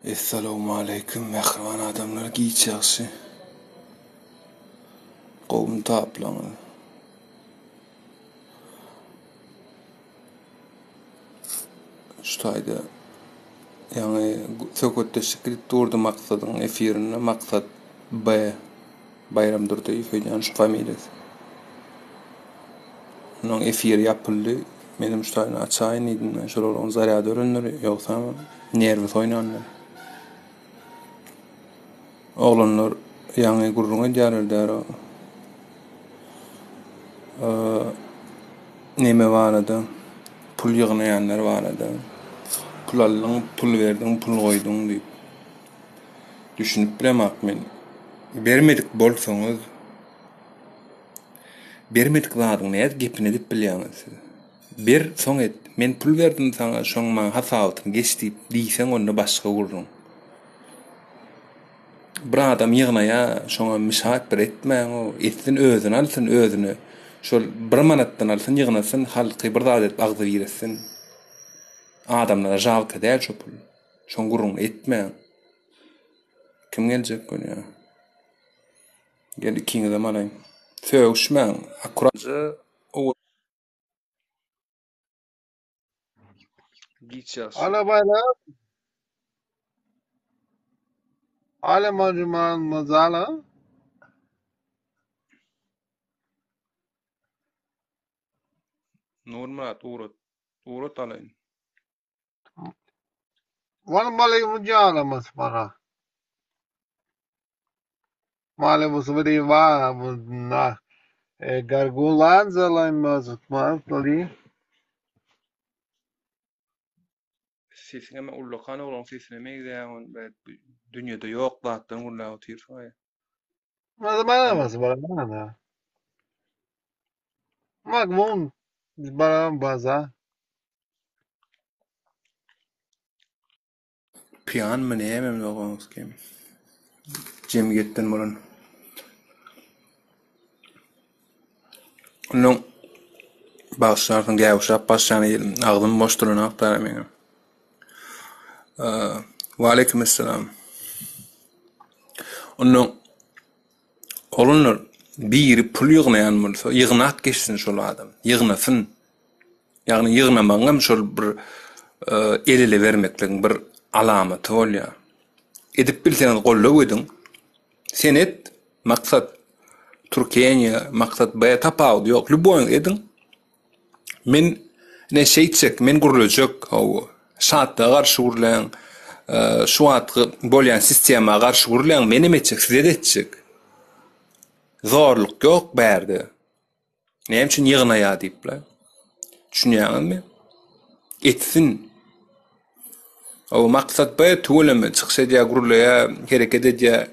Essalawmaleýkim mähriban adamlar giç ýagşy gowumy taplaňyz. Şu taýda ýaňy söhbetdeşlik gidip durdy Maksadyň efirinde Maksat B Baýram Durdyýew öýdýän şu familiýasy. Onuň efiri ýapyldy. Menem şu taýyny açaýyn diýdim men. Şol oglan zarýady ölendir, ýogsam nerwisi oýnandyr. Oglanlar ýaňy gürrüň edýärler däro. Neme barada, pul ýygnaýanlar barada. Pul aldyň, pul berdiň, pul goýduň diýip. Düşünip bilemok men. Bermedik bolsaňyz, bermedik zadyň nädip gepini edip bilýäňiz siz? Ber, soň et. Men pul berdim saňa, şoň maňa hasabatyny geç diýip diýseň onda başga gürrüň. Bir adam ýygnaýa, şoňa mişat bir etmäň-ow. Etsin özüne alsyn, özüne. Şol bir manatdan alsyn, ýygnasyn, halky bir zat edip agzybir etsin. Adamlara žalka däl şo pul. Şoň gürrüňini etmäň. Kim geljek bolýar? Gel ikiňizem alaýyn. Sögüşmäň. Akkuratja Giç ýagşy. Ala baylar. Ale majuman mazala. Nurmyrat ugrat. Ugrat alaýyn. Vanmalı mujala masmara. Male musvri va na gargulanza la mazmantli. Sesiňem ullakan oglan sesine meňzeýär on dünýede ýok zatdan gürläp otyrsyň aý. Mazmana masmara. Magmun baram baza. Piýanmy nämemi doganys kim? Jemgyýetden bolan. Ondan bagyşlarsyň gäwüşäp başlan ýerim agzym boş duranok dara meňem. Waleýkim essalam. Ondan oglanlar biri pul ýygnaýan bolsa ýygnap geçsin şol adam. Ýygnasyn. Ýagny ýygnamagyňam şol bir el-ele bermekligiň bir alamaty bolýar. Edip bilseňiz goldaw ediň. Sen et, maksat Türkeniýa, maksat B tapawudy ýok. Lýuboýyňyz ediň. Men ine şeýtjek, men gürlejek, hawa. Şatlyga garşy gürläň, şu wagtky bolýan sistema garşy gürläň, menem etjek, size-de etjek. Zorluk ýok bärde. Näme üçin ýygnaýar diýipler. Düşünýäňizmi? Etsin. O maksat bu tüweleme çykyş edýär, gürleýär, hereket edýär.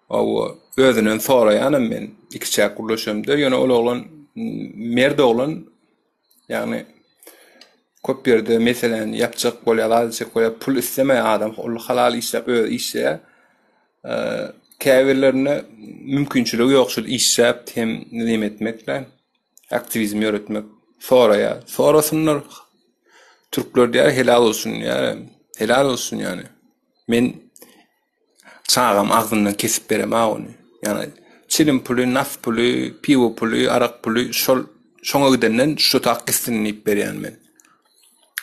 O özünden soraýanam men ikiçäk gürleşemde, ýöne ol oglan mert oglan, ýagny köp ýerde meseläni ýapjak bolýar, zat etjek bolýar, pul islemeýär adam, ol halal işläp özi işleýär. Käbirlerinde mümkinçiligi ýok şol işläp hem neme etmekle, aktiwizm ýöretmek. Soraýar. Sorasynlar. Türkler diýýär helal bolsun diýýär. Helal bolsun ýany. Men çagam agzyndan kesip beremä ony. Ýani çilim puly, nas puly, piwo puly, arak puly şol şoňa gidenden şu tak gitsin diýip berýän men.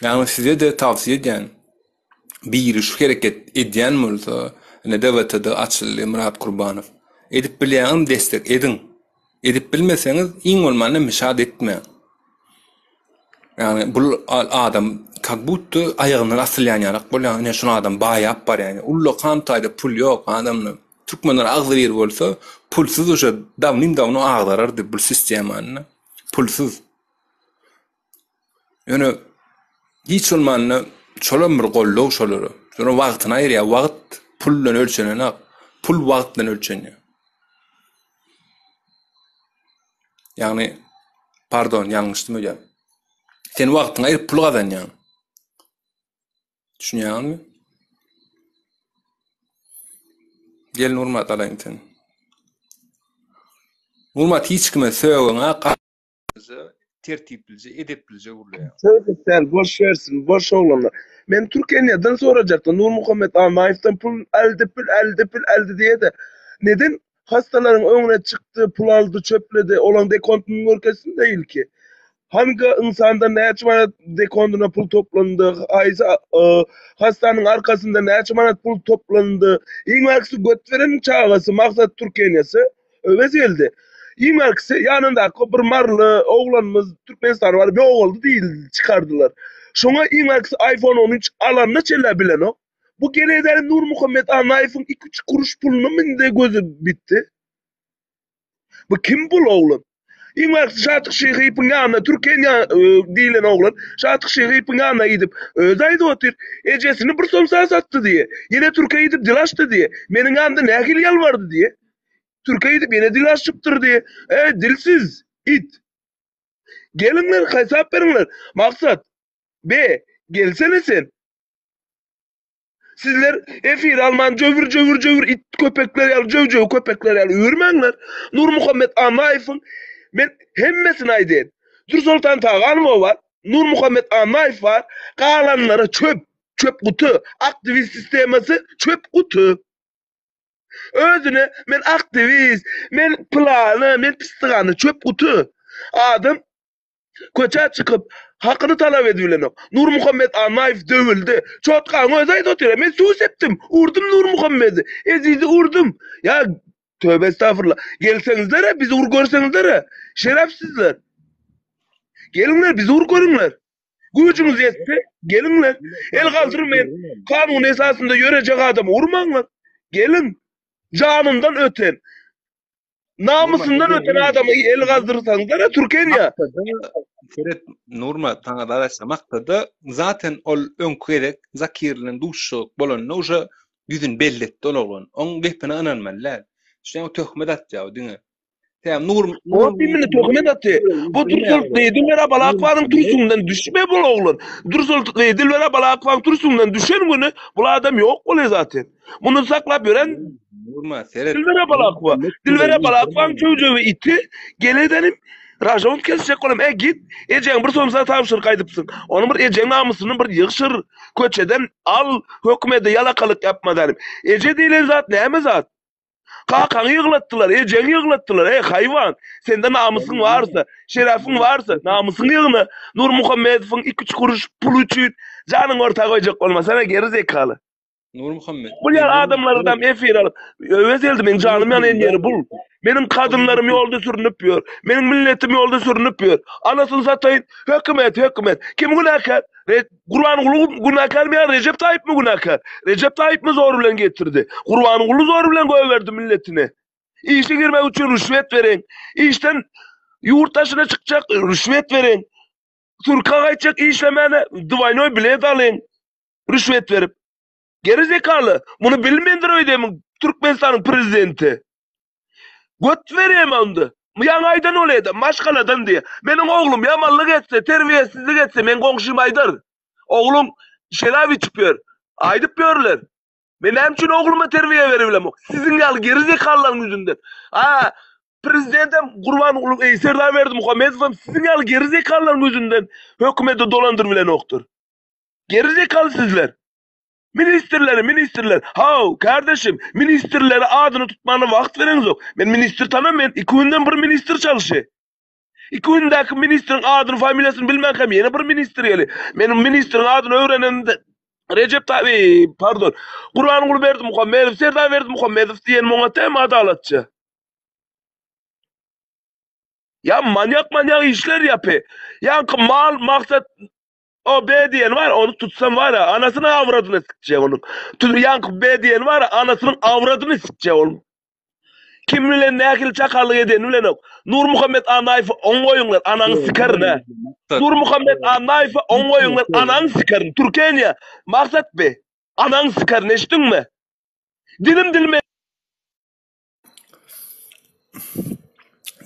Ýagny size-de tawsiýe edýän. Biri şu hereket edýän bolsa, ine DWT-da açyldy Myrat Kurbanow. Edip bilýäňizmi destek ediň. Edip bilmeseňiz iň bolmanda mişat etmäň. Ýagny bul adam kak budda aýagyndan asylýan ýalak bolýar. Ine şul adam baýap barýar. Ullakan taýda pul ýok adamda. Türkmenler agzybir bolsa pulsuz uje dawnym dawno agdarardy bul sistemany. Pulsuz. Ýöne hiç bolmanda şolam bir goldaw şolara. Şolar wagtyny aýyrýar. Wagt pul bilen ölçenenok. Pul wagt bilen ölçenýär. Ýagny pardon ýalňyşdym öýdýän. Sen wagtyňy aýyryp pul gazanýaň. Düşünýäňizmi? Gel Nurmat alaýyn seni. Nurmat hiç kime sögüňä. Tertiplije, edeplije gürleýär. Söz däl, boş bersin, boş oglanlar. Men Türkeniýadan sorajakdym, Nurmuhammet Annaýewden pul aldy, pul aldy, pul aldy diýede. Neden Hastalaryň öňüne çykdy, pul aldy, çöpledi, olaň dekontyny görkezsin de ilki. Hangi ynsandan näçe manat dekontyna pul toplandy, haýsy hastanyň arkasynda näçe manat pul toplandy. Iň bärkisi göt bereniň çagasy Maksat Türkeniýasy Öwez geldi. Iň bärkisi ýanyndaky bir maryly oglanymyz Türkmenistana baryp ýogaldy diýildi, çykardylar. Şoňa iň bärkisi iPhone 13 alanyna çenlä bilenok. Bu gereýdäni Nurmuhammet Annaýewiň iki-üç kuruş puluny mindi gözi bitdi. Bu kim bul oglan? Iň bärkisi Şatyk Şyhyýewiň ýanyna Türken diýlen oglan Şatyk Şyhyýewiň ýanyna gidip, özi aýdyp otyr, ejesini bir somsa satdy diýe. Ýene türke gidip dil açdy diýe. Meniň ýanymda nähili ýalbardy diýe. Türke gidip ýene dil açypdyr diýe. Eý, dilsiz it. Geliňler, hesap beriňler. Maksat, be, gelsene sen. Sizler efir alman jöwür jöwür jöwür it köpekler ýaly jöw jöw köpekler ýaly üwürmäňler. Nurmuhammet Annaýewiň men hemmesini aýdaýyn. Dürsoltan Taganowa bar, Nurmuhammet Annaýew bar, galanlary çöp, çöp guty, aktiwist sistemasy çöp guty. Özüne men aktiwist, men pylany, men pistygany çöp guty. Adam Köçä çykyp, hakyny talap edibilenok. Nurmuhammet Annaýew döwüldi. Çotgaň özi aýdyp otyr, Men suw sepdim, urdum Nurmuhammedi, Ezizi urdum. Ýa, töbe estagfurullah, gelseňizler-ä, bizi urup görseňizler-ä, şerepsizler. Geliňler, bizi urup görüňler. Güýjüňiz ýetse, geliňler. El galdyrmaýan, kanun esasynda ýörejek adamy urmaňlar. Geliň, janyndan öten, Namysyndan öten adama el gazdyrsaňda Türkeniýa. Seret Nurma saňa zat aýtsam maksada zaten ol öňki gezek Zakir bilen duşuşyk bolanda uje ýüzüni belli etdi ol oglan. Oň gepine ynanmaly däl. Şeýle töhmet atýar o diňe. Täm Nur Ot imini töhmet atdy. Bu Dursul Dilber Abalakwanyň türsüňden düşme bul oglan. Dursul Dilber Abalakwanyň türsüňden düşen güni bul adam ýok bolýar zaten. Muny saklap ýören Nurma seret. Dilbere Balakwa. Dilbere Balakwaň çöwjewi iti geledenim ražon kesjek bolam. E git ejeň bir somsa tabşyr gaýdypsyň. Ony bir ejeň namysyny bir ýygşyr köçeden al hökümede ýalakalyk ýapma danim. Eje diýlen zat näme zat? Kakaňy ýyglatdylar, ejeňi ýyglatdylar. Eý haýwan, sende namysyň barsa, şerefiň barsa, namysyňy ýygna. Nurmuhammedowyň iki-üç kuruş puly üçin janyňy orta goýjak bolmasana geri zekaly. Nurmuhammet. Bul ýaly adamlardan efir alyp, Öwez geldi, meň janym ýanýan ýeri bul. Meniň kadynlarym ýolda sürünip ýör. Meniň milletim ýolda sürünip ýör. Anasyny sataýyn, hökümet, hökümet. Kim günäkär? Gurbanguly günäkärmi ýa Rejep Taýypmy günäkär? Rejep Taýypmy zor bilen getirdi? Gurbanguly zor bilen goýberdi milletini. Işe girmek üçin rüşwet beriň. Işden ýurt daşyna çykjak rüşwet beriň. Türke gaýtjak işlemäne dwaýnoý bilet alyň. Rüşwet berip. Geri zekaly, muny bilmendir öýdemiň Türkmenistanyň prezidenti. Göt berýem onda. Ýaňy aýdan bolýada, maşgaladan diýe. Meniň oglum ýamanlyk etse, terbiýesizlik etse, meň goňşym aýdar. Ogluň şerap içip ýör. Aýdyp ýörler. Men näme üçin ogluma terbiýe beribilemok? Siziň ýaly geri zekalylaryň ýüzünden. A, prezidentem Gurbanguly, Serdar Berdimuhamedowam siziň ýaly geri zekalylaryň ýüzünden hökümeti dolandyrybilenokdyr. Geri zekaly sizler. Ministrleri ministrler. Haw, kardeşim, ministrleri adyny tutmana wagt bereňzok. Men ministr tanam men iki günden bir ministr çalyşy. Iki gündäki ministriň adyny familiýasyny bilmänkäm ýene bir ministr geli. Men ministriň adyny öwrenende Rejep Taýyp, pardon, Gurbanguly Berdimuhamedow, Serdar Berdimuhamedow diýen muňa tem adalatçy. Ýa manýak manýak işler ýapy. Ýaňky mal maksat O B diýeni bar, ony tutsam bar ya, anasynyň awradyny sikjek onuň. Tut ýaňky B diýeni bar, anasynyň awradyny sikjek onuň. Kim bilen nähili çakallyk edenini bilenok. Nurmuhammet Annaýewi oň goýuňlar, anaňy sikerin hä. Nurmuhammet Annaýewi oň goýuňlar, anaňy sikerin. Türkeniýa, Maksat B. Anaňy sikerin, eşitdiňmi? Dilim dilime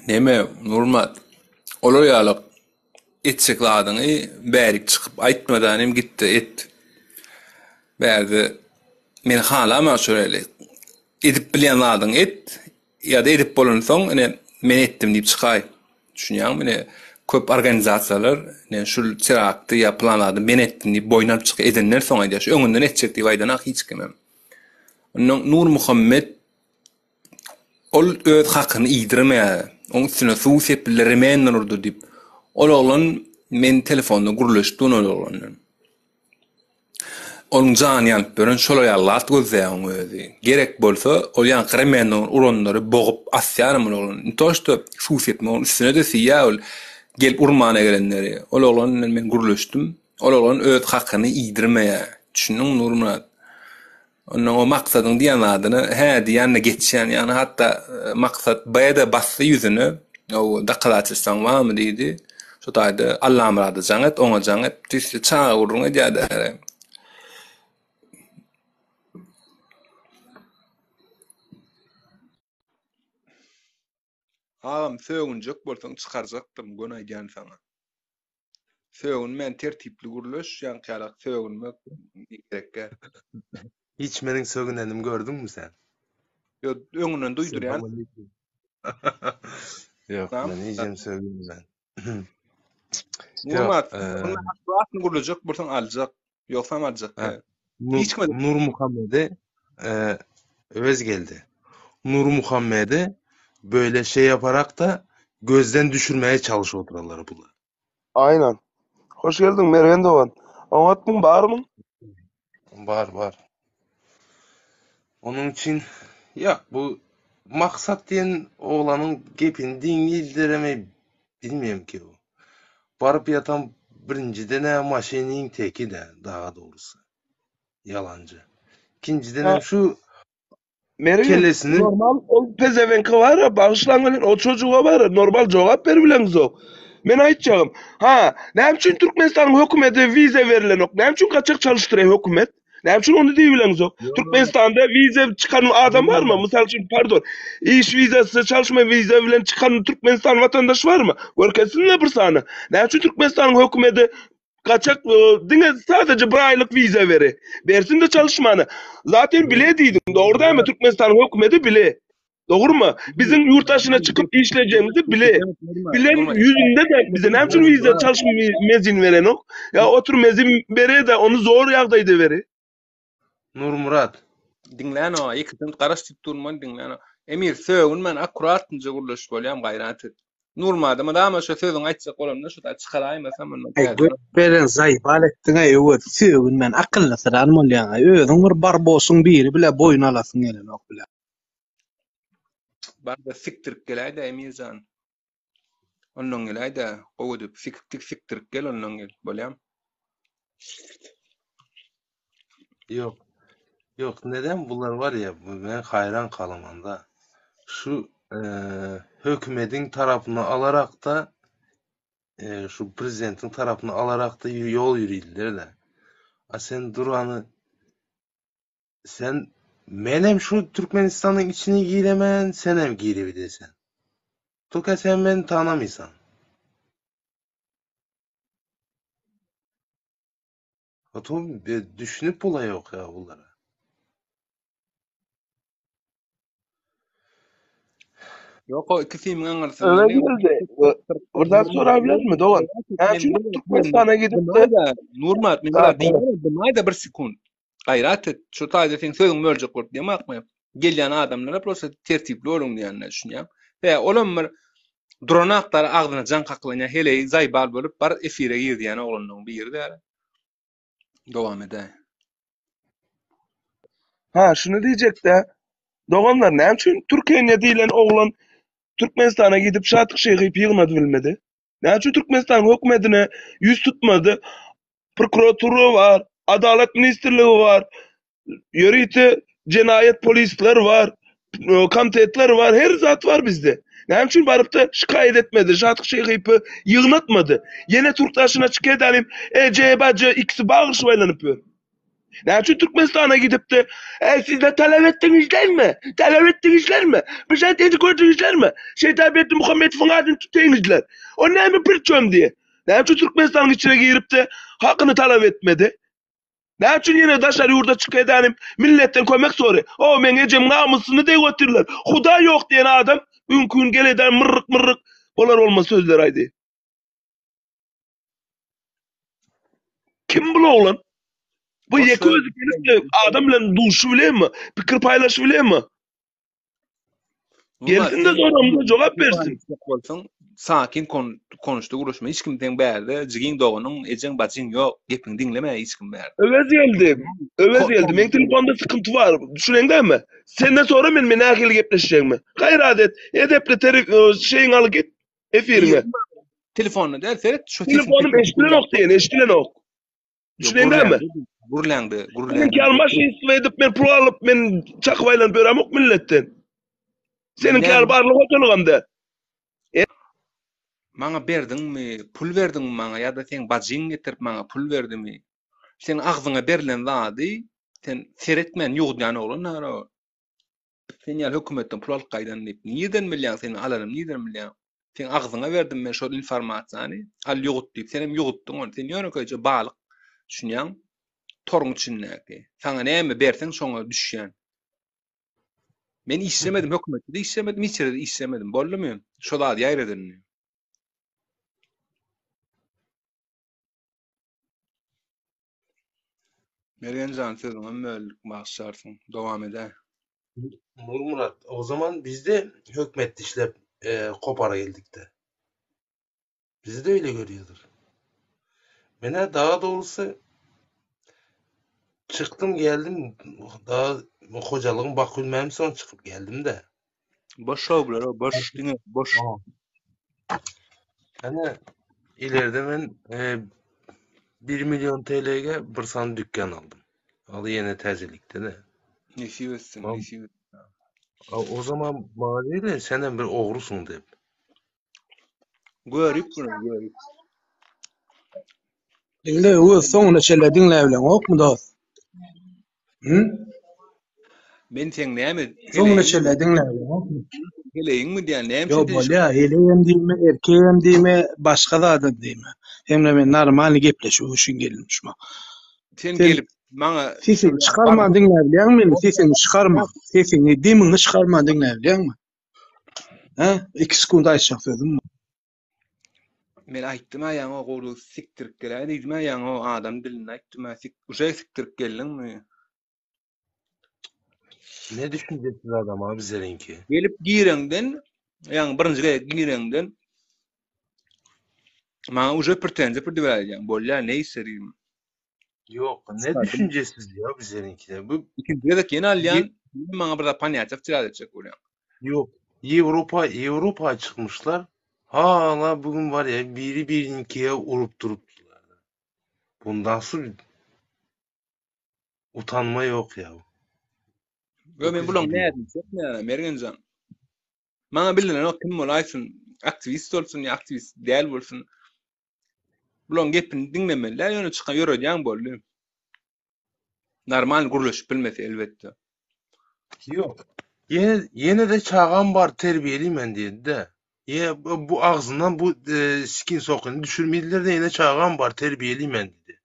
Neme, Nurmat, olar ýaly etjek zadyňy bärik çykyp aýtmadan hem git-de et. Bärde men halamok şol ýaly. Edip bilýän zadyňy et, ýa-da edip bolansoň, ine, men etdim diýip çykaý. Düşünýäňmi, ine? Köp organizasiýalar ne şul terakty ýa pylan zady men etdim diýip boýun alyp çykyp edenden soň aýdýar. Şu öňünden etjek diýip aýdanak hiç kimem. Ondan Nurmuhammet ol öz hakyny iýdirmeýär. Oň üstüne suw sepildi, remenden urdy diýip. Ol oglan men telefonda gürleşip durun ol oglandan. Onuň jany ýanyp ýören şolar ýaly zat gözleýär oň özi. Gerek bolsa, ol ýaňky remenden uranlary bogup asýaram ol oglan. Ne to şto suw sepmek onuň üstüne-de siýýär ol gelip urmana gelenleri. Ol oglan bilen men gürleşdim. Ol oglan öz hakyny iýdirmeýär. Düşündiňmi Nurmyrat? Ondan o Maksadyň diýen zadyny hä diýende geçýän, ýagny hatda Maksat B-de basdy ýüzüne, o dokazatelstwaň barmy diýdi. Şo taýda Allamyrada jaň et, oňa jaň et, tüýsli çaga gürrüň edýärdi. Agam sögünjek bolsaň çykarjakdym, göni aýdýan saňa. Sögünmän tertipli gürleş, ýaňky ýalak sögünmek gerekgä. Hiç meniň sögünenimi gördüňmi sen? Ýok, öňünden duýdurýan. Ýok, men hijem sögünmän. Nurmat, sen gürlejek bolsaň aljak, ýogsam aljak däl. Hiç kime Nurmuhammedi Öwez geldi. Nurmuhammedi böyle şey yaparak da gözden düşürmeye çalışıyorlar bular. Aynen. Hoş geldiň Mergen dogan. Oňatmyň, barmyň? Bar, bar. Onuň üçin ýok, bu Maksat diýen oglanyň gepini diňleýdiremi bilmeýän ki bu. Baryp ýatan birinjiden-ä maşynyň teki-dä, daha dogrusy. Ýalanjy. Ikinjiden hem şu Mergen, kellesini normal ol pezewenki bar, bagyşlaň welin o çocuga bar, normal jogap beribileňizok. Men aýtjagym, ha, näme üçin Türkmenistanyň hökümeti wiza berilenok? Näme üçin gaçak çalyşdyrýar hökümet? Näme üçin ony diýibileňizok? Türkmenistanda wiza çykan adam barmy? Mysal üçin, pardon, iş wizasy, çalyşma wiza bilen çykan Türkmenistan watandaş barmy? Görkezsinler bir sany. Näme üçin Türkmenistanyň hökümeti Gaçak diňe sadece bir aýlyk wiza beri. Bersin de çalışmany. Zaten bile diýdiň. Dogry dälmi? Türkmenistanyň hökümeti bile. Dogrymy? Biziň ýurt daşyna çykyp işlejegimizi bile. Bilen ýüzünde de bize näme üçin wiza çalışma mezin berenok? Ýa otur mezin bere de ony zor ýagdaýda beri. Nurmyrat. Diňlän o, iki sent garaş diýip durman diňlän o. Emir sögünmän akkuratynja gürleş bolýam gaýrat et. Nurmada mydama şo sözüňi aýtjak bolamda şo da çykaraýmasam onda Aý göt beren zaýbal etdiňaý Öwez sögünmän akyllysyran bolýaňaý özüň bir barbosyň biri bile boýun alasyň gelenok bile. Barda sikdirip geläýdä Emirjan. Ondan geläýdä gowy edip sikdik sikdirip gel ondan gel bolýam. Ýok. Ýok, neden bular var ya, men haýran galamanda. Şu e, hökümediň tarapyny alarak da e, şu prezidentiň tarapyny alarak da ýol ýürüýdiler de. A sen durany sen menem şu Türkmenistanyň içine giremen, senem girebilirsen. Toka sen meni tanamysan. Atom düşünip bolaýok ya bulara. Ýok, o iki simiň aňyrsynda Öwe geldi. Bir zat sorabilermi dogan? Näme üçin Türkmenistana gidip-de Nurmat, men bir diýýän, dymay-da bir sekund. Gaýrat et. Şu taýda seň sözüňi böljek bolup diýemakmy? Gelýän adamlara prosta tertipli boluň diýenine düşünýän. He, olam bir duran aklara agzyna jaň kaklanýan heleý zaýbal bolup bar efire gir diýen oglanlaryň biri däl. Dowam edäý. Ha, şuny diýjekdä. Doganlar, näme üçin Türkeniýe diýlen oglan Türkmenistana gidip Şatyk Şeýhyýewi ýygnady bilmedi? Näme üçin Türkmenistanyň hökümetine ýüz tutmady? Prokuratura bar, Adalat ministrligi bar, ýörite jenaýat polisler bar, komitetler bar, her zat bar bizde. Näme üçin baryp-da şikaýat etmedi, Şatyk Şeýhyýewi ýygnatmady? Ýene türk daşyna çyk edalim, eje, bajy ikisi bagyryşyp aýlanyp ýör. Näme üçin Türkmenistana gidip-de, Eý, sizler talap etdiňizlermi? Talap etdiňizlermi? Bir zat edip gördüňizlermi? Şeýtan Berdimuhamedowyň adyny tuteňizler. O näme bir çöm diýe. Näme üçin Türkmenistanyň içine girip-de, hakyny talap etmedi? Näme üçin ýene daşary ýurda çyk edanim, milletden kömek sory? O, meň ejemiň namysyny degip otyrlar. Hudaý ýok diýen adam, öňki gün gel edan myrryk-myrryk bolar-bolmaz sözler aýdy. Kim bul oglan? Bu Boş ýeke ver. özi gelip-de adam bilen duşubilemi? Pikir paýlaşybilemi? Nurmyrat Gelsin-de sen soramyza jogap bersin. bolsaň sakin kon konuşdy gürleşme. Hiç kim seň bärde jigiň doganyň, ejeň bajyň ýok. Gepiňi diňlemeýär hiç kim bärde. Öwez geldi. Öwez Ko geldi. Meň telefonda sıkıntı bar. Düşüneň dämi? Senden sonra men men nähili gepleşjegimi. Gaýrat et. Edepli teri şeyiňi al git efiriňe. Telefonda däl seret şu sesiň Telefonum eşdilenok diýen, eşdilenok. Düşüneň dämi? Gürläňde, Meniňki gürläňde. ýaly edip men pul alyp men çakyp aýlanyp ýöremok milletden. Seniňki ýaly barlyk hojalygam däl. Maňa berdiňmi, pul berdiňmi maňa ýa-da seň bajyň getirip maňa pul berdimi? Seň agzyňa berlen zady sen seretmän ýuwudýan oglan ara. Sen ýaly hökümetden pul alyp gaýdan diýip, nirden bilýäň seniň alanymy nirden bilýäň? Seň agzyňa berdim men şol informasiýany, al ýuwut diýip, senem ýuwutdyň ony. Sen ýönekeýje balyk, düşünýäň? Toruň içindäki. Saňa näme berseň şoňa düşýän. Men işlemedim, hökümetde-de işlemedim, hiç ýerde-de işlemedim. Boldumy? Şo zady ýaýradyn indi. Mergen jan sözüňem böldük, bagyşlarsyň. Dowam edäý. Nurmyrat, o zaman biz-de hökümetde işläp e, kopara geldik-de. Bizi de öyle görüyordur. Men daha doğrusu çyktym geldim daha hojalygyň bakylmam soň çykyp geldim de. Boş şow bular, o boş, diňe boş. Hani ileride men e, 1 milyon TL'ye bir san dükkan aldım. Alı yine terzilikte de. Nesip etsin, Tamam. nesip etsin. O zaman bana dedi senden bir oğrusun deyip. Görüp bunu, görüp. Diňle öz soňuna çenli diňläp bileňokmy dost? Hı? Men seň näme Soňuna heleýiň, çenli diňläp bileňokmy? heleýiňmi diýen, näme Ýok üçin sen şu bolýa, heleýem diýme, erkegem diýme, başga zadam diýme. Hemle men normalny gepleşik üçin geldim şuma. sen Sen gelip maňa sesiňi çykarman diňläp bilýäňmi meni? Sesiňi çykarma. Sesiňi, demiňi çykarman diňläp bilýäňmi? Hä? 2 sekund aýtjak sözüm. Men aýtdym-a ýaňy o gowulygy sikdirip geläý diýdim-ä ýaňy o adam dilinde aýtdym-a sik uje sikdirip geldiňmi? Ne düşüncesiz adam abi seninki. Gelip gireňden, ýaňy birinji gezek gireňden maňa uje pretenziýa predýawlýaň. Bolýa, neýse diýdim. Yok ne Çıkardım. düşüncesiz ya bizlerinki Bu Ikinji gezek ýene alýan, maňa bir zat ponýatýa wtirýat etjek bolýaň. yok. Avrupa Avrupa çıkmışlar. Hala bugün var ya biri birinkiye vurup durup. Bundan sonra utanma yok ya. Yo men Öküz bulaň gibi. nädini çekmeýän Mergenjan. Maňa bildirenok kim bolaýsyn, aktiwist bolsun ýa aktiwist däl bolsun. Bulaň gepini diňlemeli däl, ýöne çykan ýöredýän boldy. Normal gürleşip bilmese elbetde. Yok. Yine, yine de çağan var terbiyeliyim ben dedi de. Ya bu bu ağzından bu e, skin sokunu düşürmediler de yine çağan var terbiyeliyim ben dedi.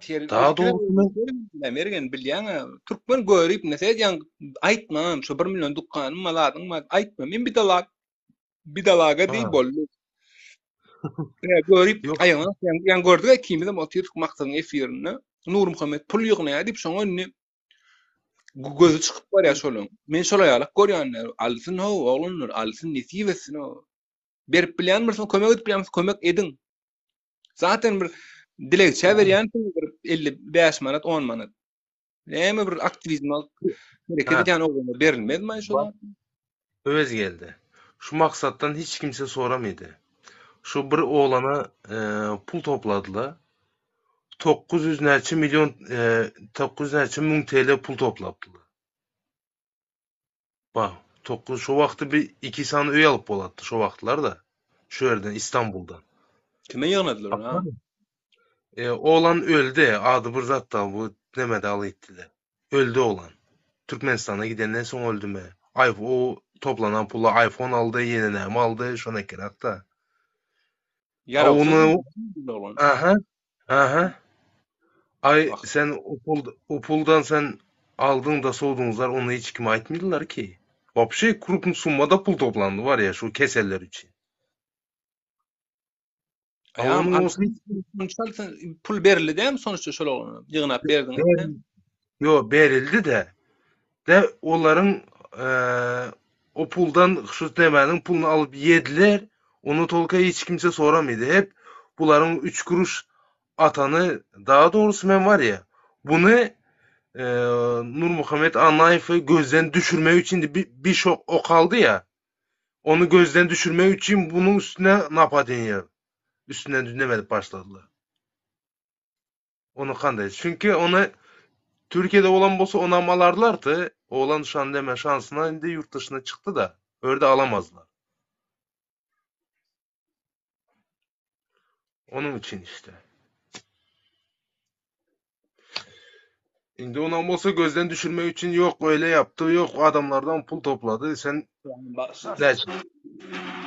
Ter Daha doğrusu ben Mergen bilýäň, türkmen görüp ne edýän aýtmam, şu 1 milyon dükkanym maladyň bar, aýtma. Men bir dalak bir dalaga diý ha. boldy. Ya görüp Yok. aýagyna ýan gördük ikimizem otyrdyk maksadyň efirinde. Nurmuhammet pul ýygnaýar diýip şoňa indi gözi çykyp barýar şolaň. Men şol aýalak görýänler, alsyn ho, oglanlar, alsyn nesip etsin ho. Berip bilýän bolsaň kömek edip bilýän bolsaň kömek ediň. Zaten bir dilegçä berýänsiň bir 55 manat, 10 manat. Näme bir aktiwizm alyp hereket Ha. edýän oglana berilmezmi şol Bak Öwez geldi. Şu maksatdan hiç kimse soramıydı. Şu bir oğlana e, pul topladılar. 900 neçe milyon e, 900 neçe müň TL pul topladılar. Bak 9 şu vakti bir iki tane üye alıp bolattı şu vaktlar da. Şu yerden İstanbul'dan. Kime ýygnadylar onu ha? E, oğlan öldü. Adı bir zat da bu demedi alı ettiler. Öldü oğlan. Türkmenistan'a gidenden son öldü mü? iPhone, o toplanan pula iPhone aldı, yeni ne aldı, şuna gerek da. Ýarawsyz Onu oglan. aha aha ay Bak. sen o, pul, o puldan sen aldın da soğudunuzlar onu hiç kime aytmadılar ki. Vapşe krupun summada pul toplandı var ya şu keseller için. Aýam Onun olsun pul berildi dämi sonuçta şol oglana? Ýygnap berdiňiz. Ber, yo berildi de. De olaryň eee, o puldan şu demäniň puluny alyp ýediler. Onu tolka hiç kimse soramydy. Hep bularyň 3 kuruş atany daha doğrusu men var ya bunu eee Nurmuhammet Annaýewi gözden düşürmek üçin bir, bir şok ok aldy ya. Onu gözden düşürmek üçin bunun üstüne napadeniýe üstünden dinlemedip başladylar. Onu kanday. Çünkü onu Türkiye'de olan bolsa onu alarlardı. Oğlan şan deme şansına indi yurt dışına çıktı da. Öyle alamazlar. Onun için işte. Indi onam bolsa gözden düşürmek için yok öyle yaptı, yok adamlardan pul topladı. Sen näçe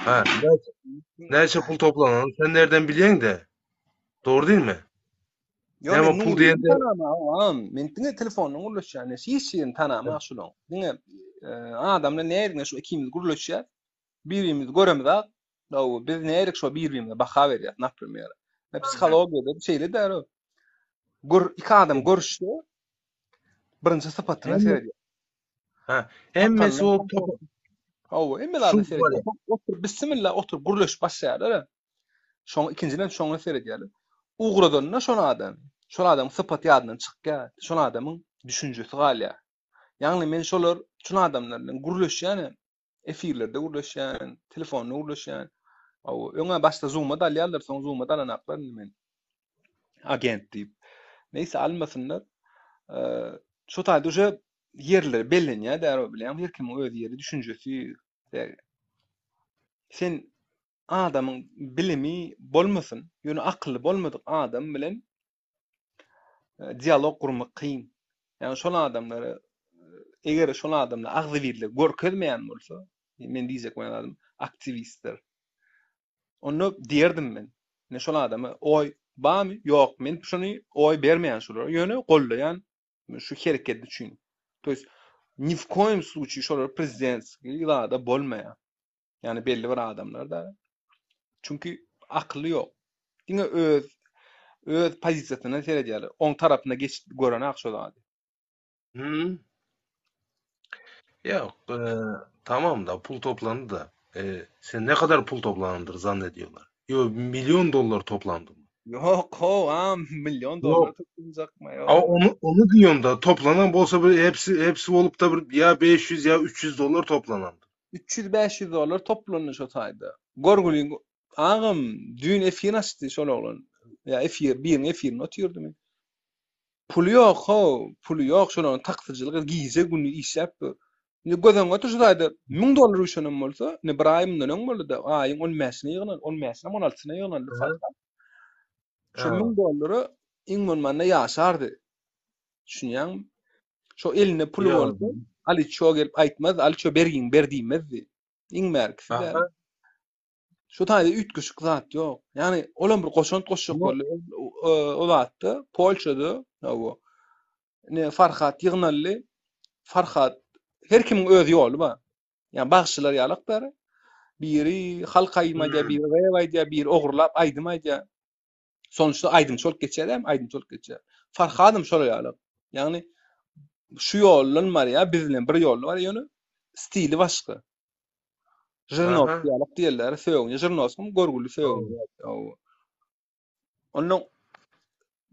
ha, näçe, näçe pul toplanan sen nereden biliyorsun de? Doğru değil mi? Yo, Näme men pul Nuryny diýende tanamam, men diňe telefondan gürleşýän, hiç ýerini tanamam şulaň. Diňe e, adamlar nädine şu ikimiz gürleşýär. Birimizi göremizok. Hawa, biz närik şo bir-birimize baha berýäs, naprimer. E, psihologiýada şeýle däl o. Gör, iki adam görüşse, birinji sypatyna seredýär. Ha, hemmesi o top Hawa, hemme zada seredýär. Otur, bismillah, otur, gürleşip başlaýarlar. Şoň ikinjiden şoňa seredýärler. Ugradanda şol adam, şol adamyň sypaty ýadyndan çykýar, şol adamyň düşünjesi galýar. Ýagny men şolar, şol adamlar bilen gürleşýän, efirlerde gürleşýän, telefonda gürleşýän. Hawa, öňe başda Zoom-a dalýarlar, soň Zoom-a dalanaklar indi men. Agent diýip. Neýse almasynlar. Şu taýda uje ýerleri bellenýär däl bilýäňmi? Her kimiň öz ýeri, düşünjesi. Sen adamyň bilimi bolmasyn, ýöne akylly bolmadyk adam bilen dialog gurmak kyn. Ýagny şol adamlara eger şol adamlar agzybirlik görkezmeýän bolsa, men diýjek bolýan zadym aktiwistler. Onda diýerdim men. Men şol adama oý barmy? Ýok, men şony oý bermeýän şolara, ýöne goldaýan şu hereket üçin. To ýest ni w koýum sluçiý şolar prezidentskiý zada bolmaýar. Ýagny belli bir adamlar da. Çünki akyly ýok. Diňe öz öz pozisiýasyndan seredýärler. Oň tarapyna geçip görenak şo zady. Hmm. Ýok, e, tamam da pul toplandy da. E, sen ne kadar pul toplanandyr zannediyorlar. Yo milyon dollar toplandı mı? Ýok, ho, am milyon dollar toplanjakmy? Ýok. Ama onu onu diyorum da toplanan bolsa bir hepsi hepsi bolup da bir ya 500 ya 300 dollar toplanandır. 300-500 dollar toplandy şo taýda. Görgüli agam düýn efir açdy şol oglan. Ýa efir, biriniň efirinde otyrdy men. Puly ýok how, puly ýok şolaryň taksiçilik gije gündiz işläp dur. Indi göz öňüňe otur şu taýda 1000 dollar üýşenem bolsa, indi bir aý mundan öň boldy-da, aýyň 15-ine ýygnaldy, 15-ine, 16-syna ýygnaldy Farhat. Şu 1000 dollara iň bolmanda ýaşardy. Düşünýäňmi? Şo elinde puly bolsa, Aliço gelip aýtmazdy, Aliço bergiňi ber diýmezdi. Iň bärkisi däl. Şu taýda üýtgeşik zat ýok. Ýagny olam bir goşant goşjak boldy. O zatda Polşada, hawa. Ne Farhat ýygnaldy. Farhat her kimiň öz ýoly bar. Ýa bagşylar ýalak bäri. Biri halk aýdym aýdýar, biri rap aýdýar, biri ogurlap aýdym aýdýar. Sonuçda aýdymçy bolup geçýär dämi? Aýdymçy bolup geçýär. Farhadam şolar ýaly. Ýagny şu ýoldan barýar, biz bilen bir ýolda barýar, ýöne stili başga. Žirnowskiý ýaly diýerler, sögünýär. Žirnowskiý görgüli sögünýär. Ondan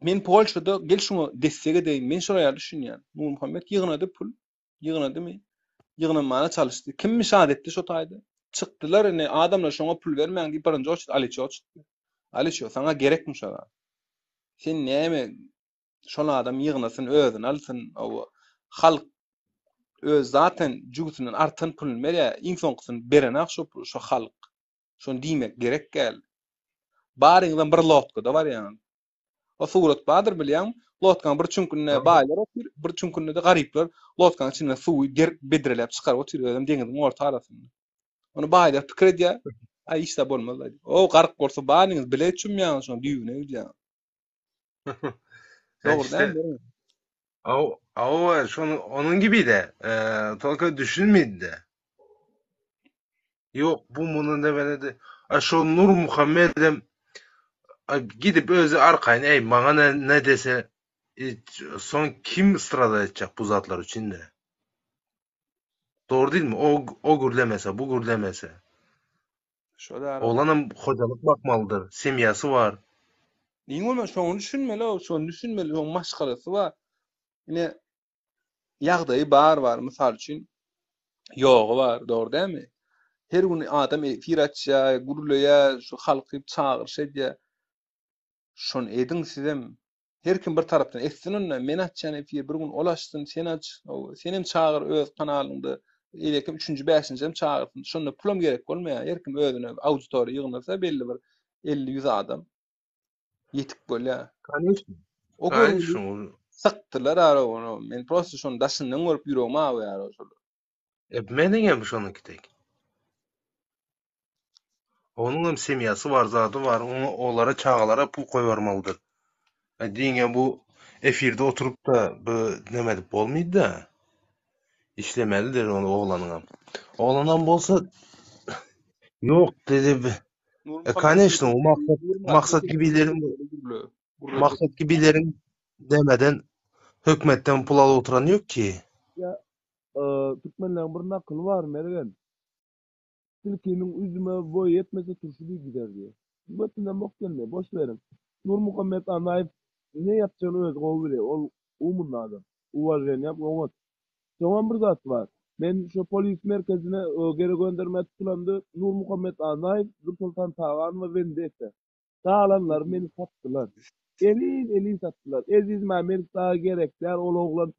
men Polşada gel şuňa destek edeýin. Men şolar ýaly düşünýän. Nurmuhammet ýygnady pul. Ýygnadymy? Ýygnamana çalyşdy. Kim mişat etdi şo taýda? Çykdylar indi adamlar şoňa pul bermäň diýip birinji oçut Aliço çykdy. Aliço saňa gerekmi şo zat? Sen näme şol adam ýygnasyn özüne alsyn owa halk öz zaten jübüsinden artan puluny berýär iň soňkusyny berenak şo şo halk. Şony diýmek gerek däl. Baryňyzam bir lodkada barýaňyz. O surat bardyr bilýäňmi? Lodkaň bir çüňkünde baýlar otyr, bir çüňkünde-de garyplar lodkaň içinden suwy der bedreläp çykaryp otyr, özem deňiziň orta arasynda. Ony baýlar pikir edýär, aý hiç zat bolmaz diýip. O gark bolsa baryňyz bile çümýäňiz şoň düýbüne gidýäňiz. Dogry dälmi? Aw, şonu onuň gibi de, e, tolka düşünmedi de. Ýok, bu muny demeledi. A şo Nur Muhammedem. Gidip özi arkaýyn eý maňa ne, ne dese soň kim strada etjek bu zatlar üçin-de. Dogry diýilmi? O o gürlemese, bu gürlemese. Şo da. Oglanam hojalyk bakmalydyr, semýasy bar. Iň bolman şoňa düşünmeli, şony düşünmeli, oň maşgalasy bar. Ine ýagdaýy bar bar, mysal üçin ýogy bar, dogry dälmi? Her gün adam efir açýar, gürleýär, şu halky çagyryş edýär. Şony ediň sizem. Her kim bir tarapdan etsin onda, men açýan efir, bir gün ol açsyn, sen aç, senem çagyr öz kanalyňda, eýlekim üçünji, bäşinjem çagyrsyn. Şonda pulam gerek bolmaýar. Her kim özüne auditoriýa ýygnasa belli bir 50-100 adam ýetik bolýar. Koneçno. O görgüli sykdylar ara ony. Men prosta şony daşyndan görüp ýüregim agýar şol. E, meniň hem şonuňky tek. Onuň hem semýasy bar, zady bar. Oňa olara çagalara pul goýbermelidir. E, diňe bu efirde oturyp da bu neme edip bolmaýdy da. Işlemelidir ony oglanyňam. Oglanam bolsa ýok dedi. E, koneçno, o maksat maksat gibileriň maksat gibileriň demeden hökümetden pul alyp oturan ýok ki. Ýa, e, türkmenleriň bir nakyly bar, Mergen. Tilkiniň üzüme boýy ýetmese turşy bir gider diýýär. Götünden bok gelmeýär, boş beriň. Nurmuhammet Annaýew ne ýapjagyny özi gowy bilýär, ol umyny adam. Uwaženiýam oňat. Soňam bir zat bar. Men şo polis merkezine geri göndermä tutulamda Nurmuhammet Annaýew, Zursoltan Taganowa Wendetta. Galanlary meni satdylar. Elin-elin satdylar. Eziz Mämmedow dagy gerek däl, ol oglan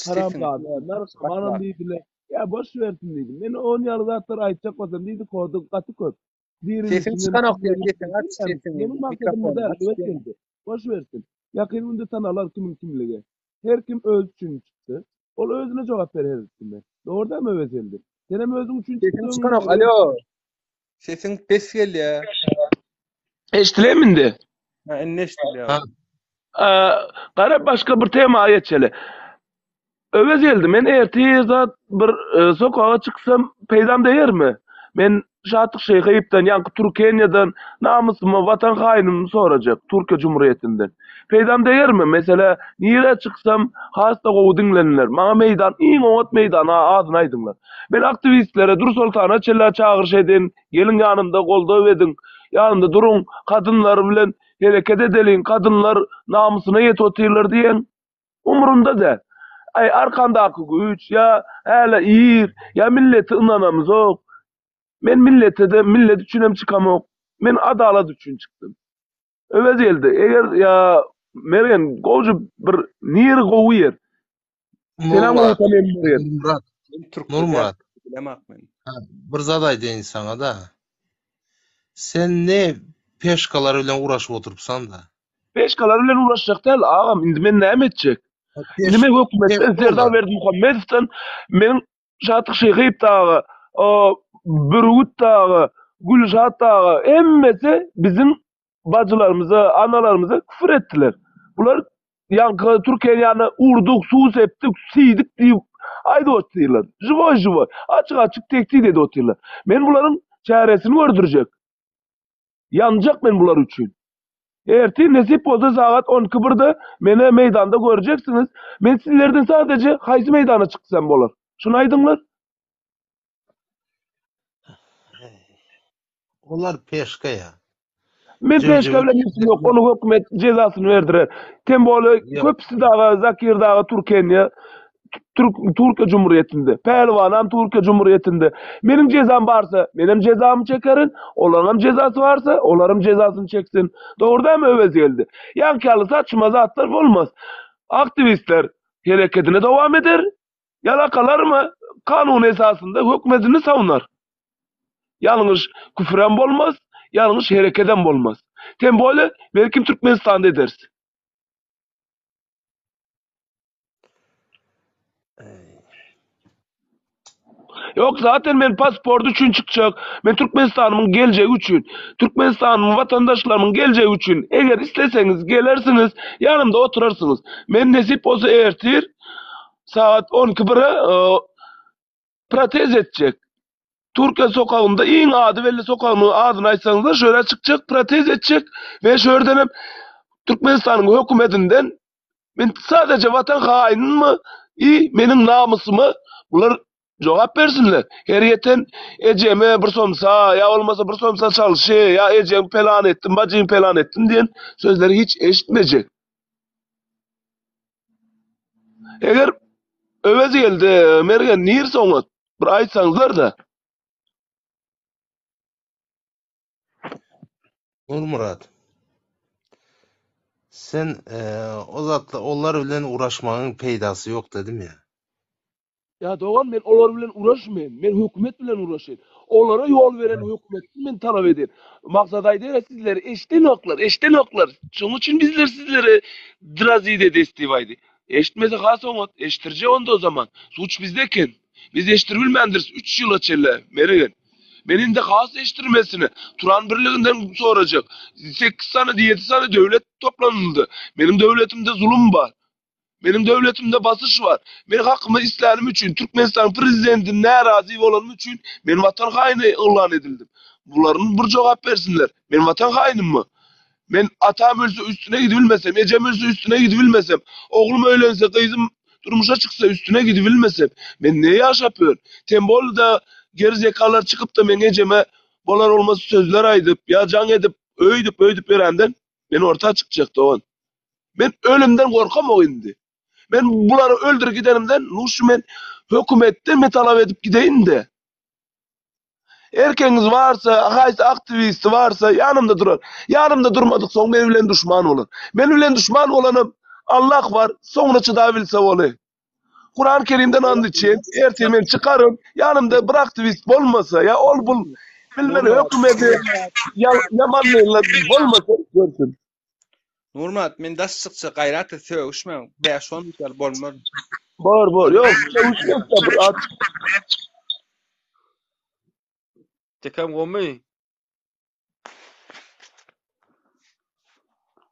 haramzada, narkomanam diýdiler. Ýa boş bersin diýdim. Men on ýaly zatlar aýtjak bolsam diýdi, kody gaty köp. Sesiň çykanok diýen, sesiňi aç, sesiňi. Meniň maksadym bu däl, öwez geldi. Boş bersin. Ýakyn günde tanalar kimiň kimligi. Her kim özi üçin çykdy. Ol özüne jogap berer her kime. Dogry dälmi Öwez geldi? Senem özüň üçin çykdyň. Sesiň çykanok, alo. Sesiň pes gelýär. Eşdilämi indi? Ha, indi eşdilýär. Gara başga bir tema geçeli. Öwez geldi. Men ertir zat bir e, sokaga çyksam peýdam degermi? Men Şatlyk Şeýhyýewden, ýaňky Türkeniýadan namysymy, watan haýynymy sorajak, Türkiýe Jumhurýetinden. Peýdam degermi? Mesele, nirä çyksam has-da gowy diňleniler. Maňa meýdan, iň oňat meýdany adyny aýdyňlar. Men aktiwistlere, Dürsoltana çenli çagyryş eden, geliň ýanymda goldaw ediň, ýanymda duruň, kadynlar bilen hereket edeliň, kadynlar namysyna ýetip otyrlar diýen umrunda däl. Aý, arkamdaky güýç, ýa hälä ir, ýa millete ynanamzok. Men millete-de, millet üçinem çykamok. Men adalat üçin çykdym. Öwez geldi. Eger ýa Mergen gowja bir niri gowy ýer. Senem gowy tanýan Mergen. Nurmyrat. Nurmyrat. Bilemok men. Bir zat aýdaýyn saňa-da. Sen ne peşkalar bilen uğraşyp oturypsan-da. Peşkalar bilen uğraşjak däl agam. Indi men näme etjek? Indi men hökümetden Serdar Berdimuhamedowdan meniň Şatlyk Şyhyýew dagy, Bürgüt dagy, Gülşat dagy hemmesi biziň bajylarymyza, analarymyza küfür etdiler. Bular ýaňky Türkiýäniň ýanyna urduk, suw sepdik, siýdik diýip aýdyp otyrlar. Žiwoý-žiwoý, açyk-açyk tehdit edip otyrlar. Men bularyň çäresini gördürjek. Ýanjak men bular üçin. Ertir nesip bolsa sagat on iki birde meni meýdanda görjeksiňiz. Men sizlerden sadeje haýsy meýdana çyksam bolar? Şuny aýdyňlar. Olar peşka ýa. Men peşka bilen işim ýok. Ony hökümet jezasyny berdirer. Tem bole köpüsi daga Zakir daga Türkeniýe Türk Türkiýe Cumhuriyetinde. Pälwanam Türkiýe Cumhuriyetinde. Meniň jezam barsa, menem jezamy çekerin. Olaryňam jezasy barsa, olaram jezasyny çeksin. Dogry dälmi Öwez geldi. Ýaňky ýaly saçma zatlar bolmaz. Aktiwistler hereketini dowam eder. Ýalakalarmy kanun esasynda hökümetini savunar. Ýalňyş küfürem bolmaz, ýalňyş herekedem bolmaz. Tem bole belkim Türkmenistanda ederis. Ýok, zaten men pasport üçin çykjak. Men Türkmenistanymyň geljegi üçin, Türkmenistanymyň watandaşlarymyň geljegi üçin. Eger isleseňiz gelersiňiz, ýanymda oturarsyňyz. Men nesip bolsa ertir sagat on iki bire protez etjek. Türkiýe sokagynda iň ady belli sokagynyň adyny aýtsaňyzlar şu ýere çykjak, protest etjek we şu ýerden hem Türkmenistanyň hökümetinden men sadece watan haýynmy i meniň namysyma bular jogap bersinler. Her ýeten ejeme bir somsa ýa bolmasa bir somsa çalşy ýa ejeň pelan etdim, bajyň pelan etdim diýen sözleri hiç eşitmejek. Eger Öwez geldi, Mergen nirsi oňat? Bir aýtsaňyzlar-da. Nurmyrat. Sen o zatla olar bilen uraşmagyň peýdasy ýok dedim ýa. Ýa dogan men olar bilen uraşmaýyn. Men hökümet bilen uraşaýyn. Olara ýol beren hökümetden men talap edeýin. Maksat aýdýar sizleri eşdenoklar, eşdenoklar. Şonuň üçin bizler sizleri drazit edes diýip aýdy. Eşitmese has oňat, eşdirjek onda o zaman. Suç bizde eken. Biz eşdiribilmändiris üç ýyla çenli, Mergen. Men indi has eşdirmesini Turan birliginden sorajak. Sekiz sany, ýedi sany döwlet toplanyldy. Meniň döwletimde zulum bar. Meniň döwletimde basyş bar. Men hakymy islänim üçin, Türkmenistanyň prezidenti närazy bolanym üçin men watan haýyny yglan edildim. Bularyn bir jogap bersinler. Men watan haýynymmy? Men atam ölse üstüne gidibilmesem, ejem ölse üstüne gidibilmesem, oglum öýlense, gyzym durmuşa çyksa üstüne gidibilmesem, men ne ýaşap ýörün? Tembolda gerizekalar çykypda meň ejeme bolar bolmaz sözler aýdyp ýa jaň edip öýdüp öýdüp ýörenden men orta çykjak dogan. Men ölümden gorkamok indi. Men bulary öldür gidenimden luşy men hökümetden men talap edip gideýin-de. Erkegiňiz barsa, haýsy aktiwisti barsa ýanymda durar. Ýanymda durmadyk soň men bilen duşman bolar. Men bilen duşman bolanam Allah bar, soňuna çydabilse boly. Kuran Kerimden and içen, ertir men çykaryn, ýanymda bir aktiwist bolmasa, ýa ol bul bilmen hökümeti ýamanlaýanlar bolmasa görsün. Nurmyrat men daş çykça gaýrat et sögüşmäň 5-10 minut ýaly bolmaz. Bor bor ýok sögüşmek-de bir at. Tekem gomy?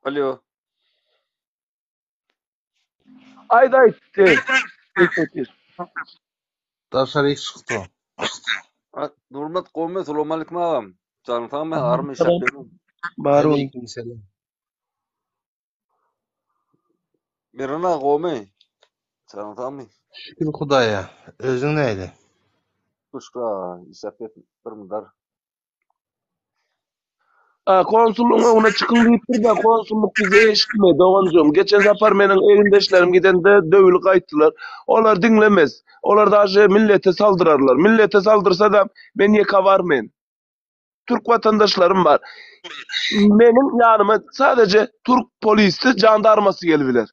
Alo. Aýt aýt. Daşaryk çykdy. Nurmat gomy salam aleyküm agam. Janyň sagmy army işläp ýörmüň. Bar bol. Aleyküm selam. Mergen aga gomy? Janyň sagmy? Şükür Hudaýa. Özüň nähili? Şükür aga işläp bir mydar. Konsullygyň öňüne çykyň diýipdir-de, konsullyk bizi eşitmedi, doganjygym. Geçen sapar meniň egindeşlerim gidende döwül gaýtdylar. Olar diňlemez. Olar daže millete saldyrarlar. Millete saldyrsa-da, men ýeke barmen. Türk watandaşlarym bar. Meniň ýanyma sadece türk polisi, žandarmasy gelibiler.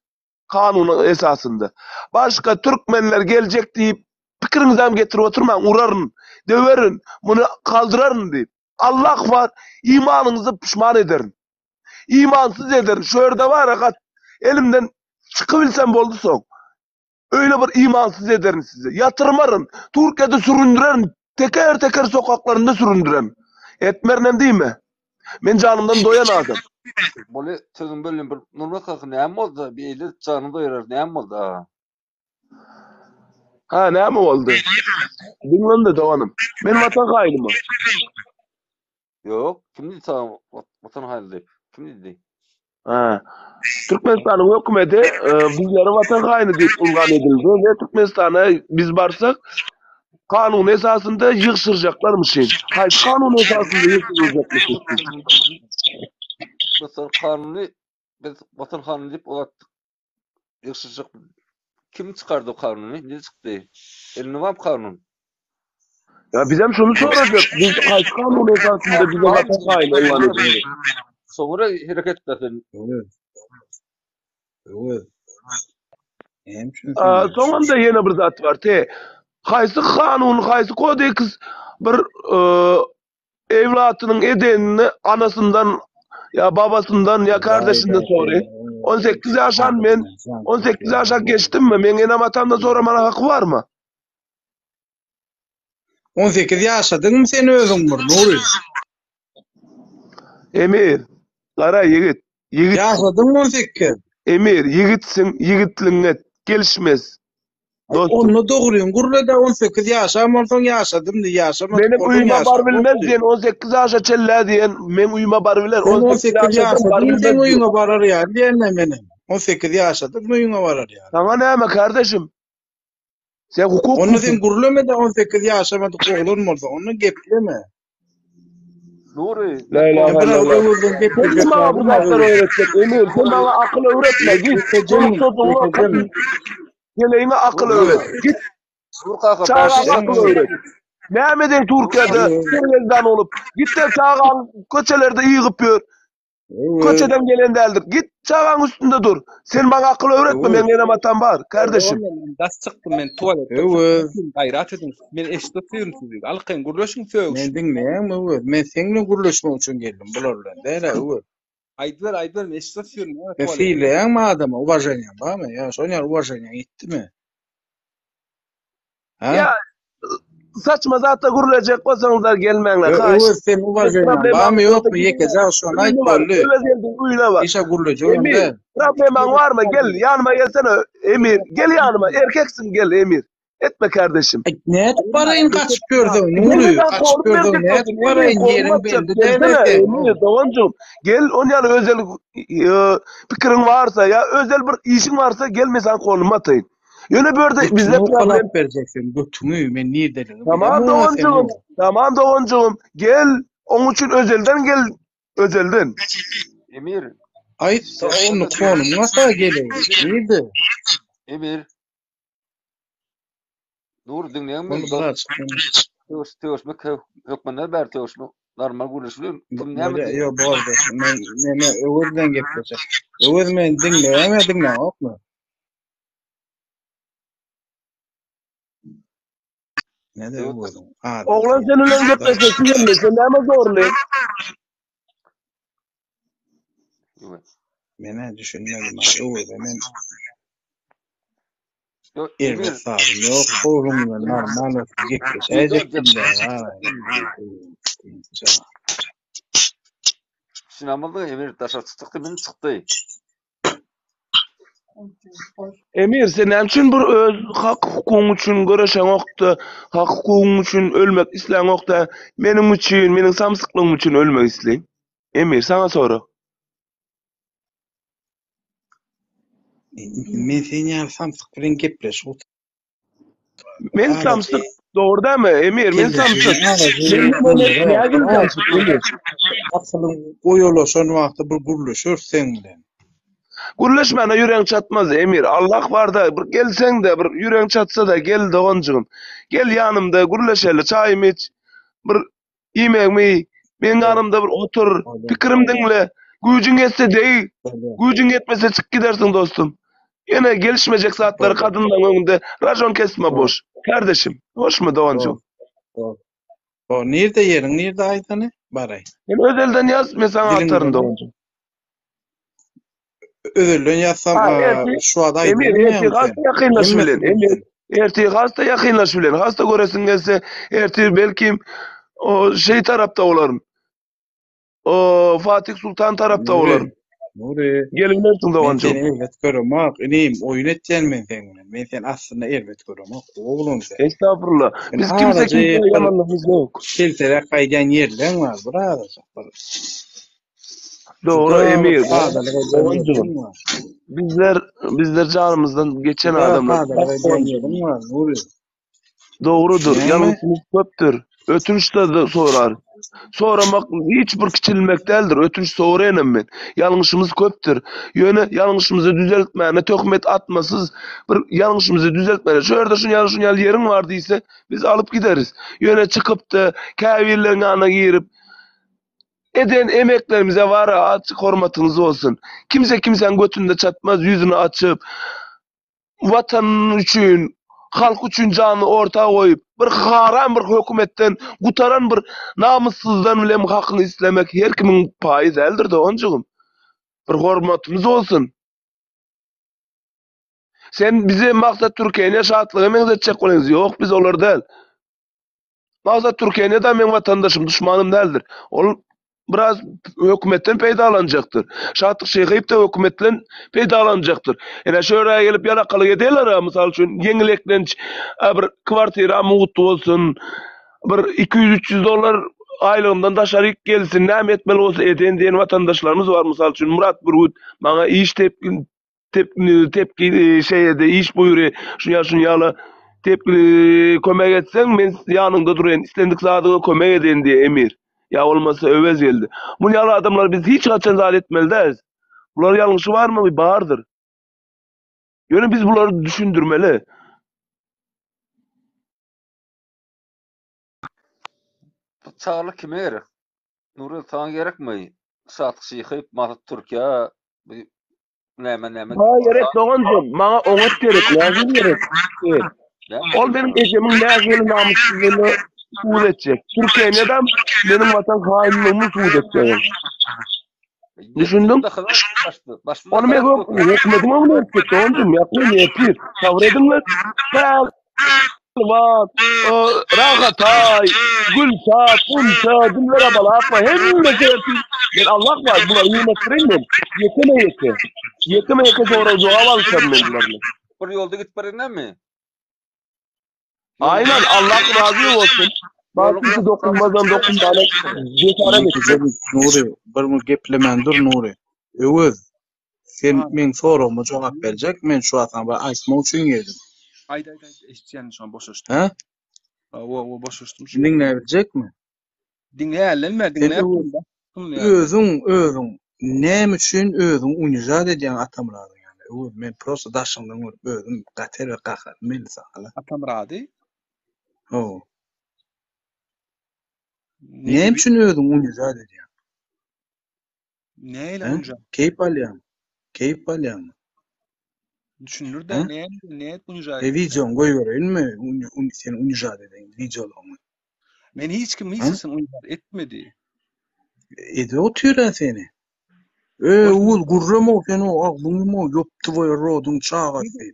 Kanunyň esasynda. Başga türkmenler geljek diýip pikiriňizem getirip oturmaň, uraryn, döwerin, muny kaldyraryn diýip. Allah bar, imanyňyzy puşman ederin. Imansyz ederin. Şu ýerde bar-a gat elimden çykybilsem boldy soň. Öýle bir imansyz ederin sizi. Ýatyrmaryn. Türkiýede süründirerin. Teker-teker sokaklarynda süründirerin. Etmerinem diýme. Men janymdan doýan adam. Bolýa sözüňi bölýän bir Nurmyrat kaka näme boldy beýle janyňy doýurar näme boldy aga. Ha näme boldy? Diňlemde doganym. Men watan haýynymy? Ýok, kim diýdi saňa watan haýyny diýip? Kim diýdi? Ha. Türkmenistanyň hökümeti e, bizleri watan haýyny diýip yglan edildi we Türkmenistana biz barsak kanun esasynda ýygşyrjaklarmyşyn. Haýsy kanun esasynda ýygşyrjakmyşyn? Dostlar kanuny biz watan haýyny diýip uzatdyk. Ýygşyrjak kim çykardy o kanuny? Nirede çykdy? Elinde barmy kanun? Ya bizem şunu sorajak. Biz haýsy kanun esasynda bize watan haýyny yglan edildi? Soňra hereket etsin. Öwez. Öwez. Näme üçin Aa, sen Soňunda ýene bir zat bar. Te haýsy kanun, haýsy kodeks bir e, Evlatynyň edenini anasyndan ýa babasyndan ýa kardeşinden soraýyn. 18 ýaşan men 18 ýaşa geçdimmi? Meň enem atamdan soramana haky barmy? 18 ýaşadyňmy sen özüň bir Nury? Emir, gara ýigit, ýigit. Ýaşadyňmy 18? Emir, ýigitsiň, ýigitligiňe gelişmez. Dostum. Onda dogryňy gürle-de 18 ýaşan bolsaň ýaşadym diý, ýaşamadyk Meniň bolsaň öýüme bar ýaşamok bilmez diý. diýen 18 ýaşa çenlä diýen meň öýüme bar biler Sen 18 18 ýaşasam bar ýaşadym bilmez seň diýen. öýüňe barar ýaly diýende menem. 18 ýaşadym öýüňe barar ýaly. Saňa näme kardeşim? Sen hukuk Onda sen musun? gürleme-de 18 ýaşamadyk oglan bolsaň, onda gepleme. Nury, La men ilahe Sen biraz illallah. öwürden Sen geplejek kim maňa bu barmy zatlary öwür. öwretjek? Emir, sen maňa akyl öwretme. Git. Ýekejem, Çoluk çocuğuňa ýekejem. Geleýiňe akyl Nury, öwret. Git. Nur kaka Çagaňa başdan akyl öwret. Näme edeýin Türkiýede sergezdan bolup. Git-de çagaň köçelerde ýygyp ýör. Öwür. Köçeden gelen däldir. Git çagaň üstünde dur. Sen maňa akyl öwretme, Öwür. meň enem atam bar, kardeşim. Men daş çykdym, men tualetde Öwür. çykdym. Gaýrat ediň. Men eşidip otyryn sizi. Alkyň, gürleşiň, Men sögüşiň. diňleýäňmi Öwez? Men seň bilen gürleşmek üçin geldim, bular bilen däl-ä Öwez. Aýdyber, aýdyber, men eşidip otyryn. Näme Sen tualetde? sylaýaňmy adamy, uwaženiýaň barmy? Ýa şon ýaly uwaženiýaň ýetdimi? Ha? Ýa saçma zatda gürlejek bolsaňyzlar gelmäňler. Ö- Haýyş. Öwez seň uwaženiýaň barmy ýokmy? Ýekeje şony aýt Öýüne bar. boldy. Öwez geldi, öýüne bar. Işe gürlejegem Emir, däl. problemaň barmy? Gel, ýanyma gelsene. Emir, gel ýanyma. Erkeksiň, gel Emir. Etme kardeşim. Aý, nädip baraýyn gaçyp ýörseň, Nury, Nireden gaçyp kolup ýörseň berjek nädip bolsun? Emir baraýyn, kolup ýeriň atjak. belli däl Gelsene eken. Emir, doganjygym. Gel, on ýaly özel e, pikiriň varsa ýa özel bir işiň varsa gel men sana kolumy ataýyn. Ýöne bu ýerde Götüňi bizde problem owkalap berjek sen, götüňi, men niredeligini Tamam bilemok seniň. doganjygym, tamam doganjygym. Gel, oň üçin özelden gel, özelden. Emir, Aýt, sen onda näme konumyň ata geleýin. Nirde? Emir. Nur diňleýäňmi Ony meni dost? biraz çykdym. Sögüş, sögüşmek hö- hökmünde bäri sögüşmek. Normal gürleşilen kim näme Bolýa, diýýär? ýok, boldy. Men neme Öwez bilen gepleşek. Öwez meni diňleýäňmi, diňläňokmy? Näde Öwez Öweziň ady Oglan sen bilen gepleşesi gelmedi. Sen näme zorly? Öwez. Men-ä düşünmedim. Öweze men Ýok, Emir. erbet zadym ýok. Ogluň bilen normal oturyp gepleşäýjek Düşünemezdi Emir daşary çykdy, men çykdy. Emir, sen näme üçin bir öz hak hukugyň üçin göreşeňokda, hak hukugyň üçin ölmek isläňokda, meniň üçin, meniň samsyklygym üçin ölmek isleýin? Emir, saňa sorag. Men sen ýaly samsyk bilen gepleşip otur. Men samsyk, dogry dälmi, Emir, men samsyk. Men nädip samsyk, Emir? Akylyň goýalaşan wagty bir gürleşeris seň bilen. Gürleşmäne ýüregiň çatmaz, Emir. Allah barda, bir gelseň-de, bir ýüregiň çatsa-da, gel doganjygym. Gel ýanymda gürleşeli, çaýymy iç. Bir iýmegimi iý. Meň ýanymda bir otur, pikirim diňle. Güýjüň ýetse deg, güýjüň ýetmese çyk gidersiň dostum. Ýene gelişmejek zatlary kadynlaryň öňünde rajon kesme boş. Kardeşim, hoşmy doganjygym? O nirde ýeriň nirde aýtsana baraý. Sen özelden ýaz, men saňa ataryn doganjygym. Özelden ýazsam şu wagt aýdyp Emir, ertir has-da ýakynlaş bilen. Emir, ertir has-da ýakynlaş bilen. Has-da göresiň gelse, ertir belkim o şeý tarapda bolaryn. O Fatih Sultan tarapda bolaryn. Nuri. Gelibilersiň doganjygym. Men seni erbet göremok, inim, oýun etýän men seň bilen. Men seni aslynda erbet göremok, oglan sen. Estagfurullah. Biz kimse kimsä ýamanlygymyz ýok. Kelteräk gaýdýan ýerleň bar, birazajyk bir. Dogry Emir. Bizler bizler janymyzdan geçen adamlar. Dogrudyr. Ýalňyşymyz köpdür. Ötünç de sorar. Soramak hiç bir kiçilmek däldir. Ötünç soraýanam men. Ýalňyşymyz köpdür. Ýöne ýalňyşymyzy düzeltmäne töhmet atmasyz bir ýalňyşymyzy düzeltmäne. Şu ýerde şun ýaly şun ýaly ýeriň bar diýse biz alyp gideris. Ýöne çykypda käbirleriň ýanyna girip Eden emeklerimize wara azjyk hormatyňyz bolsun. Kimse kimsäň götünde çatmaz ýüzüni açyp Watan üçin halk üçin janyny orta goýup bir haram bir hökümetden gutaran bir namyssyzdan bilem hakyňy islemek her kimiň paýy däldir doganjygym. Bir hormatymyz bolsun. Sen bizi Maksat Türkeniýe şatlyga meňzetjek bolýaňyz ýok biz olar däl. Maksat Türkeniýe-de meň watandaşym, duşmanym däldir. Ol biraz hökümetden peýdalanjakdyr. Şatlyk Şyhyýew-de hökümetden peýdalanjakdyr. Ine şu ýere gelip ýalakalyk ederler-ä, mysal üçin, ýeňil eklenç, bir kwartira mugt bolsun, bir 200-300 dollar aýlygymdan daşaryk gelsin, näme etmeli bolsa edeýin diýen watandaşlarymyz bar. Mysal üçin, Myrat Bürgüt maňa iş tepki şeýle iş buýry, şuny şuny ýaly tepki kömek etseň, men ýanyňda duraýyn, islendik zadyňa kömek edeýin diýe Emir. Ýa bolmasa Öwez geldi. Muny ýaly adamlar biz hiç haçan zat etmeli däl. Bular ýalňyşy barmy? Bardyr. Ýöne biz bulary düşündirmeli. Bu çaglyk kime gerek? Nurel saňa gerekmi? Şatlyk Şyhyýew, Masut Türkiýe, bu näme näme. Maňa gerek doganjygym, maňa oňat gerek, nähili gerek? Ol meniň ejemiň nähili namyssyzlygyny subut etjek. Türkiýede meniň watan haýynlygymy subut etjek ol. Düşündiň? Ony men hökümetiň öňüne etjek doganjygym, ýakyn ertir. Sabyr ediňler. Pälwan, Rahataý, Gülşat, Gunça, Dilber Abalakwa hemmesi ertir. Men Allah bar, bulary ýygnatdyryn men. Ýekeme ýeke. Ýekeme ýeke sorag jogap alyşaryn men bular bilen. Bir ýolda gidip barýan Aynen Allah razı olsun. Bak bizi dokunmazdan dokunmana cesaret etsin. Nuri, bir mı geplemän dur Nuri. Öwez, sen meň soragyma jogap berjek, men şu wagt saňa bir aýtmak üçin geldim. Aýt aýt aýt, eşitýän şu an boşaşdym. Hä? Hawa, hawa boşaşdym şu. Diňläbiljekmi? Diňläýerlenme, diňläp. Özüň, özüň näme üçin özüňi unižat edýäň Atamyradyň ýanynda? Öwez, men prosta daşyňdan görüp özüm gaty erbet gaharym geldi saňa-la. Atamyrady? Hawa. Näme üçin özüňi unižat edýäň? Nähili unižat? Keýp alýaň? Keýp alýaňmy? Düşündir-de, näme, nädip unižat edýäň? E wideoňy goýbereýinmi? Seni unižat edeýin wideolaryňy. Men hiç kim hiç haçan unižat etmedi. Edip otyr-a seni. Öwez gürreme sen o agzyňy ýum ýop twoý roduň çagasy.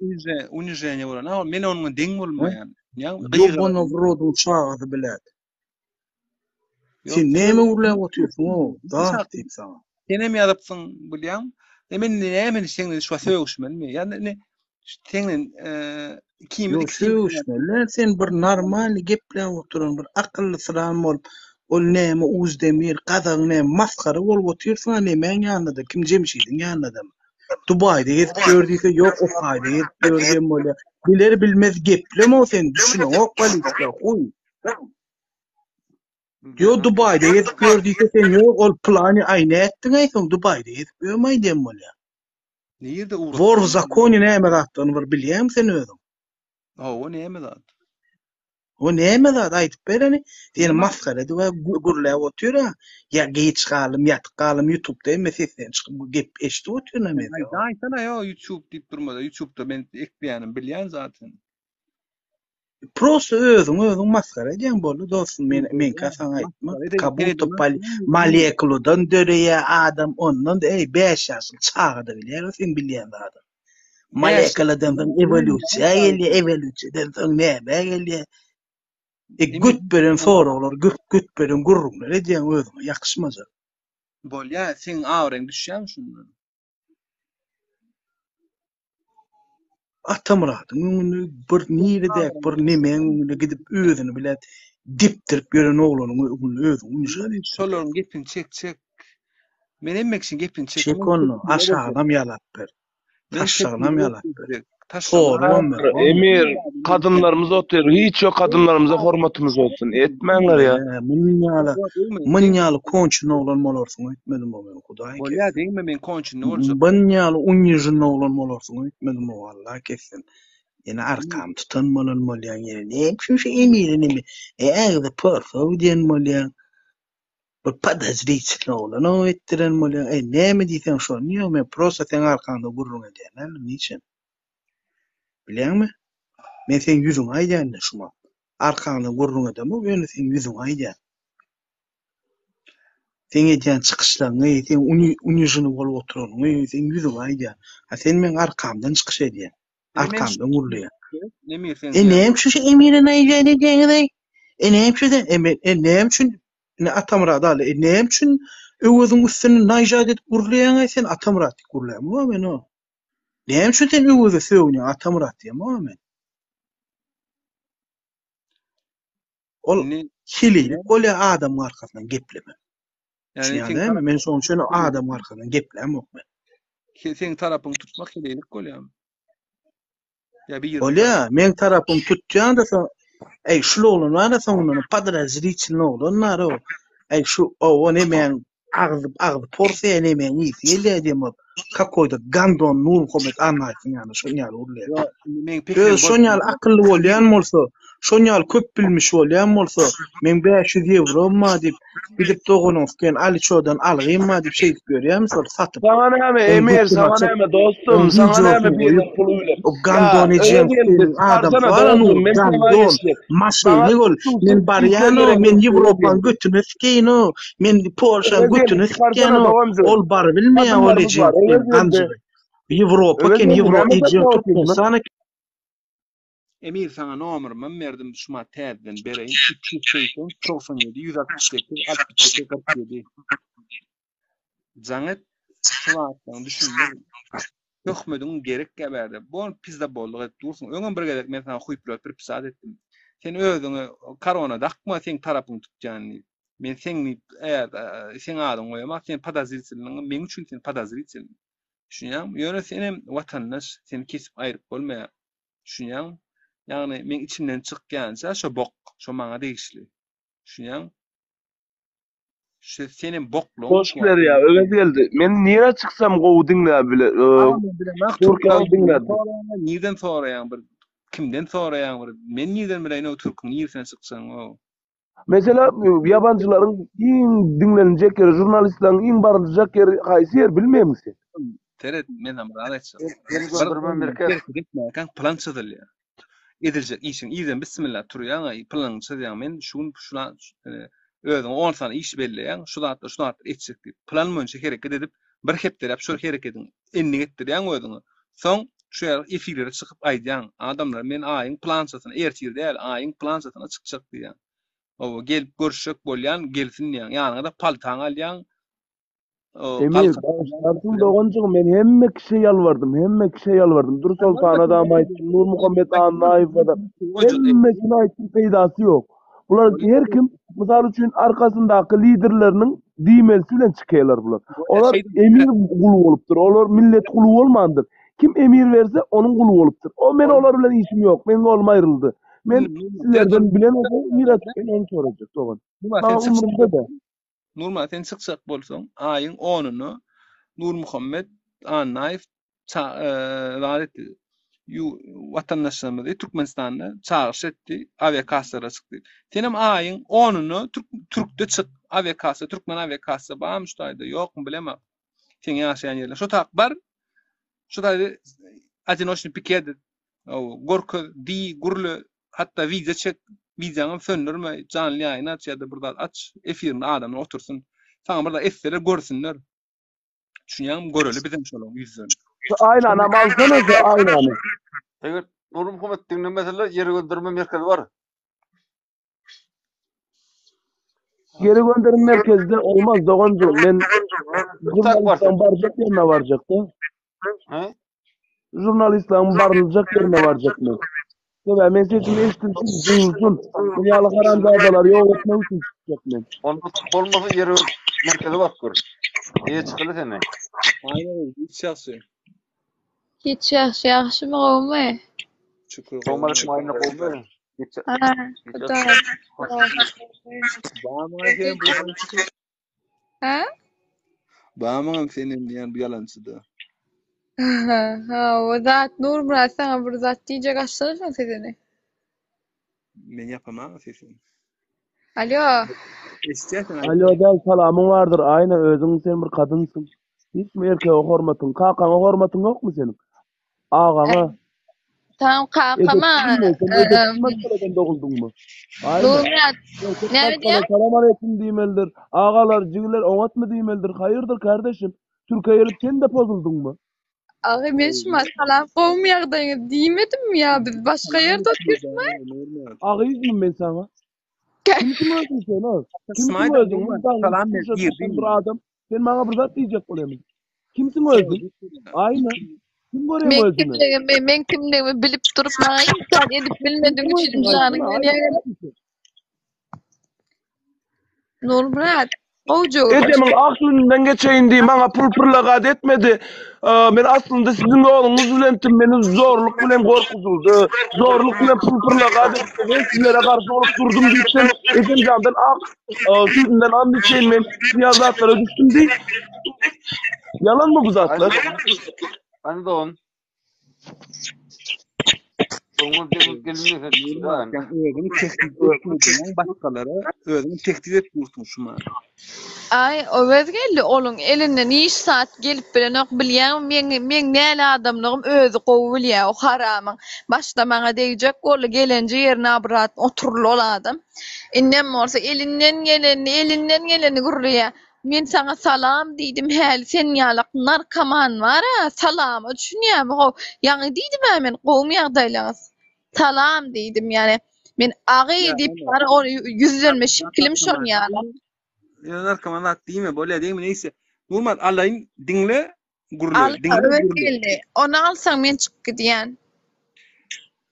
Uniženiýe bolan. Ha, men onuň deň bolmaýan. Ýobana w roduň çagasy bilet. Sen näme gürläp otyrsyň o zat diýip saňa. Senem ýazypsyň bilýäň. E men näme seň şu sögüşmelimi? Ýa ne seň ikimiz Ýok sögüşmeli. Sen bir normalny gepläp oturan bir akylly syran bolup ol näme Uzdemir gazagyň näme masgara bolup otyrsyň a nemäň ýanynda kim Jemşidiň ýanyndamy. Dubaýda gezip ýör diýse ýok Ohaýda gezip ýör diýen bolýar. Biler bilmez gepleme sen düşüneňok politika huý. Ýo Dubaýda gezip ýör diýse sen ýok ol plany aý nätdiňaý soň Dubaýda gezip ýörmaý diýen bolýar. Nirde ugratdyň? Wor w zakone näme zatdygyny bir bilýäňmi sen özüň? Hawa näme zat? O näme zat aýdyp bereni? Seni masgara edip gürläp otyr-a. Ýa giç galdym, ýatyp galdym ýutubda hemme sesden çykyp gep eşidip otyryn-a men. Aýtsana ýo ýutub diýip durmada ýutubda men ekleýänim bilýän zaten. Prosta özüňi özüň masgara edýäň boldy dostum men meňkä saňa aýtmak kabutto molekuladan döreýä adam ondan eý 5 ýaşly çagada bilýär o seň bilýän zadyň molekuladan soň ewolýusiýa gelýä ewolýusiýadan soň näme gelýä e göt beren soraglar göt göt beren gürrüňler edýäň özüňe ýakyşmajak Bolýa seň abraýyň düşýämi şundan? Atamyradyň öňünde bir niredäki bir nemäň öňünde gidip özüni bilen depdirip ýören oglanyň öňünde özüňi unjak etdi. Şolaryň gepini çekjek. Men hemme kişiň gepini çek. Çek onda, aşagynam ýalap ber. Taşşagynam ýalap ber. Sorubam ber. Emir, kadynlarymyz otyr. Hiç ýok kadynlarymyza hormatymyz bolsun. Etmäňler ýa. Munuň ýaly, munuň ýaly konçun oglan bolarsyň öýtmedim o men, Hudaý kessin. Bolýa degme men konçunly boljak. Munuň ýaly unižen oglan bolarsyň öýtmedim o, Allah kessin. Ýene arkam tutan bolan bolýaň ýene. Näme üçin şu Emiri neme? E agzy porsa diýen bolýaň. Bir podozritelny oglan o etdiren bolýaň. E näme diýseň şony ýok men prosta seň arkaňda gürrüň edýän däldim niçem. Bilýäňmi? Men seň ýüzüňe aýdýan indi şumat. Arkaňdan gürrüň edemok, ýöne seň ýüzüňe aýdýan. Seň edýän çykyşlaryňy, seň uniženi bolup oturanyňy, seň ýüzüňe aýdýan. A sen meň arkamdan çykyş edýäň. Arkamdan gürleýäň. Emir sen. E näme üçin şu Emire näme edýäňiz-eý? E näme üçin sen? E men e näme üçin indi Atamyrat aly, e näme üçin. Öweziň üstüne naýžat edip gürleýäň-aý sen Atamyrat diýip gürlämok-a men o. Näme üçin sen Öweze sögünýäň Atamyrat diýemok-a men. Ol heleýlik bolýar adamyň arkasyndan geplemek. Düşünýäň dälmi? Men şonuň üçin adamyň arkasyndan geplämok men. Seň tarapyňy tutmak heleýlik bolýarmy? Ýa bir Bolýa, meň tarapym tutýan-da soň, äý şul oglan bar-a soňundan podrazriçelnyý oglan bar-ow. Äý şu owa nemäň agzy agzy porsaýa nemäň ysy gelýä diýen bolup, kakoýda gandon Nurmuhammet Annaýewiň ýanyna şon ýaly urulýar. Ýok, indi meň pikirim Özi şon ýaly akylly bolýan bolsa, şon ýaly köp bilmiş bolýan bolsa, meň 500 ýewrom bar diýip, gidip doganyň süken Aliçodan algym bar diýip şeýdip ýörýärmi şol satyp. Saňa näme Oň Emir, götüni saňa açyp, näme oň dostum, saňa näme wideosyny biriniň goýup, puly bilen. o Ýa, gandon öýe ejeň geldi, seniň adamsy çykarsana bar dostum, Nur, men saňa gandon, geçjek. Saňa maşyny ol, men hususy işler barýan-o, gerek men ýok, öýe Ýewropaň geldi. götüne sikeýin-o, men Polşaň Öwez geldi, götüne çykarsana sikýän-o, doganjygym. ol barybilmeýär ol Kadynlarymyz ejeň bar, seniň Öwez geldi. ganjygy. Ýewropa Öwez eken, geldi, Ýewro näme ejeň satmak otyrsyň? Türkmenistan eken. Emir saňa nomerymam berdim şumat täzeden bereýin 380 97 168 62 47 Jaň et şu zatlaryň düşündir töhmediň gerekkä bärde bon pizdabollyk edip dursuň öňem bir gezek men saňa huýplat pripisat etdim sen özüňe korona dakma seň tarapyňy tutýan diýip men seň diýip seň adyňy goýamak sen podozritelnyň meň üçin sen podozritelnyý Düşünýäňmi? Ýöne senem watandaş, seni kesip aýryp bolmaýar. Düşünýäňmi? Ýagny meň içimden çykýança şo bok, şo maňa degişli. Düşünýäňmi? Şu senem boklugyň Goşgy berýär, Öwezgeldi. Men nirä çyksam gowy diňläp bile. Türkmen diňläp. Nirden soraýaň bir kimden soraýaň bir men nirden bileýin o türküň niresinden çykjagyny o. Mesela ýabanjylaryň iň diňleniljek ýeri, žurnalistleriň iň baryljak ýeri haýsy ýer bilmeýärmiň sen? Seret, men hem zat aýtjak. Geri gönderme merkez. Etmäkäň plan çyzylýar. Ediljek işiň irden bismillah turýaň, planyňy çyzýaň. Men şu gün şuna özüňe 10 sany iş belleýäň, şu zatlar, şu zatlar etjek diýip. Plan boýunça hereket edip, bir hepdeläp şol herekediň endik etdirýäň özüňe. Soň şu ýaly efirlere çykyp aýdýaň, adamlar men aýyň plançasyna, ertir däl, aýyň plançasyna çykjak diýýäň. Hawa, gelip görüşjek bolýan, gelsin diýýäň. Ýanyňa-da paltaňy alýaň. Emir, bagyşlarsyň doganjygym, men hemme kişä ýalbardym, hemme kişä ýalbardym. Dürsoltana-dam aýtdym, Nurmuhammet Annaýewe-da, hemmesine aýtdym, peýdasy ýok. Bular her kim, mysal üçin, arkasyndaky liderleriniň diýmelisi bilen çykaýarlar bular. Olar emir guly bolupdyr. Olar millet guly bolmandyr. Kim emir berse, onuň guly bolupdyr. O men olar bilen işim ýok. Meniň golum aýryldy. Men sizlerden bilen bolsa miras men ony sorajak dogan. Maňa umrumda däl. Nurman sen çykjak bolsaň, aýyň onuna Nurmuhammet Annaýew zat etdi. Watandaşlarymyzy Türkmenistanda çagyryş etdi, awiakassalara çyk diýip. Senem aýyň onuna Türkde çyk, awiakassa, türkmen awiakassa barmy şu taýda, ýokmy bilemok. Seň ýaşaýan ýeriňde. Şo tak bar. Şu taýda odinoçnyý piket et. Görkez, diý, gürle, hatda wideo çek, wideoňam söndürme, janly ýaýyn aç ýa-da bir zat aç, efirinde adamlar otursyn. Saňa bir zat etseler görsünler. Düşünýäňmi? Göreli bizem şolaryň ýüzlerini. Şu aýnanam alsana şu aýnany. Eger Nurmuhammet diňlemeseler ýere gönderme merkezi bar. Geri gönderim merkezde olmaz doganjygym. Men žurnalistleriň barjak ýerine barjak-da. He? Žurnalistleriň baryljak ýerine barjak men. Sebäbi men sesimi eşidilsin, duýulsyn. Bu ýaly haramzadalary ýok etmek üçin çykjak men. Onda bolmasa ýere merkeze baryp gör. Eýe çykaly seni. Aýna hiç ýagşy. Hiç ýagşy, ýagşymy gowumy? Şükür Salam aleyküm Aýna gowumy? Hiç Ha, Hudaý. Bamyňam sen bu ýalançyda. Ha? Bamyňam sen hem diýen bu ýalançyda. Ha, o zat Nurmyrat saňa bir zat diýjek açsana şoň sesini. Men ýapamam sesini. Alo. Eşitýärsiň. Alo däl salamyň bardyr Aýna özüň sen bir kadynsyň. Hiçmi erkege hormatyň, kakaňa hormatyň ýokmy seniň? Agaňa. Tamam kakama. Edepsizmi sen edepsiz maşgaladan doguldyňmy? Aýna. Nurmyrat näme diýýäň? Salam aleýkum diýmelidir. Agalar, jigiler oňatmy diýmelidir. Haýyrdyr kardeşim? Türkiýä gelip sen-de pozuldyňmy? Aga men şuma salam gowmy ýagdaýyňyz diýmedimmi ýa biz başga ýerde otyrysmy? Agyzmy men saňa? Kimsiň özüň sen o? Kimsiň özüň? Salam ber girdi. Bir adam. Sen maňa bir zat diýjek bolýarmyň? Kimsiň özi? Aýna. Kim görýäň Men özüni? kimligimi, men kimligimi bilip durup maňa hiç zat edip bilmediň Kimsiň üçin özüň janyň aýtsana, ýanýar. Aýna. Nurmyrat, gowja gürleş. Ejemiň ak süýdünden geçeýin diý, maňa pul pyrlagat etmedi. Men aslynda siziň ýoluňyz bilendim, meni zorluk bilen gorkuzyldy. Zorluk bilen pul pyrlagat etdi. Men sizlere garşy bolup durdum diýip sen ejemjandan ak süýdünden and içeýin men şu zatlara düşdüm diý. Ýalanmy bu zatlar? Hany dogan? Soňra gelin gelin Sen özüň tehdit etmediň başgalara, özüň tehdit edip dursuň şuma. Aý, Öwez geldi, oluň elinden hiç zat gelip bilenok, bilýäňmi, meň meň näle adamlygym özi gowy bilýä o haramyň. Başda maňa degjek boldy, gelenje ýerine obratno oturyldy ol adam. Indem bolsa elinden gelenini, elinden gelenini gürleýä. Men saňa salam diýdim häli sen ýalak narkoman bar-a salama düşünýämi how ýaňy diýdim-ä men gowumy ýagdaýlaňyz salam diýdim ýani men agy diýip bar ony ýüzlenme şekilim şon ýaly. Ýa narkoman zat diýme bolýa diýme neýse. Nurmat alaýyn diňle gürle Al diňle Öwez gürle. geldi ony alsaň men çykyp gidýän.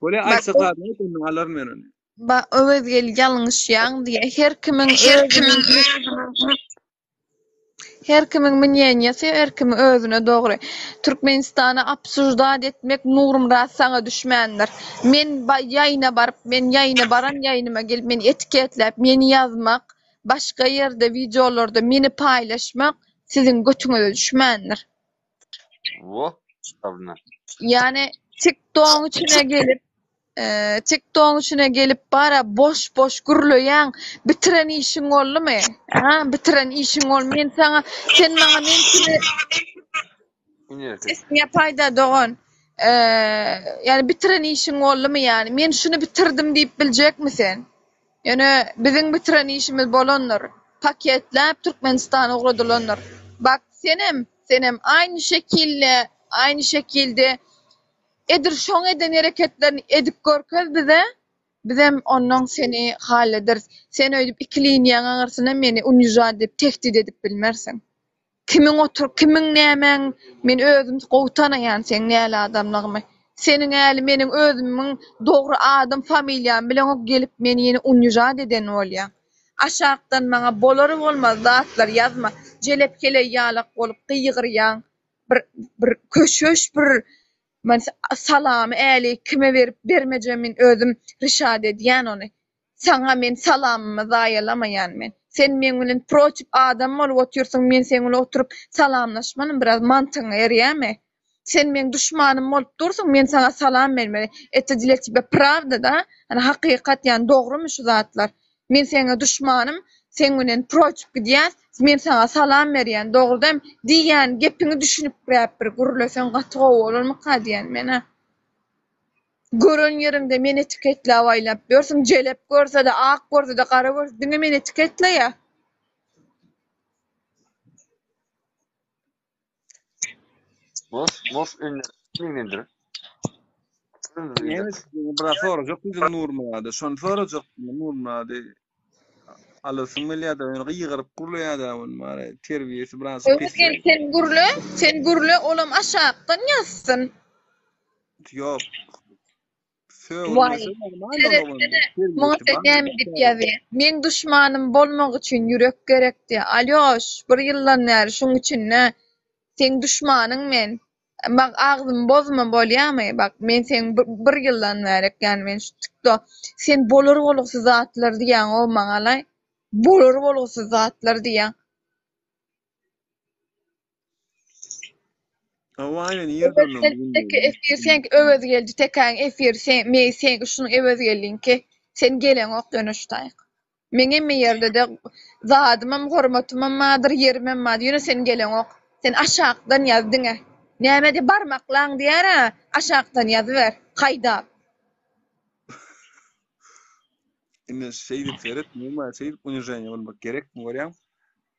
Bolýa Bak aýtjak zadyňy aýt ondan alaryn men ony. Ba Öwezgeldi ýalňyşýaň diýýä. Her kimiň özüniň Her kimiň mneniýasy her kimiň özüne dogry. Türkmenistany obsuždat etmek Nurmyrat saňa düşmändir. Men ýaýyna baryp men ýaýyna baran ýaýynyma gelip meni etiketläp meni ýazmak başga ýerde wideolarda meni paýlaşmak siziň götüňize düşmändir. Wo, tabna. Ýani TikTogyň içine gelip, TikTogyň içine gelip bara boş boş gürleýäň, bitiren işiň boldumy? Ha, bitiren işiň bol. Men saňa, sen maňa men kime Sesiňi ýapaýda dogan. Ýani bitiren işiň boldumy ýani? Men şuny bitirdim diýip biljekmi sen? Ýöne biziň bitiren işimiz bolandyr. Paketläp Türkmenistana ugradylandyr. Bak senem, senem aýny şekilde, aýny şekilde edil şoň eden hereketlerini edip görkez bize, bizem onnoň seni hallederis. Sen öýdüp iki liniýaň aňyrsynda meni unižat edip, tehdit edip bilmersiň. Kimiň otur, kimiň nämäň, men özüm gowy tanaýan seň näli adamlygymy. Seniň äli meniň özümiň dogry adym, familiýamy bileňok gelip meni ýene unižat eden bolýaň. Aşakdan maňa bolar bolmaz zatlar ýazma, jelep heleý ýalak bolup gygyrýaň, bir bir köşeş bir men salamy äli kime berip bermejegimi men özüm rişat edýän ony. Saňa men salamymy zaýalamaýan men. Sen meň bilen protiv adam bolup otyrsyň men seň bilen oturyp salamlaşmanym biraz mantygyňa erýämi? Sen meň duşmanym bolup dursuň men saňa salam bermeli. Это для тебя prawda da? Ýani hakykat ýani dogrymy şu zatlar? Men seňe duşmanym seň bilen protiv gidýäs men saňa salam berýän dogrudam diýýän gepiňi düşünipräp bir gürleseň gaty gowy bolarmyka diýän menä. Gören ýeriňde meni etiketläp aýlap ýörsüň, jelep görse-de, ak görse-de, gara görse diňe meni etiketleýä. Boş, boş öňlendir. Näme biraz sorajak diýdim Nurmyrada. Şony sorajak Nurmyrady. Alasyň gelýär-de, ýöne gygyryp gürleýär-dä ol bary. Terbiýesi biraz pes. Gel sen gürle, sen gürle, olam aşakdan ýazsyn. Ýok. Waý. Seretsene, muňa sen näme diýip ýazýaň? Meň duşmanym bolmak üçin ýürek gerek diýýär. Alýoş, bir ýyldan bäri şuň içinde seň duşmanyň men. Bak agzymy bozma bolýamy? Bak men seň bir ýyldan bärek ýani men şu tiktok sen bolar bolgusyz zatlar diýýäň-ow maňalaý. Bolar bolgusyz zatlar diýýäň. Hawa men nirde ondan Teke efir seňki Öwezgeldi tekäň efiri sen me sen şunuň Öwezgeldiňki sen geleňok ýöne şu taýyk. Meň hemme ýerde-de zadymam hormatymam bardyr ýerimem bardyr ýöne sen geleňok. Sen aşakdan ýaz diňe. Näme diý barmaklaň diýär-ä aşakdan ýazyber haýdap. Indi şeýdip seret, näme şeýdip uniženiýe bolmak gerekmi görýäň?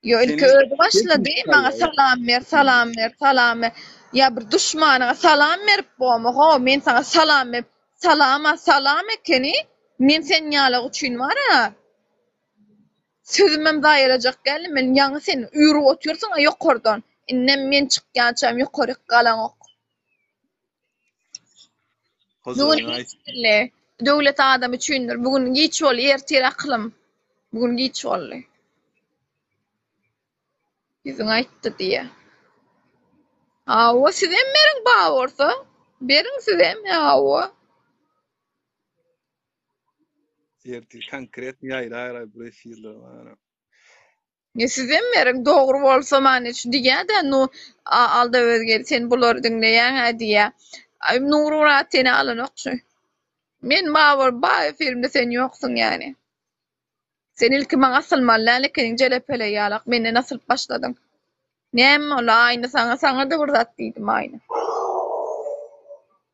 Ýo ilki özi başlady, maňa salam ber, salam ber, salam ber. Ýa bir duşmanyňa salam berip bormy, ho, men saňa salam berip, salama salam ekeni, men sen ýalyk üçin bar-a. Sözümem zaýalajak däldim men ýaňy sen üýrüp otyrsyň-a ýokardan. Indem men çykýançam ýokaryk galaňok. Bu gün Hojalygyňy giç aýt. boldy. Döwlet adam üçindir. Bu gün giç boldy, ertir akylym. Bu gün giç boldy. Ýüzüňe aýtdy diýýä. Hawa, sizem beriň bar bolsa. Beriň sizem, hawa. Ertir konkretno ýaýraýraý bu efirler bar. Ne sizem beriň dogry bolsa many şu diýýä-dä nu alda özgeli sen bulary diňleýäň-ä diýýä. Aý Nurmyrat seni alanok şu. Men bar bolup bar efirimde sen ýoksuň ýani. Sen ilki maňa asylmaly däl ekeniň jelepeleý ýalak menden asylyp başladyň. Näme boldy Aýna saňa saňa-da bir zat diýdim Aýna.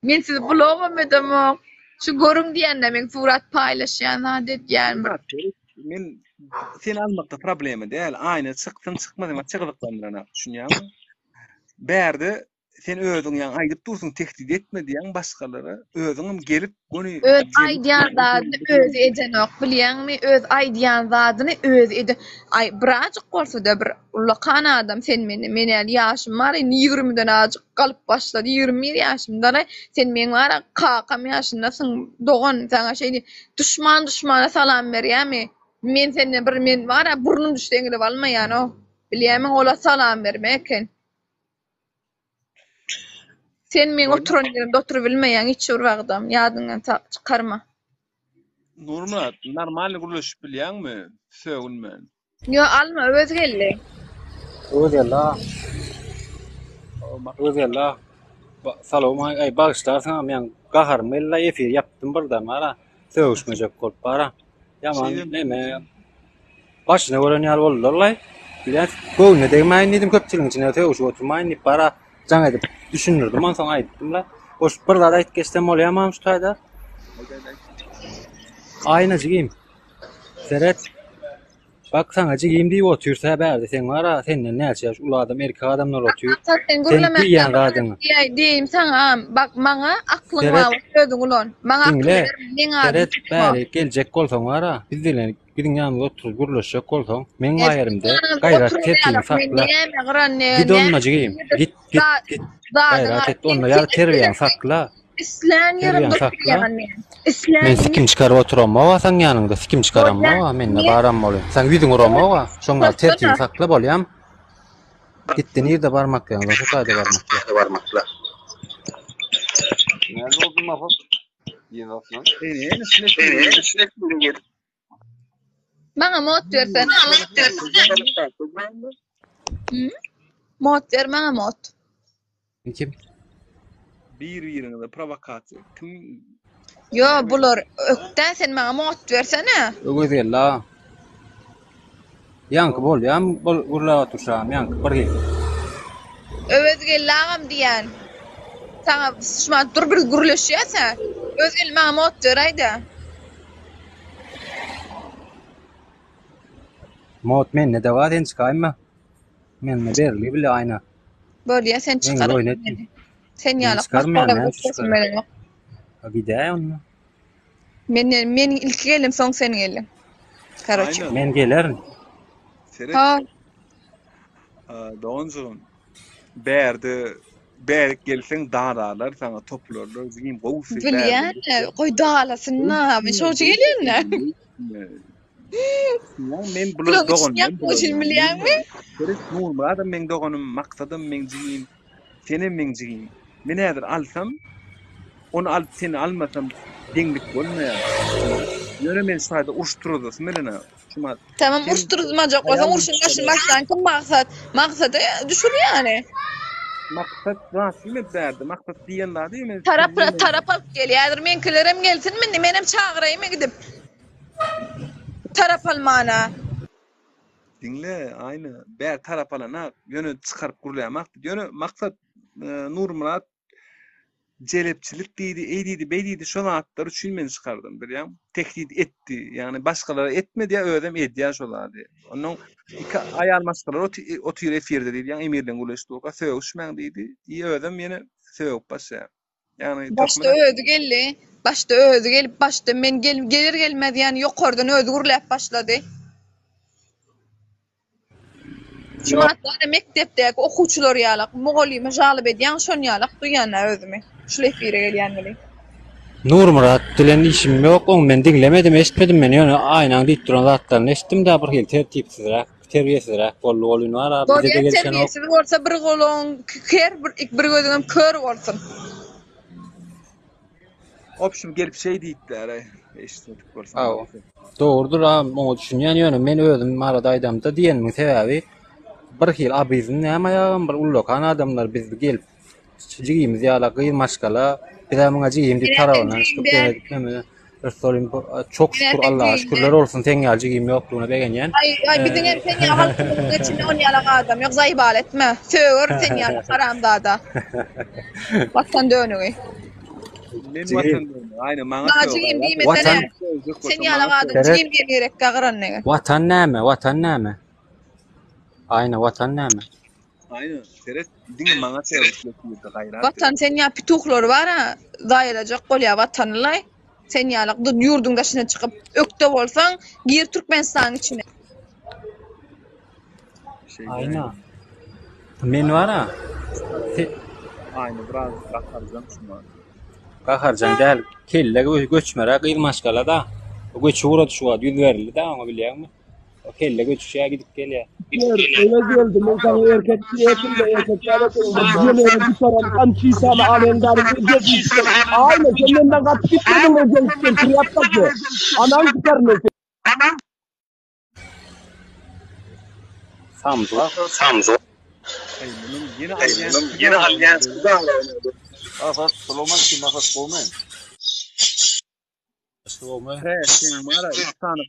Men sizi blogam edemok. Şu görüň diýende meň surat paýlaşýan zat edýän bir. Men seni almakda problema däl. Aýna çyksyn çykmasyn gaty gyzyklandyranok düşünýäňmi? Bärde sen özüň ýaňy aýdyp dursuň tehdit etme diýýäň başgalara özüňem gelip göni Öz aýdýan zadyny özi edenok bilýäňmi öz aýdýan zadyny özi ede aý birazjyk bolsada bir ullakan adam sen menden men häli ýaşym bar indi ýigrimiden azjyk galyp başlady 21 ýaşymdalaý sen meň bara kakam ýaşyndasyň dogan saňa şeý diýip duşman duşmana salam berýämi men senden bir men bara burnum düşse eňilip almaýanow bilýämiň ola salam bermek eken. Sen meň oturan ýerimde oturybilmeýäň hiç bir wagtam, ýadyňdan çykarma. Nurmyrat, normalny gürleşip bilýäňmi sögünmän? Ýo alma, Öwez geldi. Öwez geldi aga. Öwez geldi aga. Salowm aý bagyşlarsyň aga meň gaharym geldi efir ýapdym birden bara sögüşmejek bolup bara. Ýaman neme Başyna gören ýaly boldular-laý. Bilýän, göwnüne degmäýin diýdim, köpçüligiň içinde sögüşip oturmaýyn diýip, bara jaň edip düşündirdim, onsoň aýtdym-la. Goşup bir zat aýdyp geçsem bolýarmam şu taýda? Aýna jigim. Seret. Bak saňa jigim diýip otyrsa bärde seň bar-a, senden näçe ýaş uly adam, erkek adamlar otyr. Maksat sen Sen gürlemäň diýýän zadyňy. diýäý diýeýin saňa bak maňa aklyň Seret. bar bolsa özüň ulan. Maňa akyl Diňle. berme meň adymy Seret, tutma. bäri geljek bolsaň bar-a, biz bilen Biziň ýanymyzda oturyp gürleşjek bolsaň, meň E, ýerimde ýanyňyzda gaýrat oturan tertibiňi ýalak men sakla. näme gyran ne Git näme onda jigim, git, git, git. Gaýrat et onda ýa terbiýäňi sakla. Islän ýerimde Terbiýäňi sakla. oturýan men. Islän Men sikim çykaryp oturamok-a saň ýanyňda, sikim çykaramok-a, mende baram bolýa. Saň ýüzüňi uramok-a, şoň ýaly tertibiňi sakla bolýam. Gitdi nirde barmak ýaňda şu taýda barmakla. Näme boldy Mahmut? Diýen zatlar. Maňa mod bersene. Hı? Mod ber maňa mod. Kim? Bir-biriňize prowokasiýa. Kim Yo bular ökde sen maňa mod bersene. Öwez geldi aga. Ýaňky bolýam bol gürläp oturşam ýaňky bir hili. Öwez geldi agam diýen. Saňa şumat dur bir gürleşýäs hä. Öwez geldi maňa mod beräýdä. Mod mende-de bar sen çykaýma. Mende berli bile aýna. Bolýa sen Ýeňil çykar. oýun etme. Sen Men ýaly çykarmaýan masgara näme üçin götresim çykarýan? gelenok. Ha gidäý onda. Menden men ilki geldim soň sen geldiň. Karoçe. Aýna. Men gelerin. Seret. Ha Doganjygym, bärde bärik gelseň dalarlar saňa topularlar jigim gowusy bilýän goý dalasynda men şoň üçin gelýän-dä. Men bular Bularyň dogan içini ýakmak üçin bilýäňmi? Seret Nurmyradam meň doganym, Maksadam meň jigim, senem meň jigim. Men häzir alsam, ony alyp seni almasam deňlik bolmaýar. Ýöne men şu taýda uruş turuzasym gelenok. Şumat Tamam sen uruş turuzmajak bolsaň aýal urşuň başyny maşgala başlan kim Maksat? Maksady düşür ýany. Maksat zat diýme bärde. Maksat diýen zady men Tarap tarap alyp gelýädir. Meňkilerem gelsinmi indi menem çagyraýynmy gidip. Tarap almana. Diňle, aýna, bär tarap alanak, ýöne çykaryp gürlämak. Ýöne Maksat e, Nurmyrat jelepçilik diýdi, eý diýdi, beý diýdi, şo zatlar üçin men çykardym, bilýäň? Tehdit etdi. Ýagny başgalara etmedi ýa özem edýär şo zady. Ondan iki aýal maşgalalar otyr efirde diýdi, ýagny Emirleň gürleşip durka sögüşmäň diýdi. I özem ýene sögüp başlaýar. Ýagny Başda özi geldi. Başda özi gelip başda men gel gelir gelmez ýany ýokardan özi gürläp başlady. Şu wagt mekdepdäki okuwçylar ýalak mugallyma jalyp edýäň şon ýalak duýýan-a özümi. Şul efire gelýän weli. Nurmyrat bilen işim ýok, oň men diňlemedim, eşitmedim men ýöne Aýnaň diýip duran zatlaryny eşitdim-dä bir hili tertipsizräk, terbiýesizräk boldy welin bar-a bize-de Bolýa gelşenok. terbiýesiz bolsa bir gulagyň ker bir bir gözüňem kör bolsun. Opşum gelip şeý diýipdäraý eşitmedik bolsaň. Hawa. Dogrudyr a oňa düşünýän ýöne men özüm barada aýdamda diýenimiň sebäbi bir hili abizm näme aýagam bir ullakan adamlar biz gelip jigimiz ýala gyz maşgala bizä muňa jigim diýip Ine sen tarabyndan jigim çykyp däl. geňedip neme Röstolym çok Ine şükür sen Allaha jigim şükürler däl. olsun seň ýaly jigim ýoklugyna begenýän. Aý aý biziň hem sen ýaly halkymyzyň içinde on ýalak adam ýok zaýbal etme. Söger sen ýaly haramzada. Watan dönügi. Men Jigim. watan dönügi. Aýna maňa Maňa sög jigim gaýrat. diýmesene. Watan Sögjek Sen bolsaň ýalak maňa adam sög. Seret. jigim diýen gerekkä gyran nege. Watan näme? Watan näme? Aýna watan näme? Aýna seret diňe maňa sög ýerde gaýrat et. Watan sen ýa pituhlary bar-a zaýalajak bolýa watanylaý. Sen ýalak ýurduň daşyna çykyp ökde bolsaň gir Türkmenistanyň içine. Şeýle Aýna. Men bar-a. Se Aýna biraz gaharjaň şuňa. Gaharjaň däl. Kelle göçmere gyz maşgala-da. Göçüp ugrady şu wagt 100 berildi-dä oňa bilýäňmi? O kelle göçüşýär gidip gelýär. Ýer, öwez geldi, men saňa erkek diýesim-de, erkek däl ekeniň, bir ýeleğini gutaran Anfisany alendaryň ejesi diýipdir. Aýna, sen menden gaçyp gitmediň ejeň sen trýapkasy. Anaň tutaryn men seni. Samsyk. Eý, munuň ýene alýan ýene alýan. Asat, salowmaleýkim, Asat gowmy? Gowmy? He, seň bar-a iki sany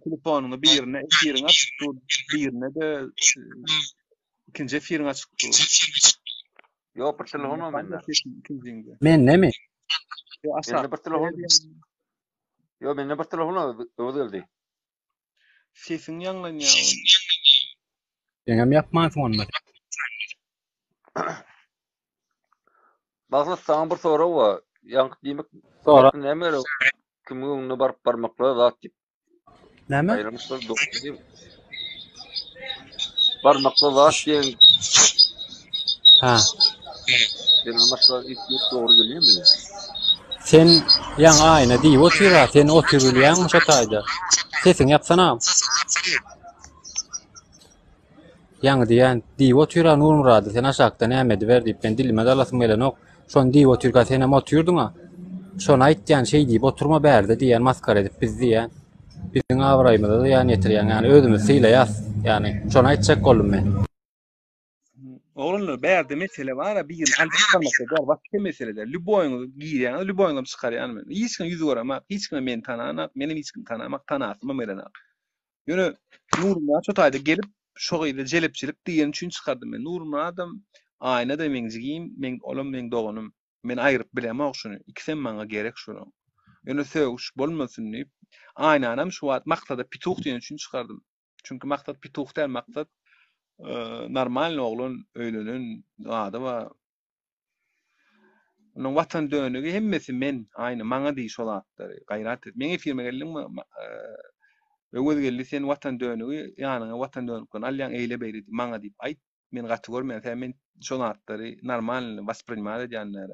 telefonyňda birine efiriň açyk dur, birine-de ikinji efiriň açyk dur. Ýok, bir telefon bar mende. Ikinjiňde. Mendemi? Ýok, aşak. Mende bir telefon. Ýok, mende bir telefon bar, Öwez geldi. Sesiň ýaňlanýar. Seňem ýapmansyň onda. Maksat saňa bir sorag bar. Ýaňky diýmek Sora. näme gerek? Kimiň öňünde baryp barmaklara zat diýip. Näme? Aýrymyşlar dogry diýip. Barmakla zat diýen. Ha. Ýene başga diýip dogry gelýärmi? Sen ýaňy aýna diýip otyr-a, sen otyr bilýäňmi şo taýda? Sesiňi ýapsana. Ýaňy diýýän, diýip otyr-a Nurmyrady, sen aşakda näme ediber diýip, men dilime dalasym gelenok. Şony diýip otyrka senem otyrdyň-a. Şony aýtýan, şeý diýip oturma bärde diýýän, masgara edip bizi diýýän. Biziň abraýymyza zyýan ýetirýäň, ýagny özümizi sylaýas. Ýagny, şony aýtjak boldum men. Oglanlar bärde mesele bar-a, birini alyp çykarmakda däl, başga mesele däl. Lýuboýyňyzy girýäňiz, lýuboýyňyzam çykarýan men. Hiç kim ýüz göremak, hiç kimem meni tananak, menem hiç kimi tanamak, tanasymam gelenok. Ýöne Nurmyrat şo taýda gelip, şo gyza jelepçilik diýeni üçin çykardym men. Nurmyradam, Aýna-da meň jigim, meň olam meň doganym. Men aýryp bilemok şuny. Ikisem maňa gerek şolaň. Ýöne sögüş bolmasyn diýip, Aýnanam şu wagt Maksada pituh diýeni üçin çykardym. Çünki Maksat pituh däl, Maksat normalny oglan, öýlenen, zady bar. Onuň watan dönügi hemmesi men, aýna maňa diý şo zatlary. Gaýrat et. Meň efirime geldiňmi? Öwezgeldi sen watan dönügi ýanyňa watan dönüklerini alýaň eýle beýle diý maňa diýip aýt. Men gaty görmeýän. Sebäbi men şo zatlary normalny wasprinimat edýän däl.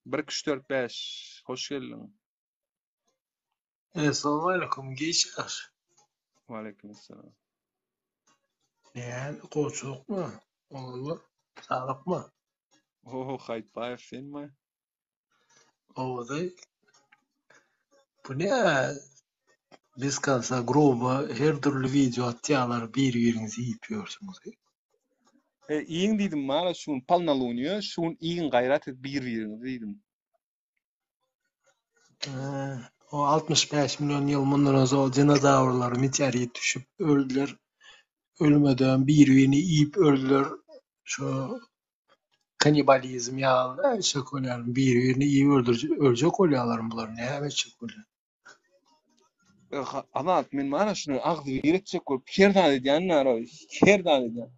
1 2 3 4 5 hoş geldiň. Essalawmaleýkum giç ýagşy. Waleýkim essalam. Näl gowçulykmy oglanlar saglykmy. Oho Haýytbaýew senmi? Owazy bu ne bez konca gruba her dürli wideo atýalar bir biriňizi iýip ýörsüňiz. E iýiň diýdim mara şu gün polnoluniýa şu gün iýiň gaýrat et bir biriňizi diýdim. O 65 million ýyl mundan ozal dinozawrlar meteorit düşüp öldüler. Ölmeden bir-birini iýip öldüler. Şu kanibalizm ýaly etjek bolýar. Bir-birini iýip öldürjek öljek bolýarlar bular. Näme etjek bolýar? Azat men mana şuny agzybir etjek bolup her zat edýän nara her zat edýän.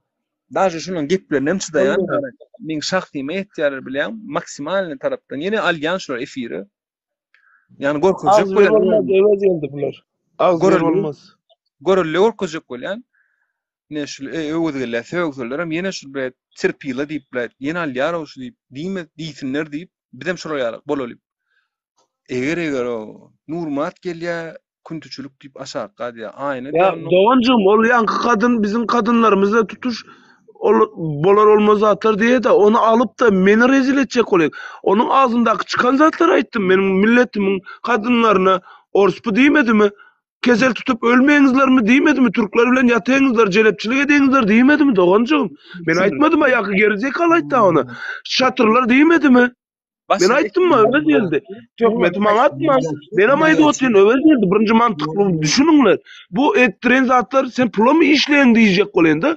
Daže şunuň geplerine hem çydaýan nara. Meň şahsyma ýetýärler bilýäň maksimalny tarapdan ýene alýan şular efiri. Ýagny görkezjek Agzybir bolýan. bolmaz, öwez geldi bular. Agzybir Göreli. bolmaz. Görelde görkezjek bolýan. Ine şu Öwezgeldä sögselerem ýene şu bir terpila diýip bir ýene alýar-ow şu diýip diýme diýsinler diýip bizem şolar ýaly bolaly. Eger eger o Nurmyrat gelýä küntüçilik diýip aşak gadýa. Aýna Ya diýen doganjygym ol ýaňky kadyn biziň kadynlarymyzda tutuş ol bolar olmaz zatlar diýe-de ony alyp-da meni rezil etjek bolýar. Onuň agzyndaky çykan zatlary aýtdym. Meniň milletimiň kadynlaryna orspy diýmedimi? Kesel tutup ölmeýiňizlermi diýmedimi? Türkler bilen ýataýyňyzlar, jelepçilik edeýiňizler diýmedimi doganjygym? Men aýtmadym-a ýaňky geri zekaly aýtdy ony. Şatyrlar diýmedimi? Men aýtdymmy Öwez geldi. Töhmeti maňa atma. Menem aýdyp otyryn Öwez geldi. Birinji mantykly düşüniňler. Bu etdiren zatlar sen pulamy işleýäň diýjek bolýanda.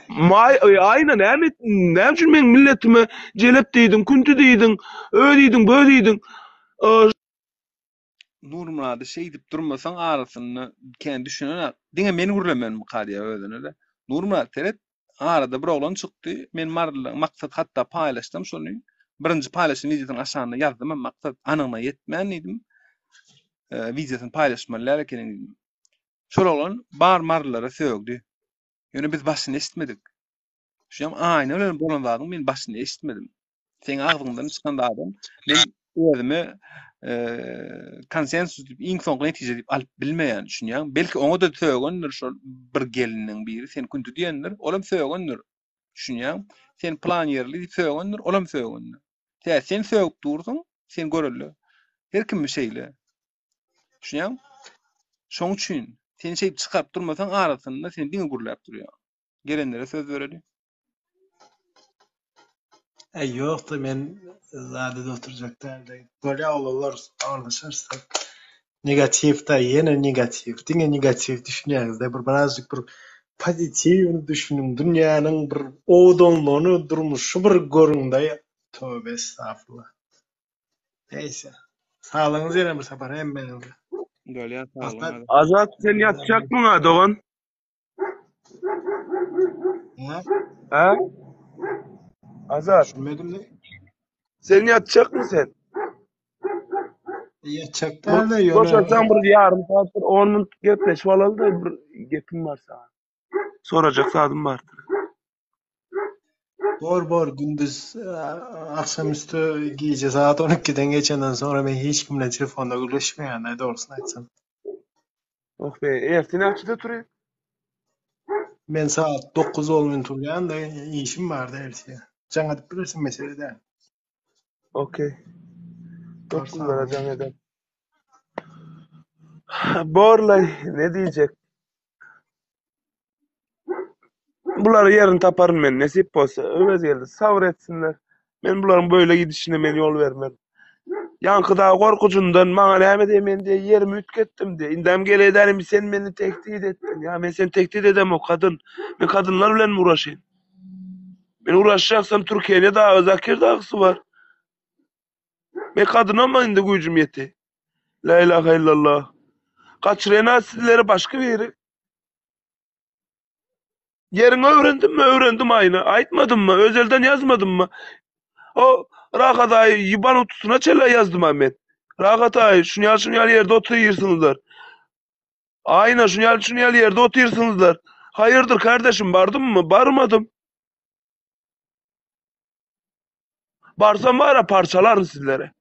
Maý aýna näme näme üçin meň milletime jelep diýdiň, künti diýdiň, ö diýdiň, bö diýdiň. Nurmyrady şeýdip durmasaň arasynda kän düşünenak. Diňe men gürlemenmika diýýär özüne-de. Nurmyrat seret, arada bir oglan çykdy. Men maryly Maksat hatda paýlaşdym şony. Birinji paýlaşan wideosynyň aşagynda ýazdym hem Maksat anygyna ýetmän diýdim. Wideosyny paýlaşmaly däl ekeniň diýdim. Şol oglan bar marylara sögdi. Ýöne biz başyny eşitmedik. Şuňam aýna bilen bolan zadyň men başyny eşitmedim. Seň agzyňdan çykan zadam men özüme konsensus diýip iň soňky netije diýip alyp bilmeýän düşünýäň. Belki oňa-da sögendir şol bir geliniň biri sen künti diýendir, olam sögendir. Düşünýäň? Sen plan ýerli diýip sögendir, olam sögendir. Tä sen sögüp dursuň, sen görelde. Her kim şeýle. Düşünýäň? Şoň üçin sen şeýdip çykaryp durmasaň arasynda sen diňe gürläp durýaň. Gelenlere söz bereli. Äý ýok-da men zada oturjak däldi. Bolýa oglanlar habarlaşarys. Negatiw-da ýene negatiw. Diňe negatiw düşünýäňizde bir birazjyk bir pozitiwny düşüniň. Dünýäniň bir owadanlygyny, durmuşy bir görüň-de. Töbe estagfurullah. Neýse. Saglygyňyzy ýene bir sapar hemmäňize. Bolýa saglygyňa. Azat sen ýatjakmyň-a dogan? Ha? Ha? Azat. Düşünmedim de. Sen ýatjakmy sen? Ýatjak däl-de ýöne. Boşatsaň bir ýarym saat bir 10 minut gepleşip alaly-da bir gepim bar saňa. Sorajak zadym bardyr. Bor bor gündüz akşamüstü gije saat 12-den geçenden soňra men hiç kim bilen telefonda gürleşmeýän dogrusyny aýtsam. Oh be, ertir näçede turýaň? Men saat 9 bolman turýan-da, işim bardy ertir. Jaň edip bilersiň, mesele däl. Okey. 9-lara jaň eder. Borlaý, ne diýjek? Bulary ýerini taparyn men, nesip bolsa. Öwez geldi, sabyr etsinler. Men bularyň böyle gidişine men ýol bermen. Ýaňky dagy gorkujyndan maňa näme diýe men diýe ýerimi üýtgetdim diýe. Indem geleýdänim sen meni tehdit etdiň. Ýa men seni tehdit edemok kadyn. Men kadynlar bilen mi uraşaýyn? Men uraşjaksam Türkiýede dagy Zakir dagysy bar. Men kadynam indi güýjüm ýeti. La ilaha illallah. Gaçyraýyn sizleri başga biri. Ýeriňi öwrendimmi? Öwrendim aýna. Aýtmadymmy? Özelden ýazmadymmy? O Rahat aýy ýyban utusyna çenli ýazdym-a men. Rahat aýy, şuny ýaly şuny ýaly ýerde otyrsyňyzlar. Aýna, şuny ýaly şuny ýaly ýerde otyrsyňyzlar. Haýyrdyr kardeşim, bardymmy? Barmadym. Barsam bara parçalaryn sizleri.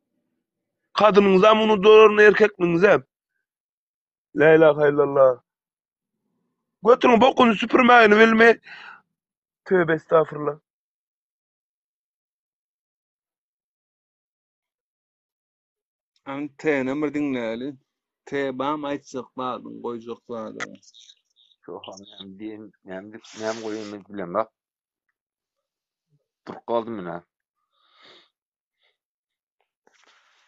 Kadynyňyzam unudaryn, erkekligiňizem. La ilaha illallah. Götüniň bokuny süpürmägini bilme. Tövbe estağfurullah. Aň T-nem bir diňläli. T bam aýtjak zadyň, goýjak zadyň. Şoham näme diýen, näme diýip, näme goýan men bilemok. Durup galdym men-ä.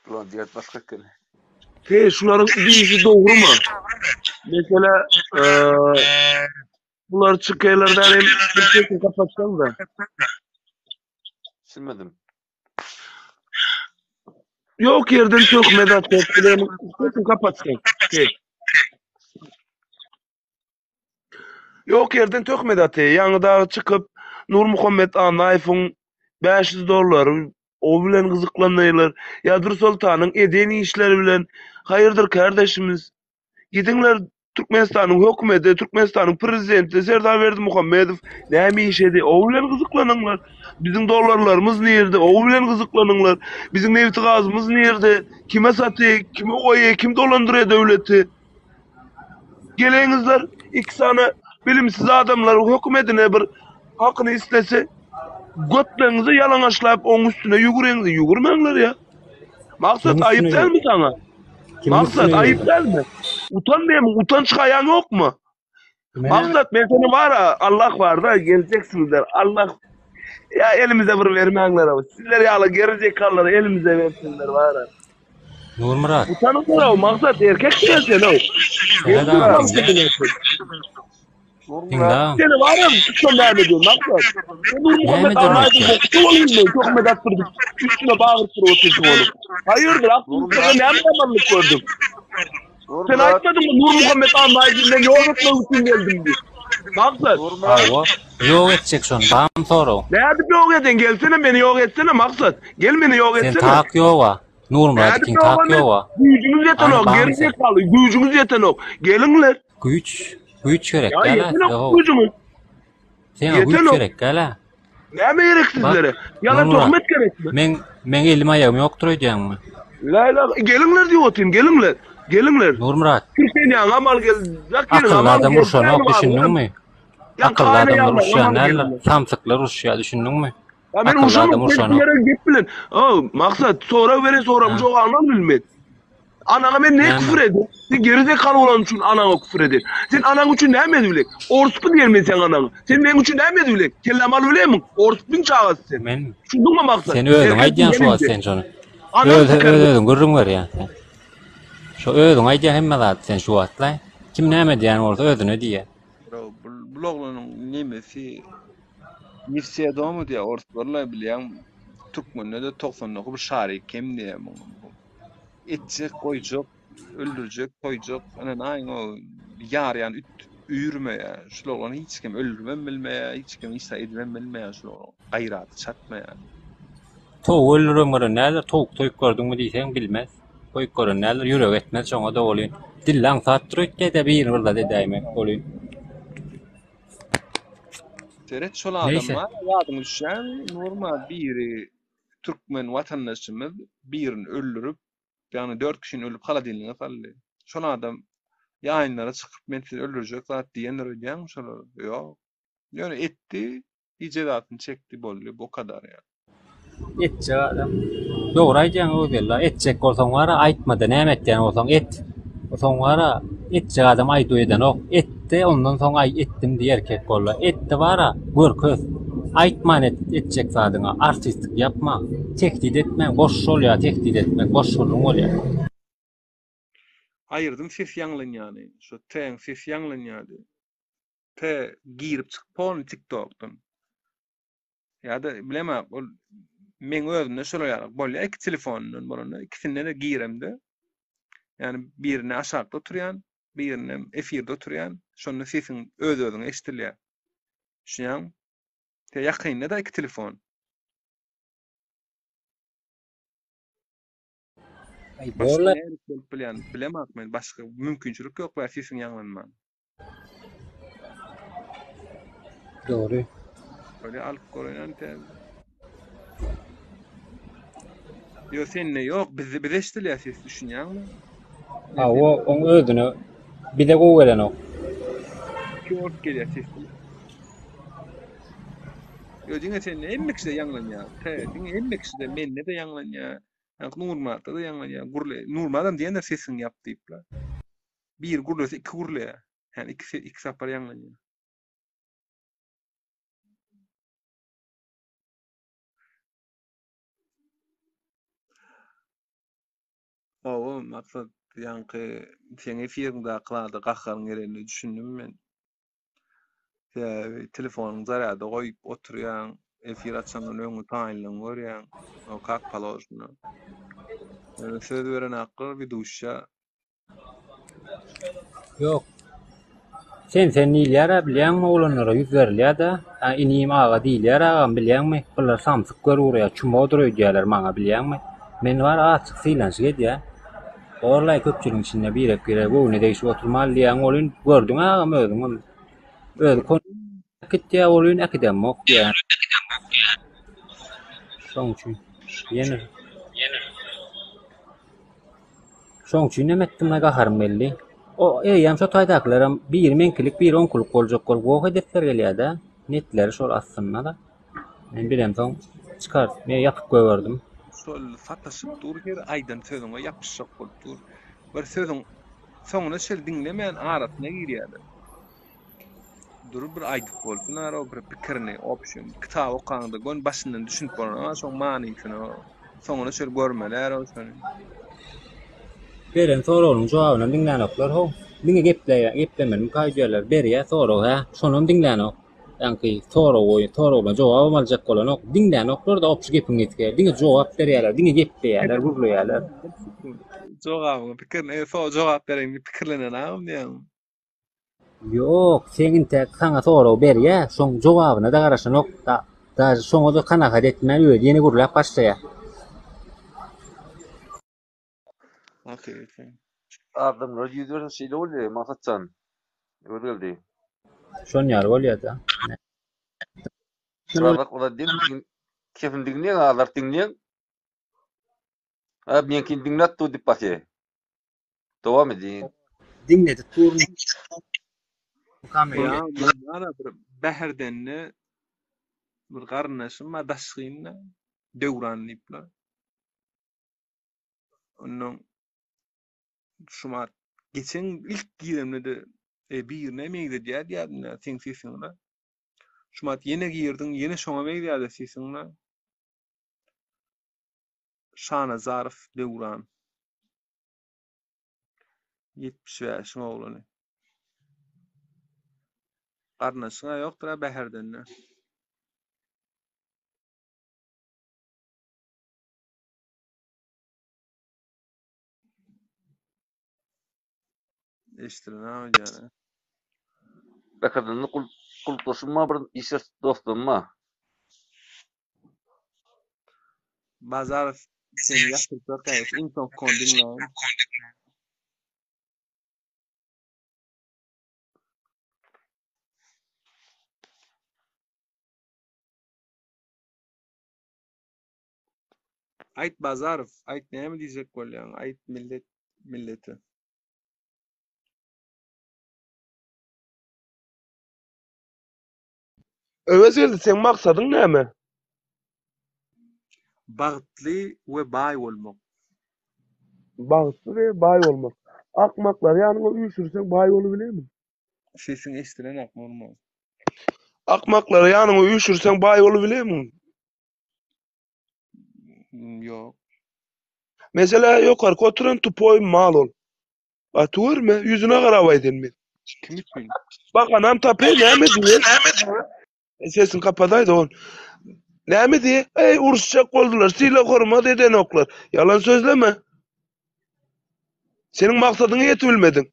Bulan dert başga eken. He, şularyň diýişi dogrumy? Mesela, eee, bular çykaýlardan hem bir sesini kapatsaň da. Düşünmedim. Ýok ýerden töhmet atyp, bilen sesini kapatsaň. He. Ýok ýerden töhmet atýar. Ýaňy dagy çykyp Nurmuhammet Annaýewiň 500 dollary o bilen gyzyklanýarlar. Ýa Dürsoltanyň eden işleri bilen. Haýyrdyr kardeşimiz. Gidiňler. Türkmenistanyň hökümeti, Türkmenistanyň prezidenti Serdar Berdimuhamedow näme iş edýär? O bilen gyzyklanyňlar. Biziň dollarlarymyz nirde? O bilen gyzyklanyňlar. Biziň nebiti gazymyz nirde? Kime satýar? Kime goýýar? Kim dolandyrýar döwleti? Geleňizler iki sany bilimsiz adamlar hökümetine bir hakyny islese götleriňizi ýalaňaçlap oň üstüne ýügüreňizi ýügürmäňler ýa. Maksat Kimiň aýyp üstüne dälmi saňa? Kimiň Maksat üstüne aýyp ýügürdin? dälmi? Utanmaýamyň utanç haýaň ýokmy? Kime näme? Maksat men seni bara Allah barda geljeksizler Allah ýa elimize bir bermäňler sizler ýaly geri zekalary elimize bersinler bara. Nurmyrat. Utanyňlar maksat erkek sen sen o. Seret agam diňle. Diňle agam. Seni var ya tutsan näme diýen maksat. Sen Nur Näme Muhammet diýen Annaýewiň aýtýar? bokçy bolayım men töhmet atdyrdyp üstüne bagyryp durup otyrsyň onuň. Haýyrdyr aklyňda näme ýamanlyk gördüň? Sen aýtmadyňmy Nur Muhammet Annaýewi men ýok etmek üçin geldim diýip. Maksat. Hawa, ýok etjek şony, barmy sorag? Nädip ýok eden gelsene meni ýok etsene Maksat. Gel meni ýok Sen etsene. tak ýoga. Nurmyrat Nädip ikiň ýok tak eden? ýoga. Güýjüňiz Hany ýetenok, barmy geri sen? zekaly, güýjüňiz ýetenok. Geliňler. Güýç, güýç gerek Ýa däl-ä ýetenok size how. güýjüňiz. Seňe güýç Ýetenok. gerek däl-ä. Näme gerek Bak, sizlere? Ýalan Nurmyrat, töhmet gerekmi? meň meň elim aýagym ýokdur öýdýäňmi? La ilaha, geliňler diýip otyryn, geliňler. Geliňler. Nurmyrat. Türkmenýaňam al gel, Zakiriňam Akylly al adam gel, urşanok, Sänim al gel. düşündiňmi? Ýa Akylly kaýna adamlar ýaňam uruşýan al däldir, geliňler. samsyklar uruşýar, düşündiňmi? Ya men Akylly urşamok, adam men urşanok. sizlere gep bilen. O, maksat sorag beren soragyň Ha. jogabyny al bilmen. Anaňa men ne Näme? küfür edin? Sen geri zekaly bolan üçin anaňa küfür edin. Sen anaň üçin näme edip bilek? Orspy diýen men seň anaňa. Sen meň üçin näme edip bilek? Kellämi alyp bilemiň? Orspyň çagasy sen. Men Düşündiňmi maksat? Sen özüň Erkek aýdýaň şu wagt gelince. sen şony. Anaň Öz siker. öz özüň gürrüň berýäň sen. Şo özüň aýdýaň hemme zady sen şu wagtlaý. Kim näme diýýän bolsa özüne diýýär. Bro, bul, bul oglanyň nemesi Ne wse doma diýýär, orslarla bilýäň, türkmende-de 99 bir şarik kem diýýär muňa. Etjek, goýjak, öldürjek, soýjak, ynanaýyň o ýarýan üt üýrmeýär. Şul oglany hiç kim öldüribem bilmeýär, hiç kim hiç zat edibem bilmeýär şul oglan. Gaýraty çatmaýar. Towuk öldüren gören däldir, towuk soýup gördüňmi diýseň bilmez. Soýup gören däldir, ýüregi etmez şoňa-da welin. Dilli aňsatdyr öýtýä-de birini bir zat edäýmek welin. Seret şol adam Neýse. bar ýadyňa düşýärmi Nurma biri türkmen watandaşymyz birini öldürip ýagny dört kişini öldürip holodilnige saldy. Şol adam ýaýynlara çykyp men sizi öldürjek zat diýendir öýdýäňmi şolara? Ýok. Ýöne etdi i jezasyny çekdi boldy bu kadar ýa. Etjek adam. Dogry aýdýaň Öwezgeldi aga, etjek bolsaň bara aýtmada näme etýän bolsaň et. Soň bara etjek adam aýduw edenok. Etde ondan soň aý etdim diý erkek bolla. Etde bara görkez. Aýtman et etjek zadyňa artistlik ýapma. Tehdit etmäň boş bolýa tehdit etmek boş gürrüň bolýa. Aýyrdym ses ýaňlanýany. Şo T-iň sesi ýaňlanýady. T girip çykyp polny TikTokdan. Ýa-da bilemok ol meň özümde şolar ýaly bolýar iki telefondan bolanda ikisinde-de giremde ýagny birinde aşakda oturýan birinde efirde oturýan şonda sesiň öz-özüňe eşidilýär. Düşünýäňmi? Te ýakynda-da iki telefon. Aý Başga borla. nädip bolup bilýän bilemok men başga mümkinçilik ýok bä sesiň ýaňlanman. Dogry. Böyle alyp görýän täze. Ýok sende ýok bizde bize eşidilýär ses düşünýäňmi? Hawa oň özüne bize gowy gelenok. Iki bolup gelýär ses. Ýok diňe sende hemme kişide ýaňlanýar. Te diňe hemme kişide mende de ýaňlanýar. Ýa Nurmyratda da ýaňlanýar. Gürle Nurmyradam diýendir sesiňi ýap diýip. Bir gürlese iki gürleýär. Ýani iki iki sapar ýaňlanýar. Hawa, maksat ýaňky seň efiriňdäki zada gaharyň gelenine düşündim men. Sebäbi telefonyňy zarýada goýup oturýaň, efir açandan öňi taýynlygyňy görýäň, o kak položeno. Ýöne söz beren aklar bir duşýa. Ýok. Sen sen diýilýär-ä bilýäňmi oglanlara ýüz berilýär-dä. Ä inim aga diýilýär agam bilýäňmi? Bular samsyk görüp urýar, çumodyr öýdýärler maňa bilýäňmi? Men bar azjyk sylanyşyk edýän. Borlaý köpçüligiň içinde birek birege göwne degişip oturmaly diýýäň welin gördüň agam özüňem. Özi kon äkitýä welin äkidemok diýýär. Şoň üçin ýene Şoň üçin hem etdim gaharym geldi. O eýýäm şo taýdakylaram biri meňkilik, biri oňkulyk boljak bolup goh edesler gelýär-dä. Netleri şol aslynda-da. Men bilemsoň çykar, men ýapyp goýberdim. Şol sataşyp dur her aýdan sözüňe ýapyşjak bolup dur. Bir sözüň soňuna çenli diňlemän arasyna girýärler. Durup bir aýdyp bolsun ara bir pikirini opşim kitap okaňda gön başyndan düşünip bolanok şoň manysyny soňuna çenli görmeli ara şony. Beren soragynyň jogabynam diňlänoklar how. Diňe gepleýär, geplemelimi kaýdýarlar. Berýär sorag hä, şonam diňlänok. Ýaňky sorag goýun, soragyna jogabam aljak bolanok. Diňlänoklar-da opşy gepiň gysga. Diňe jogap berýärler, diňe gepleýärler, gürleýärler. Jogabyňy pikirini, so jogap bereňde pikirlenen agam diýýäňmi? Ýok, seň intäk saňa sorag berýä, şoň jogabyna-da garaşanok, daže şoňa-da kanagat etmän özi ýene gürläp başlaýa. Hakyky. Adamlara ýüz berse şeýle bolýa Maksatjan. Öwez geldi. Şon ýaly bolýada. Birazrak uzadýaň, sesini diňleýäň, azrak diňleýäň. A meňkini diňläp dur diýip basýa. Dowam ediň. Diňledip durun. Ýa men bir Bäherdende bir garyndaşym bar daşgynda Döwran diýipler. Ondan şumat geçen ilk giremde-de e, birine meňzedýär diýýärdim seň sesiňe. Şumat ýene girdiň, ýene şoňa meňzeýär sesiňe. Şanazarow Döwran. 75-iň oglany. Garyndaşyň-a ýokdur-a Bäherdende. Eşdilen-ä öýdýän-ä. Bäherdende gulplaşym bar, bir işdeş dostum bar. Bazarow seni ýatyrjak ýa iň soňky kony diňläýin. Aýt Bazarow, aýt näme diýjek bolýaň, aýt millet millete. Öwezgeldi seň maksadyň näme? Bagtly we baý bolmak. Bagtly we baý bolmak. Akmaklary ýanyňa üýşürseň baý bolubilermiň? Sesiň eşdilenak normal. Akmaklary ýanyňa üýşürseň baý bolubilermiň? Ýok. Meselä ýokarky oturan tupoý mal ol. Gaty görme, ýüzüne garap aýdyn men. Kim üçin? Bahanam tapy, näme diýer? Sesini kapadaý dogan. Näme diýer? Eý, uruşjak boldular, sylag hormat edenoklar. Ýalan sözleme. Seniň maksadyňa ýetibilmediň.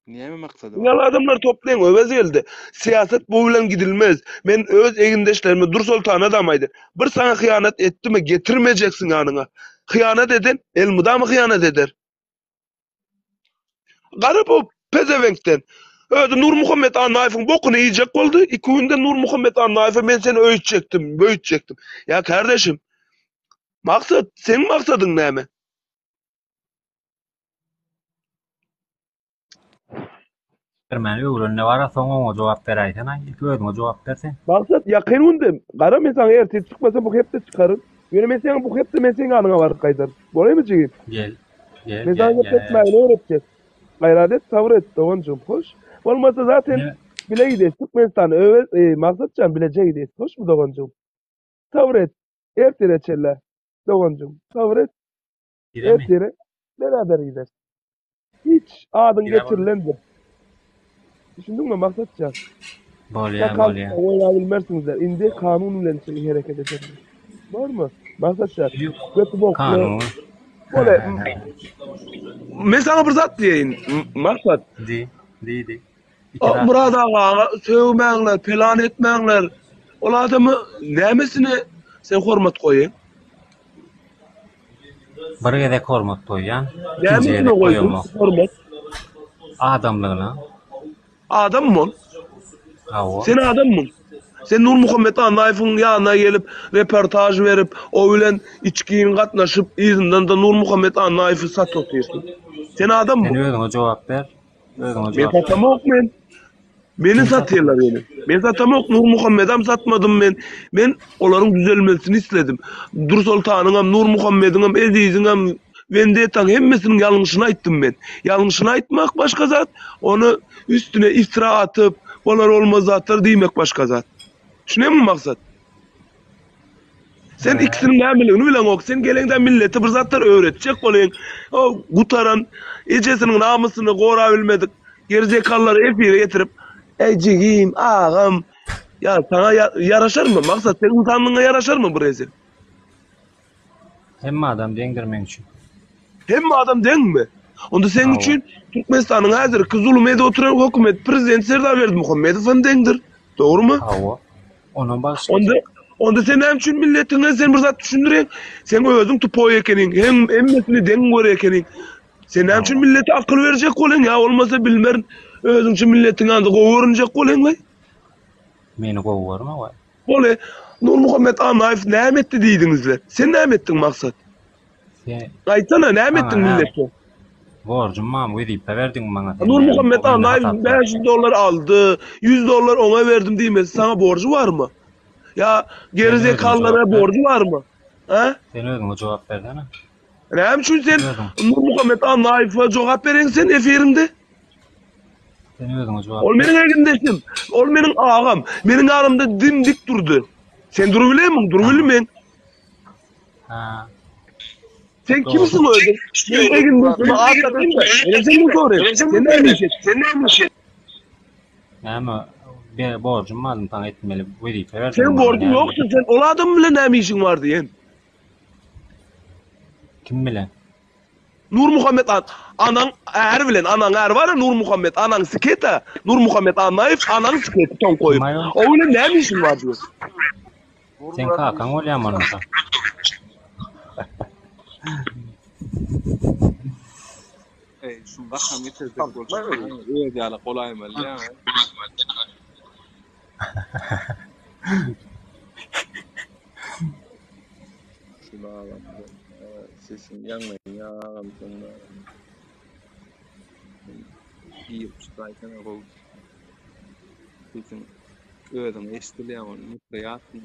Näme maksady bar? Ýaly adamlar toplaýyň, Öwez geldi. Syýasat bu bilen gidilmez. Men öz egindeşlerime Dursoltana dam aýdyn. Bir saňa hyýanat etdimi, getirmejeksin ýanyňa. Hyýanat eden elmydama hyýanat eder. Gara bu pezeweňkden. Özi Nurmuhammet Annaýewiň bokuny iýjek boldy. Iki günde Nurmuhammet Annaýewe men seni öýtjekdim, böýtjekdim. Ýa kardeşim, maksat, seň maksadyň näme? Bermäni öwrenine bara soň oňa jogap beräýsenaý ilki özüňe jogap ber sen. Maksat ýakyn günde gara men saňa ertir çykmasam bu hepde çykaryn. Ýöne men seň bu hepde men seň ýanyňa baryp gaýdaryn. Bolaýmy jigim? Gel. Gel Men saňa gel gep gel. etmägini öwretjek. Gaýrat et sabyr et doganjygym hoş. Bolmasa zaten Ne? bile gideris Türkmenistana Öwez e, Maksatjan bileje gideris. Hoşmy doganjygym? Sabyr et. Ertire çenli doganjygym. Sabyr et. Giremi? Ertire beraber gideris. Hiç adyň Girä geçirilendir. Düşündiňmi Maksatjan? Bolýa, Sakal bolýa. oýna bilmersiňizler. Indi kanun bilen sizi hereket ederler. Bormy? Maksatjan, göti bokly. Kanun. Bole. Men sana bir zat diýeýin, Maksat. Di, di, di. Iki zat. Myrat aga sögmäňler, pelan etmäňler. Ol adamy nämesine sen hormat goýaň? Bir gezek hormat goýýan, ikinji Nämesine gezek goýduň goýamok. hormat? Adamlygyna. Adammy ol? Hawa. Sen adammyň? Sen Nurmuhammet Annaýewiň ýanyna gelip, reportaž berip, o bilen içgin gatnaşyp, yzyndan-da Nurmuhammet Annaýewi satyp otyrsyň. Sen Sen adammyň? özüňe jogap ber. Özüňe Men jogap ber. satamok men. Meni Kim satdy? satýarlar ýöne. Men satamok, Nurmuhammedem satmadym men. Men olaryň düzelmesini isledim. Dursoltanyňam, Nurmuhammediňem, Eziziňem, Wendetaň hemmesiniň ýalňyşyny aýtdym men. Ýalňyşyny aýtmak başga zat, ony üstüne iftira atyp, bolar bolmaz zatlar diýmek başga zat. Düşünýäňmi Maksat? Sen ikisiniň nämeligini bileňok. Sen geleňde millete bir zatlar öwretjek bolýaň. O gutaran ejesiniň namysyny gorabilmedik gerizekallary efire getirip, Eý jigim, agam, ýa saňa ýaraşarmy? Maksat seň ynsanlygyňa ýaraşarmy bu rezil? Hemme adam deňdir meň üçin. Hemme adam deňmi? Onda seň Hawa. üçin Türkmenistanyň häzirki zulum edip oturan hökümet prezident Serdar Berdimuhamedow hem deňdir. Dogrumy? Hawa. Onam Onda bagyşlajak. onda sen näme üçin milletiňe sen bir zat düşündirýäň? Sen özüň tupoý ekeniň, hem hemmesini deň görýär ekeniň. Sen näme üçin Hawa. millete akyl berjek bolýaň ýa bolmasa bilmerin özüňçe milletiň ýanynda gowy görünjek bolýaň-laý? Meni gowy görme waý. Bolýa. Nurmuhammet Annaýew näme etdi diýdiňizle? Sen näme etdiň Maksat? Sen Aýtsana näme maňa etdiň näme millete? borjum barmy wezipe berdiň maňa sen näme Nurmuhammet mende Annaýew hasap ber. 500 dollar aldy, 100 dollar oňa berdim diýmesi saňa borjy barmy? Ýa Sen geri özüňe zekalylara jogap ber. borjy barmy? Hä? Sen özüňe jogap bersene. Näme üçin sen Özüň. Nurmuhammet Annaýewe jogap bereň sen efiriňde? Sen özüňe jogap Ol ber. meniň egindeşim. Ol meniň agam. Meniň ýanymda dim-dik durdy. Sen durubilemiň? Durubilmeň. Ha. Sen Dogry. kimsiň özüň? Meniň egindeşime at dakýaň-da. Menem senden soraýyn. Sen näme iş etdiň? Sen näme iş etdiň? Näme be borjum barmy saňa etmeli wezipe berdiň Seň maňa borjuň näme? ýokdur. Sen ol adam bilen näme işiň bar diýen. Kim bilen? Nurmuhammet an anaň äri bilen anaň äri bar-a Nurmuhammet anaň siketa Nurmuhammet Annaýew anaň siketi toň Kim goýup. aýol? O bilen näme işiň bar diýen. Seň kakaň bolýamy ondan? Eý, şuny gaham getirjek bolşuň. Öz ýaly golaýmaly ýa. Şul agam sesiň ýaňlanýar agam seň girip çykaýsana gowy. Sesiň özüňe eşidilýär ony nepриýatny.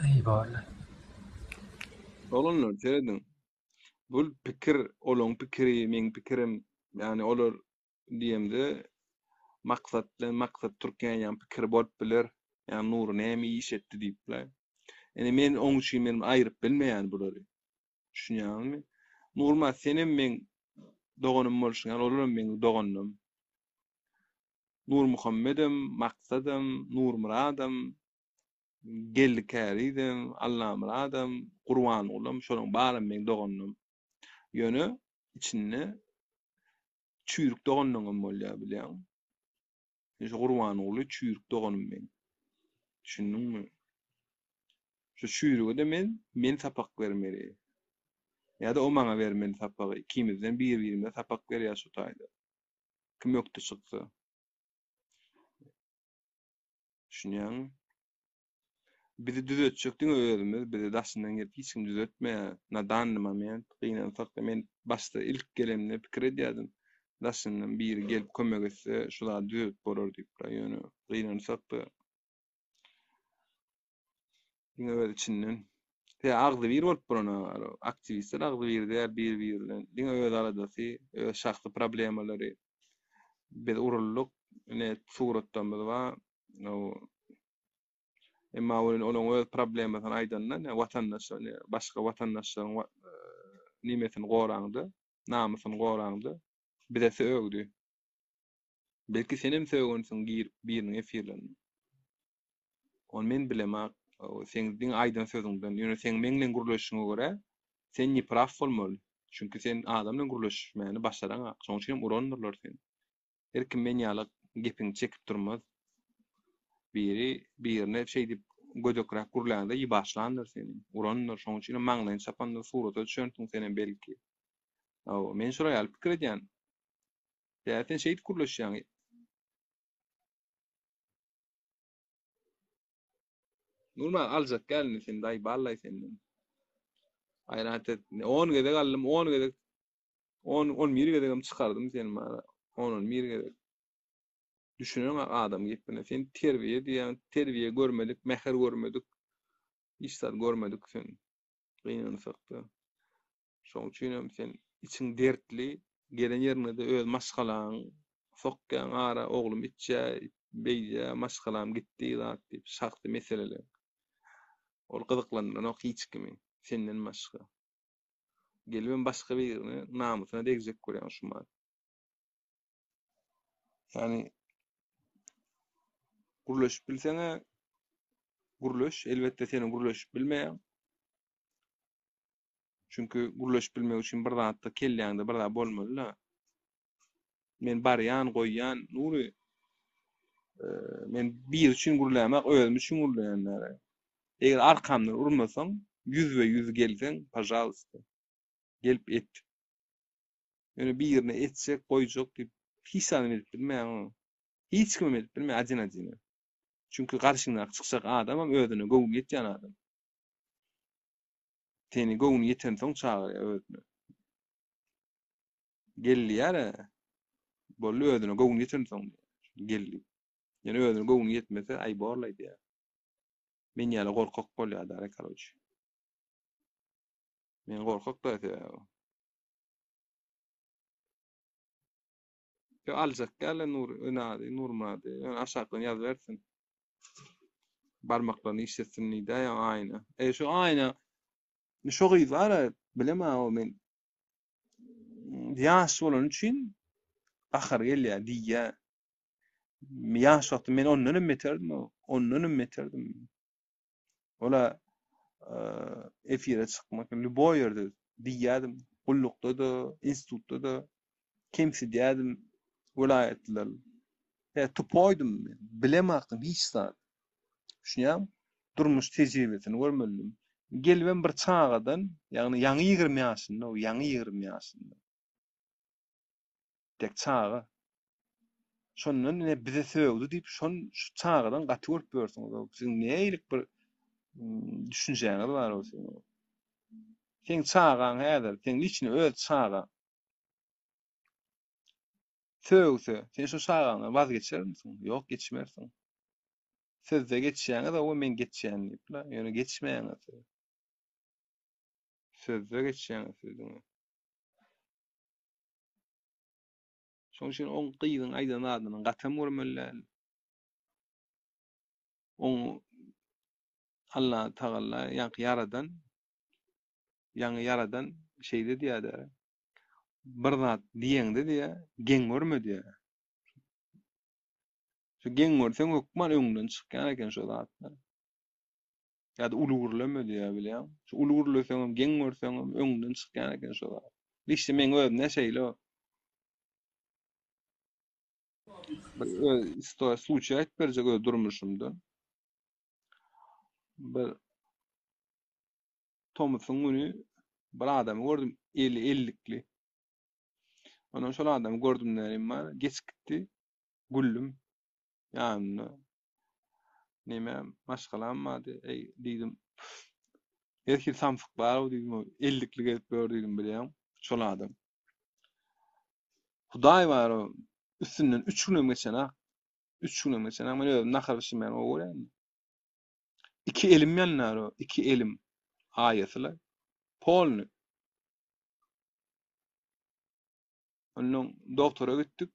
Eý borly. Oglanlar serediň. Bul pikir olaň pikiri meň pikirim ýagny olar diýemde maksat bilen maksat türkýänýaň pikiri bolup biler. Ýa Nury näme iş etdi diýipler. Ine men oň üçin men aýryp bilmeýän bulary. Düşünýäňizmi? Nurmyrat senem meň doganym bolşuň ýaly olaram meň doganlarym. Nurmuhammedem, Maksadam, Nurmyradam, Geldi Kärizem, Allamyradam, Gurbangulam şolaň baram meň doganlarym. Ýöne içinde çüýrük doganlaňam bolýar bilýäňmi? Şu Gurbanguly çüýrük doganym meň. Düşündiňmi? Şu çüýrüge-de men men sapak bermeli. Ýa-da o maňa bermeli sapagy. Ikimizden bir-birimize sapak berýäs şu taýda. Kim ökde çyksa. Düşünýäňmi? Bizi düzetjek diňe özümiz, bizi daşyndan gelip hiç kim düzetmeýär. Na danny moment, gynansak-da men başda ilk gelemde pikir edýärdim, daşyndan biri gelip kömek etse şu zady düzedip bolar diýip, ýöne gynansak-da diňe öz içinden. Tä agzybir bolup bolanok, aktiwistler agzybir däl bir-biri bilen, diňe öz aladasy, öz şahsy problemalary. Biz uruldyk, ine suratlarymyz bar, Emma welin olaň öz problemasyny aýdanda, ne watandaş, ne başga watandaşlaryň nimesini goraňda, namysyny goraňda bize sögdi. Belki senem sögensiň girip biriniň efirlerine. Ony men bilemak, seň diňe aýdan sözüňden, ýöne seň meň bilen gürleşişiňe görä, sen ne praw bolmaly. Çünki sen adam bilen gürleşmäni başaraňak. Şonuň üçin hem urandyrlar seni. Her kim men ýaly gepiňi çekip durmaz. Biri birine şeýdip gödekräk gürläňde ýybaşlandyr seni. Urandyr. Şoň üçinem maňlaýyny çapandyr, surata düşensiň senem belki. Hawa, men şolar ýaly pikir edýän. Sebäbi sen şeýdip gürleşýäň. Nurman aljak gel indi sen daýy ballaý senden. Gaýrat et. 10 gezek aldym, 10 gezek 10 11 gezegem çykardym seni mara. 10 11 gezek. Düşüneňok adam gepine. Sen terbiýe diýýäň, terbiýe görmedik, mähir görmedik. Hiç zat görmedik sen. Gynansakda. Şoň üçinem sen içiň dertli, gelen ýeriňde-de öz maşgalaň sokýaň ara, oglum içýä, beýdýä, maşgalam gitdi zat diýip, şahsy meseleler. Ol gyzyklandyranok hiç kimi, senden başga. Gelibem başga birine namysyna degjek bolýaň şumat. Ýagny gürleşip bilseň-ä gürleş, elbetde sen gürleşip bilmeýäň. Çünki gürleşip bilmek üçin bir zatda kelläňde bir zat bolmaly-da. Men barýan, goýýan, Nury, men biri üçin gürlämok, özüm üçin gürleýän bäri. Eger arkamdan urmasaň, ýüzbe-ýüz gelseň, pažalsta, gelip et. Ýöne birine etjek, goýjak diýip, hiç zadam edip bilmeýäň. Hiç kimem edip bilmeýär adin-adine. Çünki garşyňdaky çykjak adamam özüne göwni ýetýän adam. Seni göwni ýetensoň çagyrýar özüne. Gel diýýär-ä. Boldy özüne göwni ýetensoň diýýär. Gel diýip. Ýöne özüne göwni ýetmese, aý borlaý diýýär. Men ýaly gorkak bolýar dara karoç. Men gorkak da sebäbi. Ýo aljak däl Nur Önady, Nurmyrady. Ýöne aşakdan ýazybersin. Barmaklaryny işletsin diýdä ýa aýna. E şu aýna şu gyz bar-a bilemä o men ýaş bolany üçin gahary gelýär diýýär. Ýaş wagtym men ondan hem beterdim o. Ondan hem beterdim. Ola efire çykmak, lýuboý ýerde diýýärdim. Gullukda-da, institutda-da kemsidýärdim welaýatlylary. Tä tupoýdum men. Bilemakdym hiç zat. Düşünýäňmi? Durmuş tejribesini görmelidim. Gelibem bir çagadan, ýagny ýaňy 20 ýaşynda, o ýaňy 20 ýaşynda. Dek çaga. Şondan ine bize sögdi diýip, şon şu çagadan gaty görüp ýörsüňiz. Siziň nähili bir düşünjäňiz bar o siziň. Seň çagaň häzir, seň liçni öz çagaň. Sögse, sen şu çagaňdan waz geçermisiň? Ýok, geçmersiň. Sözde geçýäňiz, owa men geçýän diýip, ýöne geçmeýäňiz. Sözde geçýäňiz siz diňe. Şonuň üçin oň gyzyň aýdan zadyny gatam görmeli däl. Oň Allah Tagalla ýaňky ýaradan ýaňy ýaradan şeýle diýýär-de. Bir zat diýeňde diýýär, geň görme diýýär. Şu geň görseň hökman öňünden çykýan eken şo zatlar. Ýa-da uly gürleme diýýär bilýäňmi? Şu uly gürleseňem, geň görseňem öňünden çykýan eken şo zat. Işte meň özümde şeýle o. Bir öz istoýa sluçaý aýdyp berjek öz durmuşymdan. Bir tomusyň güni bir adamy gördüm, eli ellikli. Ondan şol adamy gördüm närim bar, geç gitdi, güldüm. Ýanynda neme maşgalam bardy. Eý diýdim. Her hili samsyk bar diýdim. Ellikli gezip ýör diýdim bilýäň. Şol adam. Hudaý bar o. Üstünden 3 günem geçenak. 3 günem geçenak. Men özüm nahar bişirmäni gowy görýän. Iki elim ýanýar o. Iki elim. Aýasyla. Polny. Ondan doktora gitdik.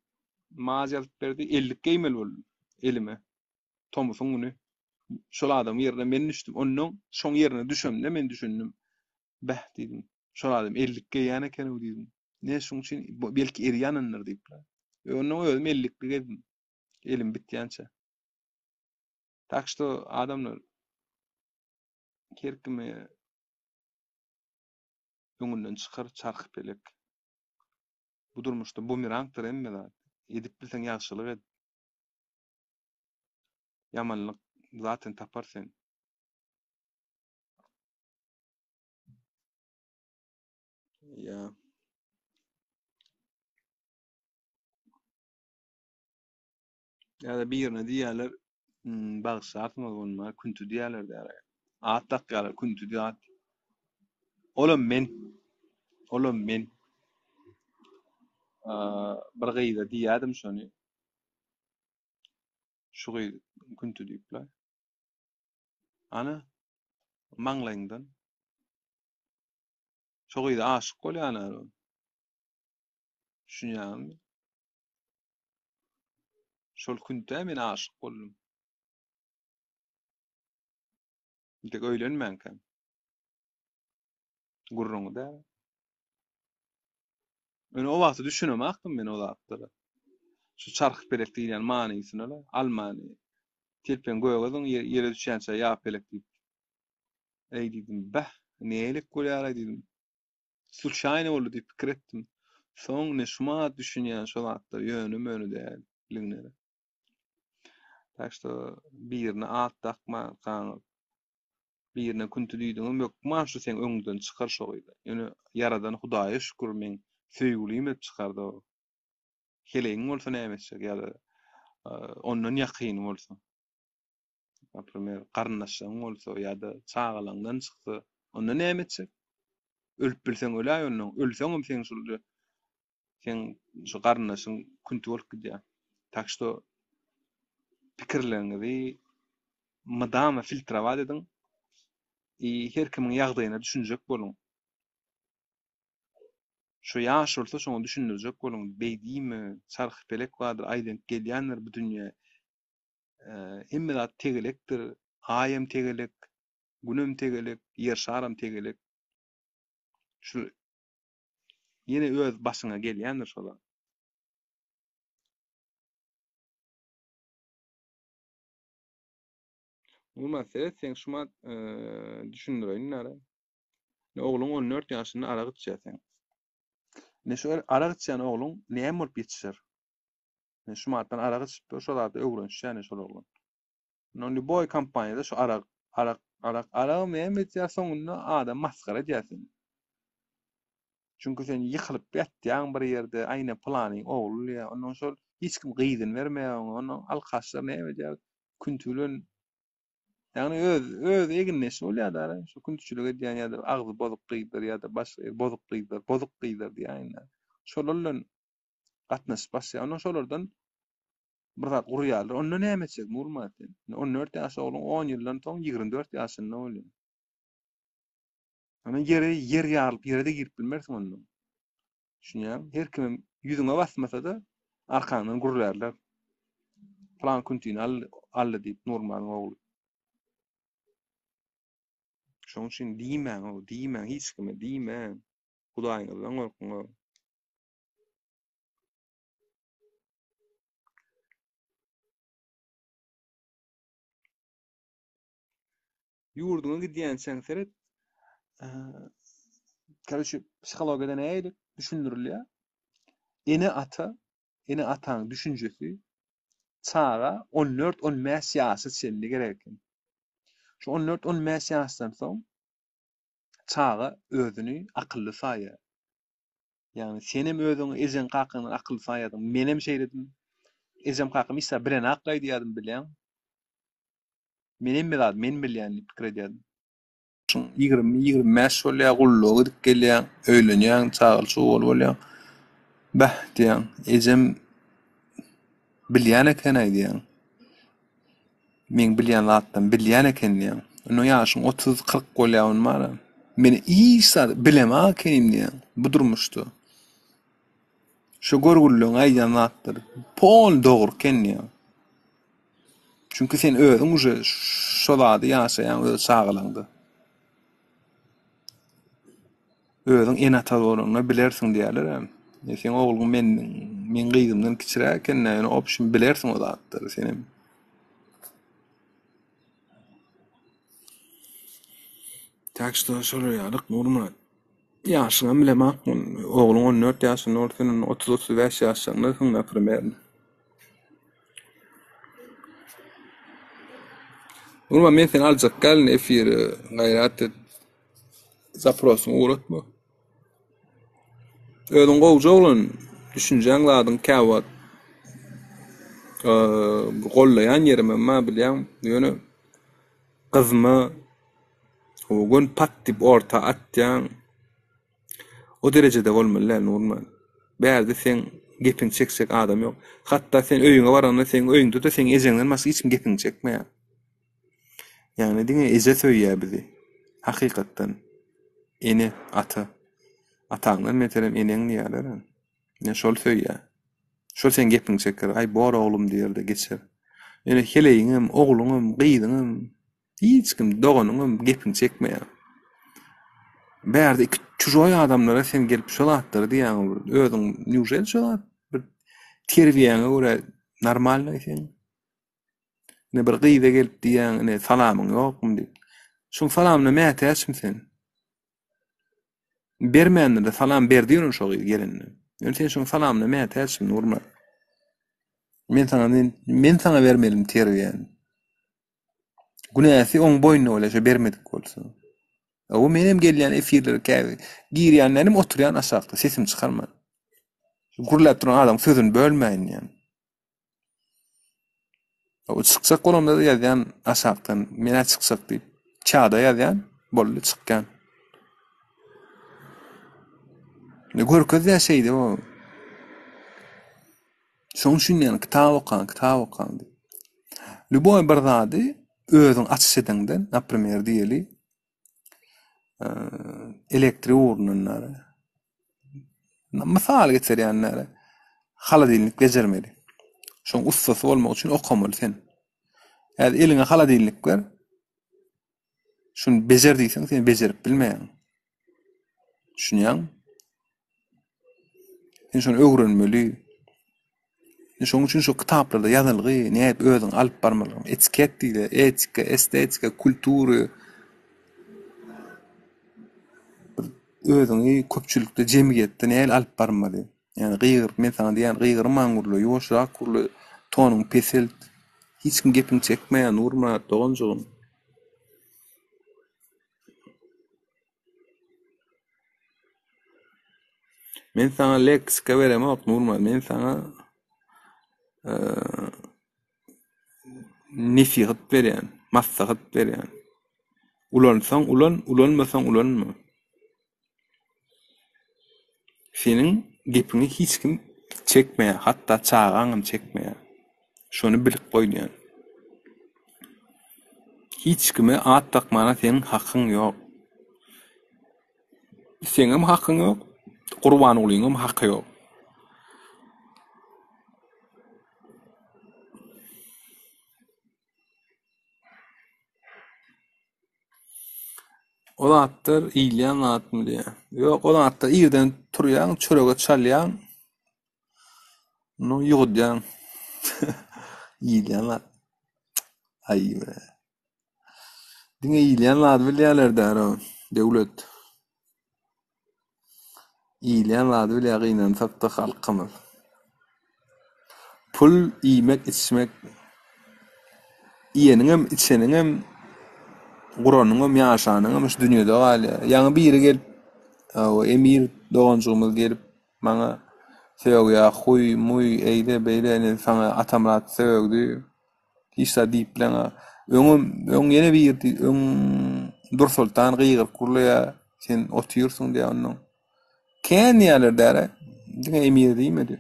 Maz ýazyp berdi. Ellik geýmeli boldum elime. Tomusyň güni. Şol adamyň ýerine men düşdüm. Ondan şoň ýerine düşemde men düşündim. Beh diýdim. Şol adam ellik geýýän eken-ow diýdim. Ne şoň üçin belki eri ýanyndyr diýip. Ondan özüm ellikli gezdim. Elim bitýänçä. Tak что adamlar her kime öňünden çykar çarhy pelek. Bu durmuşda bumerangdyr hemme zat. Edip bilseň ýagşylyk et. Ýamanlyk zaten tapar sen. Ýa. Ýa-da birine diýýärler, hmm, bagyşlarsyňyz ony, künti diýýärler diýýär. At dakýarlar, künti diýip at. Olam men. Olam men. Bir gyza diýýärdim şony. Şu gyz künti diýipler. Ana, maňlaýyňdan. Şo gyza aşyk bolýan ol. Düşünýäňizmi? Şol küntä men aşyk boldum. Entek öýlenmänkäm. Gürrüňi däl. Ýöne o wagty düşünemakdym men o zatlara. Şu çarhypelek diýilýän manysyna-la, almany telpegiň göge zyň, ýere düşýänçä ýa pelek diýip. Eý diýdim, beh, nälik bolýar-aý diýdim. Sluçaýno boldy diýip pikir etdim. Soň ine şumat düşünýän şo zatlar ýöne-möne dälligine. Tak şto birine at dakmankaňyz, birine künti diýdiňiz, hökman şu seň öňüňden çykar şo gyz. Ýöne Ýaradan Hudaýa şükür meň söýgülim edip çykardy o. Heleýiň bolsa näme etjek ýa-da ondan ýakyny bolsa. Naprimer, garyndaşlaryň bolsa ýa-da çagalaňdan çyksa, onda näme etjek? Ölüp bilseň öläý ondan. Ölseňem seň şul seň şu garyndaşyň künti bolup gidýär. Tak şto pikirleriňizi mydama filtrowat ediň i her kimiň ýagdaýyna düşünjek boluň. Şo ýaş bolsa şoňa düşündirjek boluň. Beý diýme, çarhypelek bardyr, aýlanyp gelýändir bu dünýä. Hemme zat tegelekdir. Aýam tegelek, Günem tegelek, Ýer şaram tegelek. Şu ýene öz başyňa gelýändir şo zat. Nurman seret sen şumat düşündireýin nara. Ne ogluň 14 ýaşynda arak içýär seň. Ne şu arak içýän ogluň näme bolup ýetişer? Men şu matdan arak içip dur, şo zada öwrenişýän şol oglan. No lýuboý kompaniýada şu arak, arak, arak, aragam näme edýär soňunda adam masgara edýär seni. Çünki sen ýykylyp ýatýaň bir ýerde, aýna pylanyň ogly diýýär. Ondan şol hiç kim gyzyny bermeýär oňa. Ondan alkaşlar näme edýär? Künti bilen Ýagny öz öz egindeşi bolýar da, şu küntüçilik edýän ýa-da agzy bozuk gyzlar ýa-da başga bozuk gyzlar, bozuk gyzlar diýäýin. Şolar bilen gatnaşyp başlaýar. Ondan şolardan bir zat gurýarlar. Onda näme etjek Nurmyrat sen? 14 ýaş ogluň 10 ýyldan soň 24 ýaşynda bolýar. Ana ýere ýer ýarylyp ýere-de girip bilmersiň onda. Düşünýäňmi? Her kimem ýüzüňe basmasa-da arkaňdan gürlärler. Plan küntini aldy, aldy diýip Nurmyradyň ogly. Şonuň üçin diýmäň, diýmäň hiç kime diýmäň. Hudaýyňyzdan gorkuň. Ýurduňa gidýänçäň seret. Karoçe, psihologiýada nähili düşündirilýär? Ene-ata, ene-ataň düşünjesi çaga 14-15 ýaşa çenli gerek eken. Şu 14-15 ýaşdan soň çaga özüni akylly saýýar. Ýagny senem özüňi ejeň kakaňdan akylly saýýardyň. Menem şeýledim. Ejem kakam hiç zat bilenok-laý diýýärdim bilýäň. Men hemme zady men bilýän diýip pikir edýärdim. Ýaşyň 20, 25 bolýar, gulluga gidip gelýäň, öýlenýäň, çagaly-çugaly bolýaň. Beh diýýäň, ejem bilýän eken-aý diýýäň. Meň bilýän zatlarymy bilýän eken diýýäň. Onda ýaşyň 30, 40 bolýar onda bara. Men hiç zat bilemok ekenim diýýäň bu durmuşda. Şu görgülileň aýdýan zatlary pol dogry eken diýýäň. Çünki sen özüň uje şo zady ýaşaýaň öz çagalaňda. Özüň ene-ata bolanda bilersiň diýýärler-ä. E, seň ogluň men meň gyzymdan kiçiräk eken-dä, ýöne obşim bilersiň o zatlary senem. Tak şto şolar ýalyk Nurmyrat. Ýaşyňam bilemok, ogluň 14 ýaşynda bolsa sen onda 30-35 ýaşlaryndasyň naprimerno. Nurman men seni aljak däl efire gaýrat et. Zaprosyňy ugratma. Özüň gowja oglan, düşünjäň zadyň käwagt gollaýan ýerimem bar bilýäň, ýöne gyzma göni pat diýip orta atýaň. O derejede bolmaly däl Nurman. Bärde seň gepiňi çekjek adam ýok. Hatda sen öýüňe baranda seň öýüňde-de seň ejeňden başga hiç kim gepiňi çekmeýär. Ýagny diňe eje söýýär bizi. Hakykatdan. Ene, ata. Ataňdan beterem eneň diýýärler. Ine şol söýýär. Şol seň gepiňi çeker. Aý bor oglum diýer-de geçer. Ýöne heleýiňem, ogluňam, gyzyňam, hiç kim, doganyňam gepiňi çekmeýär. Bärde iki çujoý adamlara sen gelip şo zatlary diýýäň bir. Özüň nýužel şo zat bir terbiýäňe görä normalnyý sen? Ine bir gyza gelip diýýäň, ine salamyň ýokmy diýip. Şoň salamyna mätäçmi sen? Bermändir-de salam berdi ýöne şo gyz gelende. Ýöne sen şoň salamyna mätäçmi Nurmyrat? Men saňa men, men saňa bermelimi terbiýäni? Günäsi oň boýnuna bolýar şo bermedik bolsa. Hawa menem gelýän efirlere käbir girýänlerim oturýan aşakda sesimi çykarman. Gürläp duran adamyň sözüni bölmäýin diýýän. O çykjak bolanda da ýazýan aşakdan men-ä çykjak diýip. Çada ýazýan, boldy çykýan. Ne görkezýär şeýdip o. Şoň üçin diýýän kitap okaň, kitap okaň diýip. Lýuboý bir zady özüň açyş edeňde, naprimer diýeli, elektrik ugrundan bäri. Mysal getirýän bäri. Holodilnik bejermeli. Şoň ussasy bolmak üçin okamaly sen. Häzir eliňe holodilnik ber. Şuny bejer diýseň, sen bejerip bilmeýäň. Düşünýäňmi? Sen şony öwrenmeli. Şonuň üçin şu kitaplarda ýazylgy, nädip özüňi alyp barmaly, etiket diýilýär, etika, estetika, kultura. Özüňi köpçülikde, jemgyýetde nähili alyp barmaly? Ýagny gygyryp, men saňa diýýän, gygyrman gürle, ýuwaşrak gürle, tonuňy peselt. Hiç kim gepiňi çekmeýär, Nurmyrat doganjygym. Men saňa leksika beremok Nurman, men saňa nesihat berýän, maslahat berýän. Ulansaň ulan, ulanmasaň ulanma. Seniň gepiňi hiç kim çekmeýär, hatda çagaňam çekmeýär. Şony bilip goý diýýän. Hiç kime at dakmana seniň hakyň ýok. Seňem hakyň ýok, Gurbangulyňam haky ýok. O zatlar iýilýän zatmy diýýär. Ýok, o zatlar irden turýaň, çörege çalýaň. Ony ýuwudýaň. Iýilýän zat. Aý be. Diňe iýilýän zady bilýärler däro, döwlet. Iýilýän zady bilýär gynansak-da halkymyz. Pul, iýmek, içmek iýeniňem, içeniňem, guranyňam, ýaşanyňam şu dünýede galýar. Ýaňy biri gelip, hawa, Emir doganjygymyz gelip maňa sögýär, huý, muý, eýle, beýle, ine saňa Atamyrat sögdi. Hiç zat diýip bileňok. Öňem, öň ýene birdi, öň Dursoltan gygyryp gürleýär, sen otyrsyň diýýär onnoň. Kän diýýärler däl-ä, diňe Emir diýmedi.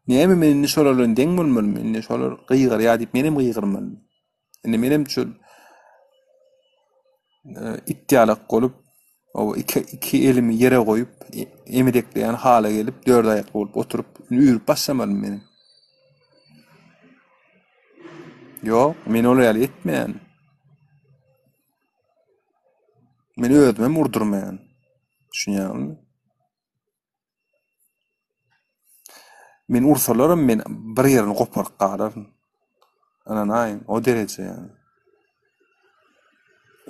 Näme men indi şolar bilen deň bolmalymy? Indi şolar gygyrýar diýip menem gygyrmalymy? Indi menem şol it ýalak bolup, o iki, iki elimi ýere goýup, emedekleýän hala gelip, dört aýakly bolup oturyp, üýrüp başlamalymy menem? Ýok, men ol ýaly etmeýän. Men özümem urdurmaýan. Düşünýäňmi? Men ursalaram men bir ýerini goparyp galaryn. Ynanaýyň, o dereje ýaly.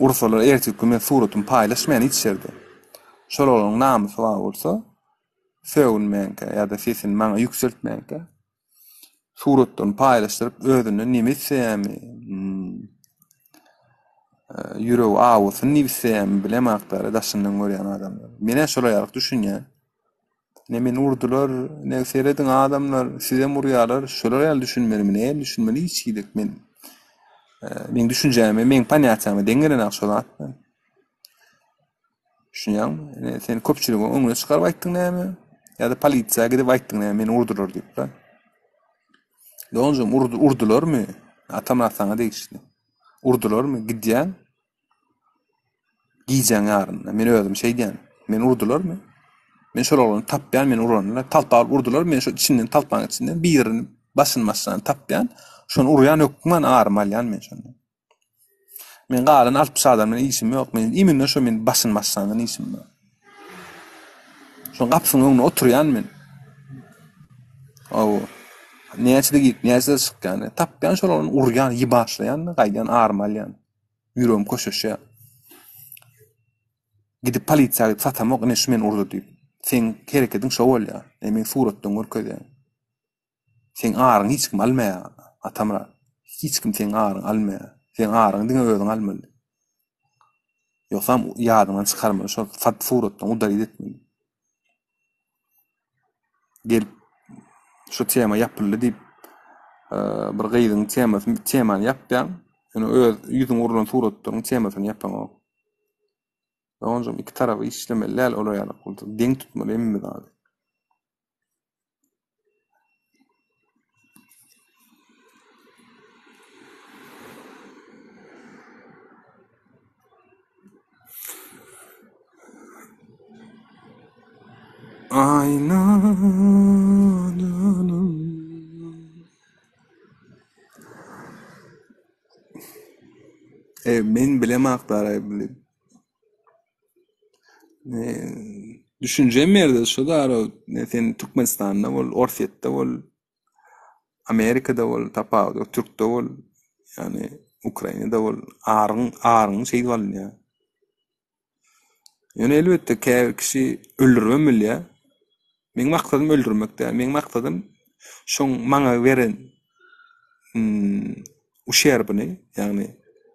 Ursalar erteki gün men suratymy paýlaşmaýan hiç ýerde. Şol oglanyň namysy bar bolsa, sögünmänkä ýa-da sesini maňa ýükseltmänkä suratlaryny paýlaşdyryp özünden neme isleýärmi? Hmm. Ýüregi awusyn diýip isleýärmi bilemok daşyndan görýän adamlar. Men-ä şolar ýaly düşünýän. Ne meni urdular, ne serediň adamlar, sizem urýarlar, şolar ýaly düşünmelimi, nähili düşünmeli hiç hili men meň düşünjäme, meň ponýatiýama deň gelenok şo zatlar. Düşünýäňmi? Ine sen köpçüligiň öňüne çykaryp aýtdyň näme? Ýa-da polisiýa gidip aýtdyň näme, meni urdular diýip-de. Doganjygym urdularmy? Atamyrat saňa degişli. Urdularmy? Gidýäň. Gijäň ýarynda. Men özüm şeýdýän. Meni urdularmy? Men şol oglany tapýan, meni uranyny. Talpa alyp urdular, men şo içinden talpaň içinden birini başyny başlany tapýan. Şony urýan hökman arymy alýan men şonda. Men galan 60 adam bilen işim ýok. Men imенно şo men başyny başlandan işim bar. Şoň gapysynyň öňünde oturýan men. Aw. Näçede girip, näçede çykýan. Tapýan şol oglany urýan, ýybaşlaýan, gaýdýan arymy alýan. Ýüregim köşeşýär. Gidip polisiýa gidip satamok, ine şu meni urdy diýip. Seň herekediň şo bolýar. E meň suratdan görkezýäň. Seň aryňy hiç kim almaýar, Atamyrat. Hiç kim seň aryňy almaýar. Seň aryňy diňe özüň almaly. Ýogsam ýadyňdan çykarmaly, şol sat suratdan udalit etmeli. Gelip şu tema ýapyldy diýip bir gyzyň temasy temany ýapýaň. Ýöne öz ýüzüň urlan suratlaryň temasyny ýapaňok. Doganjygym iki tarapy işlemeli däl olar ýaly bolsa. Deň tutmaly hemme zady. Aýna janym. E, men bilemok dara bili. E, düşünjem ýerde şu dara ne sen Türkmenistanda bol, Orsýetde bol, Amerikada bol, tapawudy ýok, Türkde bol, ýagny Ukrainada bol, aryň aryň şeýdip alynýar. Ýöne elbetde käbir kişi öldüribem bilýär. Meň maksadym öldürmek däl. Meň maksadym şoň maňa beren uşerbyny, ýagny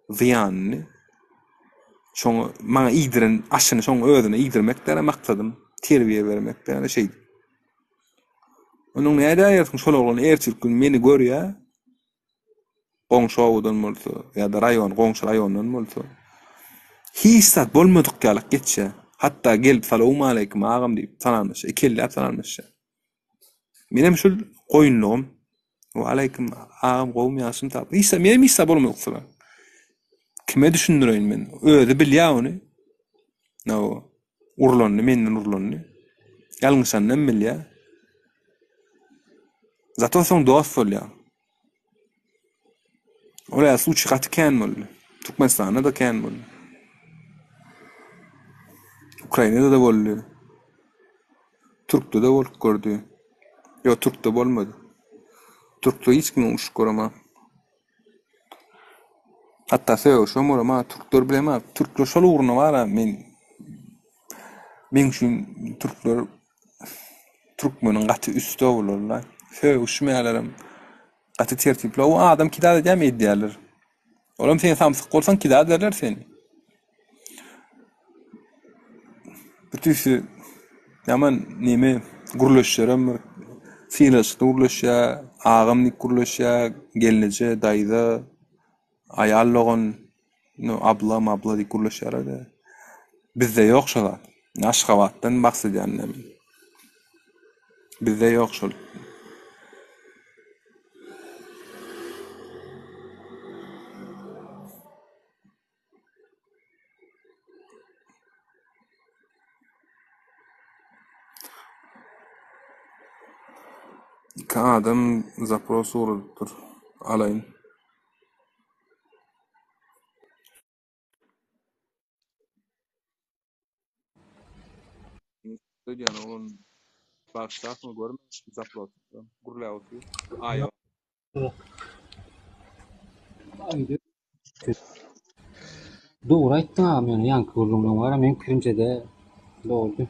zyýanyny şoňa maňa iýdiren aşyny şoň özüne iýdirmek däl maksadym. Terbiýe bermek däl şeýdip. Onuň nädäýersiň şol oglan ertirki gün meni görýär. Goňşy obadan bolsa ýa-da raýon, goňşy raýondan bolsa hiç zat bolmadyk ýalyk geçýär. Hatda gelip salowmaleýkim agam diýip salamlaşýar, ikelläp salamlaşýar. Menem şul goýunlygym. Waleýkim agam gowumy ýagşymy sag. Hiç zat menem hiç zat bolmadyk syra. Kime düşündireýin men? Özi bilýär ony. Hawa. Urlanyny menden urlanyny. Ýalňyşanyny hem bilýär. Zato soň dost bolýar. Ol ýa suçy gaty kän boldy. Türkmenistanda da kän boldy. Ukrainada da boldy. Türkde de bolup gördi. Ýok, Türkde bolmady. Türkde hiç kim urşup göremok. Hatda sögüşem bolam, türkler bilemok. Türkler şol ugruna bar-a men meň üçin türkler türkmeniň gaty üsti olar-la. Sögüşmeýärlerem. Gaty tertipli. O adam kidat edýärmi edýärler. Olam sen samsyk bolsaň kidat ederler seni. Bir tüýsi ýaman neme gürleşýärem bir sylaşykly gürleşýär, agam diýip gürleşýär, gelneje, daýza, aýal dogan, no abla, mabla diýip gürleşýärler-de. Bizde ýok şo zat. Aşgabatdan bahs edýän men. Bizde ýok şol. Iki adam zapros ugradypdyr. Alaýyn. Öýdýän oglan bagyşlarsyňyz görmedim zapros. Gürläp otyr. Aýa. Dogry aýtdyň agam ýöne ýaňky gürrüňleň bara meň pikirimçede dogry.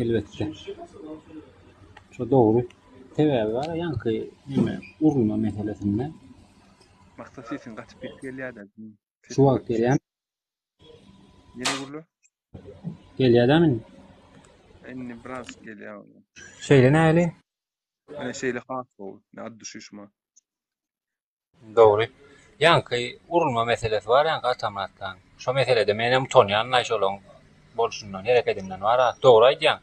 Elbetde. Şo dogry. Sebäbi bara ýaňky neme urulma meselesinde. Maksat sesiň gaty pes gelýädä. Şu wagt gelýämi? Ýene gürle. Gelýädämi indi? Indi biraz gelýär. Şeýle näli? Ine şeýle has gowy. Ne ad düşüşme. Dogry. Ýaňky urulma meselesi bar ýaňky Atamyratlaň. Şo meselede menem utanýan-laý şolaň bolşundan, herekedinden bar-a. Dogry aýdýaň.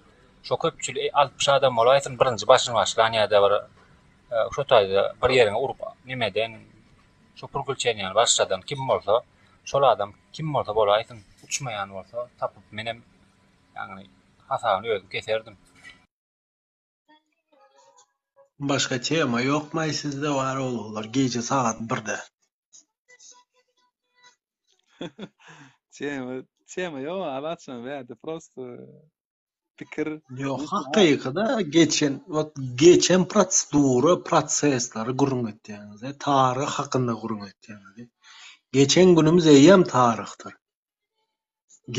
Şo köpçüli 60 adam bolaýsyn birinji başyny başlan ýa-da bir şo taýda bir ýeriňe urup nemeden şo purgulçeniýany başladan kim bolsa, şol adam kim bolsa bolaýsyn, uçmaýan bolsa tapyp menem ýagny hasabyny özüm keserdim. Başga tema ýokmaý sizde bar oglanlar gije sagat birde. Tema, tema ýok Azatjan bärde prosto pikir. Ýok hakykyda geçen wagt geçen prosedura prosesleri gürrüň etýäňiz taryh hakynda gürrüň etýäňiz. Geçen günümiz eýýäm taryhdyr.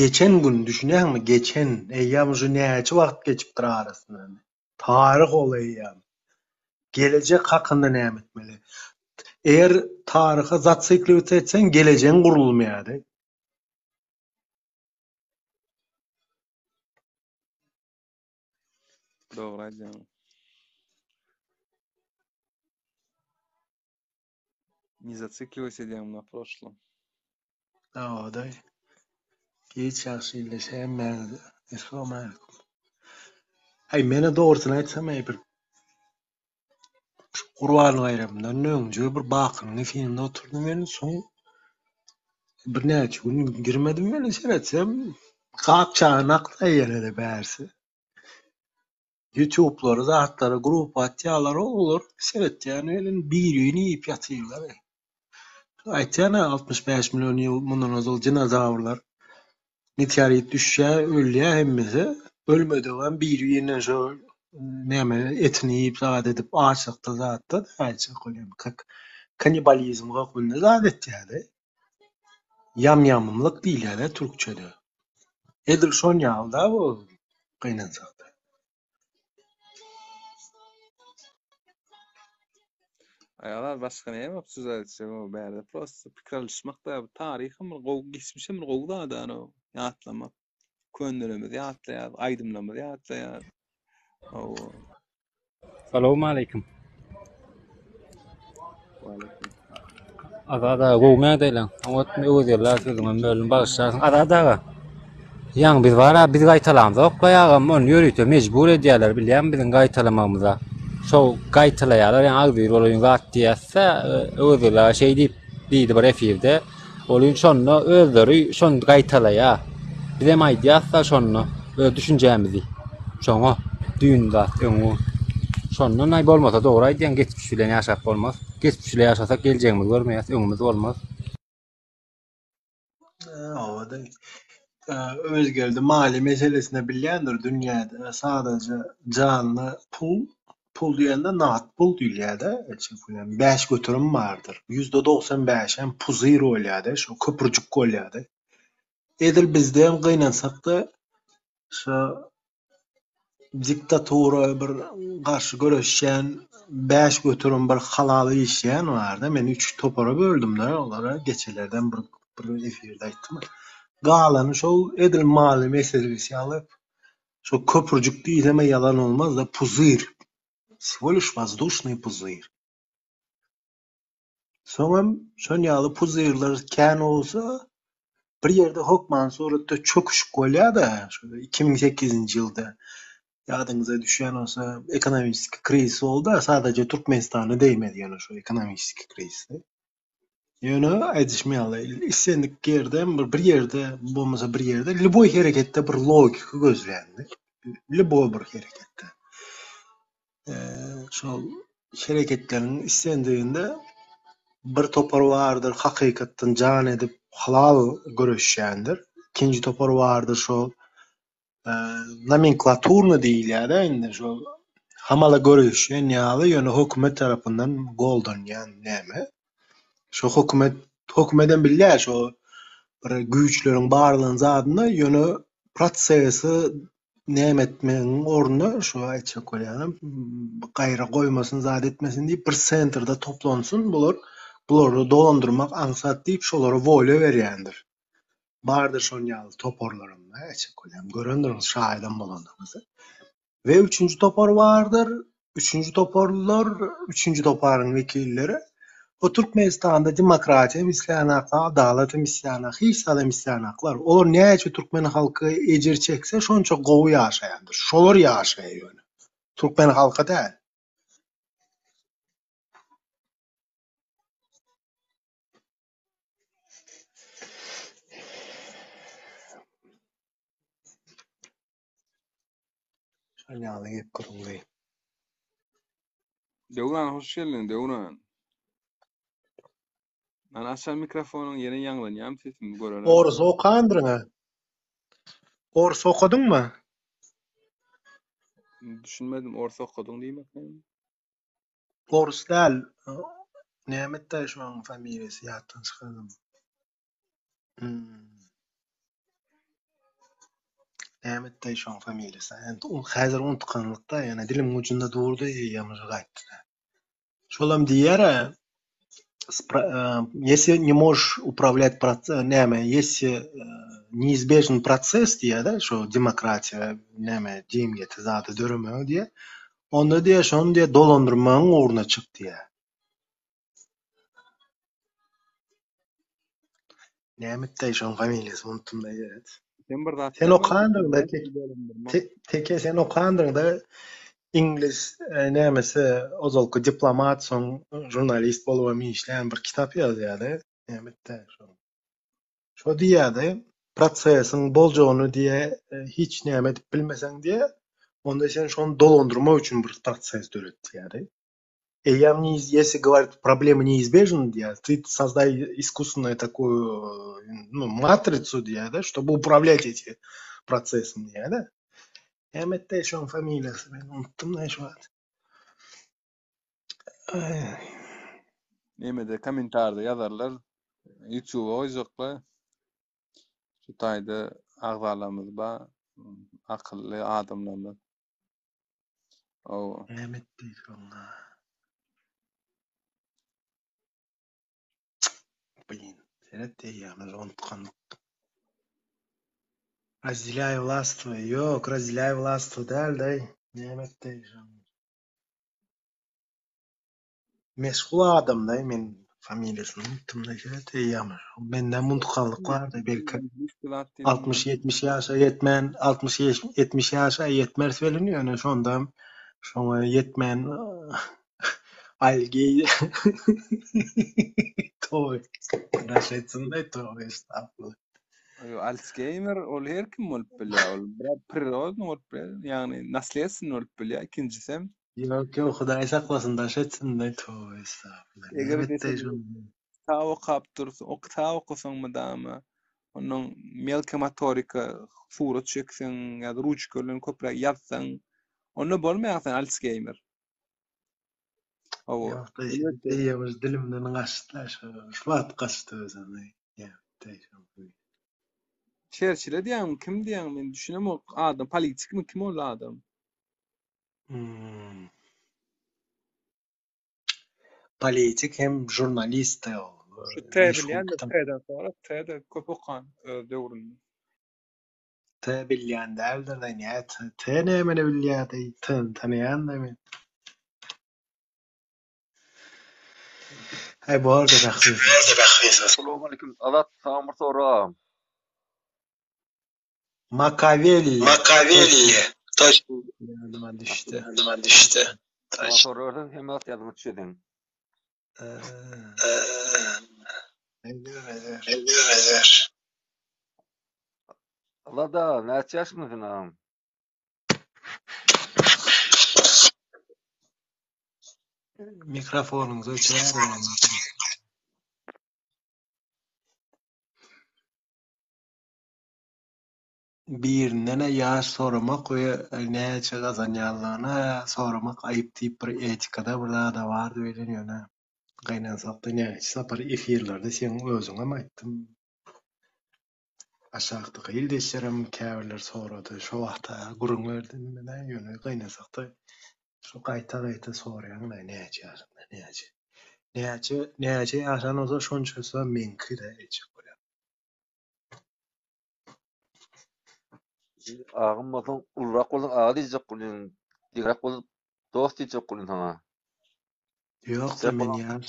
Geçen gün düşünýäňmi geçen eýýäm uje näçe wagt geçipdir arasyndan. Taryh ol eýýäm. Gelejek hakynda näme etmeli? Eger taryha zatsikliwit etseň gelejegiň gurulmaýar. Dogry aýdýaň. Ne zatsikliwat edýäň na proşlom. Hawa-da. Giç ýagşy illeşe hemmäňize. Essalawmaleýkum. Aý menä dogrusyny aýtsam aý bir şu Gurban baýramyndan öňje bir Bakynyň efirinde oturdym men soň birnäçe gün girmedim welin seretsem gapjagyny akdaý ýene-de bärsi. Ýutublara zatlara grupa atýarlar olar seretýän welin birini iýip ýatyrlar. Aýtýan-a 65 million ýyl mundan ozal dinozawrlar meteorit düşýär, ölýär hemmesi. Ölmedigem biri-birinden şo näme etini iýip zat edip açlykda zatda aýtjak bolýan kak kanibalizm hökmünde zat etýär-de. Ýam-ýamymlyk diýilýär-de türkçede. Edil şon ýaly-da bu gynansak-da. Aýalar başga näme söz aýtjak o bärde prosto pikir alyşmak da bu taryham bir gowy geçmişem bir gowy zat ana ýatlamak. Könlerimizi ýatlaýar, aýdymlarymyzy ýatlaýar. Hawa. Salowmaleýkim. Azat aga gowumy ýagdaýlaň? Oňatmy Öwezgeldi aga sözüňem böldüm bagyşlarsyň. Azat aga. Ýaňy biz bar-a biz gaýtalamzok-la agam ony ýörite mejbur edýärler bilýäňmi biziň gaýtalamagymyza. Şo gaýtalaýarlar ýaňy agzybir bolaýyn zat diýýäs-de Öwezgeldi aga şeý diýip diýdi bir efirde. Olyň şonda özleri şony gaýtalaýar. Bizem aýdýas-da şonda öz düşünjämizi. Şoňa düýn zat öňi. Şondan aý bolmasa dogry aýdýaň geçmiş bilen ýaşap bolmaz. Geçmiş bilen ýaşasak geljegimizi görmeýäs, öňümiz bolmaz. Hawa-da. Öwezgeldi maliýe meselesini bilýändir dünýäde sadaja janly pul Pul diýende nagt pul diýilýär-de, çünki 5% bardyr. 95%-em puzyr bolýar-da, şo köpürjik bolýar-da. Edil bizde hem gynansak-da şo diktatura bir garşy göreşýän 5% bir halal işleýän bar-da. Men üç topara böldüm-de olary geçenlerden bir bir efirde aýtdym. Galany şol edil maliýe meselesi ýaly Şo köpürjik diýsem-ä ýalan bolmaz-da, puzyr. Всего лишь воздушный puzyr. Soňam şon ýaly puzyrlar kän bolsa, bir ýerde hökmany suratda çöküşik bolýar-da, şo 2008-nji ýylda ýadyňyza düşýän bolsa, ekonomiski krizis boldy-da, sadaja Türkmenistana degmedi ýöne şo ekonomiski krizis. Ýöne aýdyşym ýaly, islendik ýerde bir bir ýerde bolmasa bir ýerde lýuboý hereketde bir logika gözleýändir. Lýuboý bir hereketde. Şol hereketleriň islendiginde bir topar bardyr hakykatdan jan edip halal göreşýändir. Ikinji topar bardyr şol nomenklaturny diýilýär-de indi şol hamala göreşýän ýaly ýöne hökümet tarapyndan goldanýan näme. Şo hökümet hökümetem bilýär şo bir güýçleriň barlygyny zadyny ýöne prosesi näme etmegiň ornuna şo aýtjak bolýanym gaýra goýmasyn zat etmesin diýip bir sentrde toplansyn bular bulary dolandyrmak aňsat diýip şolara wolýa berýändir. Bardyr şon ýaly toparlaram näçe bolýar. Görendirsiňiz şaýydam bolandygyňyz. We üçünji topar bardyr. Üçünji toparlar, üçünji toparyň wekilleri o Türkmenistanda demokratiýam isleýänaklar, adalatam isleýänak, hiç zadam isleýänaklar. Olar näçe türkmen halky ejir çekse, şonça gowy ýaşaýandyr. Şolar ýaşaýar ýöne. Türkmen halky däl. Şol ýaly gep gürrüňli. Döwran hoş geldiň Döwran. Ana açan mikrofonyň ýene ýaňlanýarmy sesim göreli. Orus okandyryn-a. Orus okadyňmy? Düşünmedim orus okadyň diýmek näme? Orus däl. Nämetdä şoň familiýasy ýatdan çykardym. Hmm. Nämetdä şoň familiýasy? Endi häzir unutkanlykda, ýöne dilimiň ujunda durdy, eýýäm uje gaýtdy. Şolam diýýär-ä, если не можешь управлять näme, если неизбежен процесс diýýär-de, şo demokratiýa näme jemgyýeti zady döremegi diýýär. Onda diýýär, şony diýýär dolandyrmagyň ugruna çyk diýýär. Nämetdä şoň familiýasyny unutdym-da evet. Sen bir zat Sen okandyň-da Teke sen okandyň-da iňlis nämesi ozalky diplomat soň žurnalist bolubam işlän bir kitap ýazýar-da nämetdä şo. Şo diýýär-de prosesiň boljagyny diýýär hiç näme edip bilmeseň diýýär onda sen şony dolandyrmak üçin bir proses döret diýýär-de. Eýýäm если говорит проблема неизбежна diýýär ты создай искусственную такую ну матрицу diýýär-de чтобы управлять этим процессом diýýär-de. Nämetdä şoň familiýasy men unutdym-da şu wagt. Nemede kommentarda ýazarlar. YouTube'a goýjaklar. Şu taýda agzalarymyz bar. Akylly adamlarymyz. Hawa. Nämetdi şoňa? Blin, seret eýýäm unutkanlyk. Razdelýaý властвуй. Ýok, razdelýaý властвуй däl-de. Nämetdi şoň? Meşhur adam-da men familiýasyny unutdym-da seret eýýäm. Mendem unutkanlyk bardy belki. 60-70 ýaşa ýetmän, 60-70 ýaşa ýetmeris welin ýöne şondam şoňa ýetmän algeý toý daş etsin-de toý estagfurullah. Ýo, Alsgeýmer ol her kim bolup bilýär. Ol bir prirodny bolup bilýär, ýagny nasledstweny bolup bilýär. Ikinjisem Ýok, ýok, Hudaý saklasyn, daş etsin-de toý estagfurullah. Eger Nämetde sen şonda? kitap okap dursaň, o kitap okasaň mydama, onnoň melkiý motorika surat çekseň ýa-da ruçka bilen köpräk ýazsaň, onda bolmaýar sen Alsgeýmer. Hawa. Ýok, daýy, eýýäm dilimden gaçdy şo. Şu wagt gaçdy özem. Nämetde şonda? Çerçile diýýäňmi, kim diýýäň, men düşünemok. Adam politikmi, kim ol adam? Hmm. Politik hem žurnalist ol. Şu T Meşhur bilýän-de kitap. T-den sonra T-de köp okan öz döwründe. T bilýän däldir-de, nä T, T nämeni bilýärdi, T-ni tanaýan-da men. Aý borda bähbit. Salowmaleýkim Azat saňa bir sorag. Makavelli. Makavelli. Toçno. Ýadyma düşdi. Ýadyma düşdi. Saňa sorag berseň hemme zat ýadyňa düşer seň. Ezer. Azat aga näçe ýaşyňda sen agam? Mikrofonyňyzy öçüräýiň. Birinden-ä ýaş soramak we näçe gazanýanlygyny soramak aýyp diýip bir etikada bir zad-a bardy welin ýöne gynansakda näçe sapar efirlerde seň özüňem aýtdym. Aşakdaky ildeşlerim käbirleri sorady. Şo wagta gürrüň berdim men-ä ýöne gynansakda şo gaýta-gaýta soraýaň-da näçe ýaşyňda näçe. Näçe näçe ýaşan bolsa şonçasam meňki-dä etjek bolýan. Agam bolsaň, ulurak bolsaň aga diýjek bolýan, deňräk bolsaň dost diýjek bolýan saňa. Ýok-da men ýaş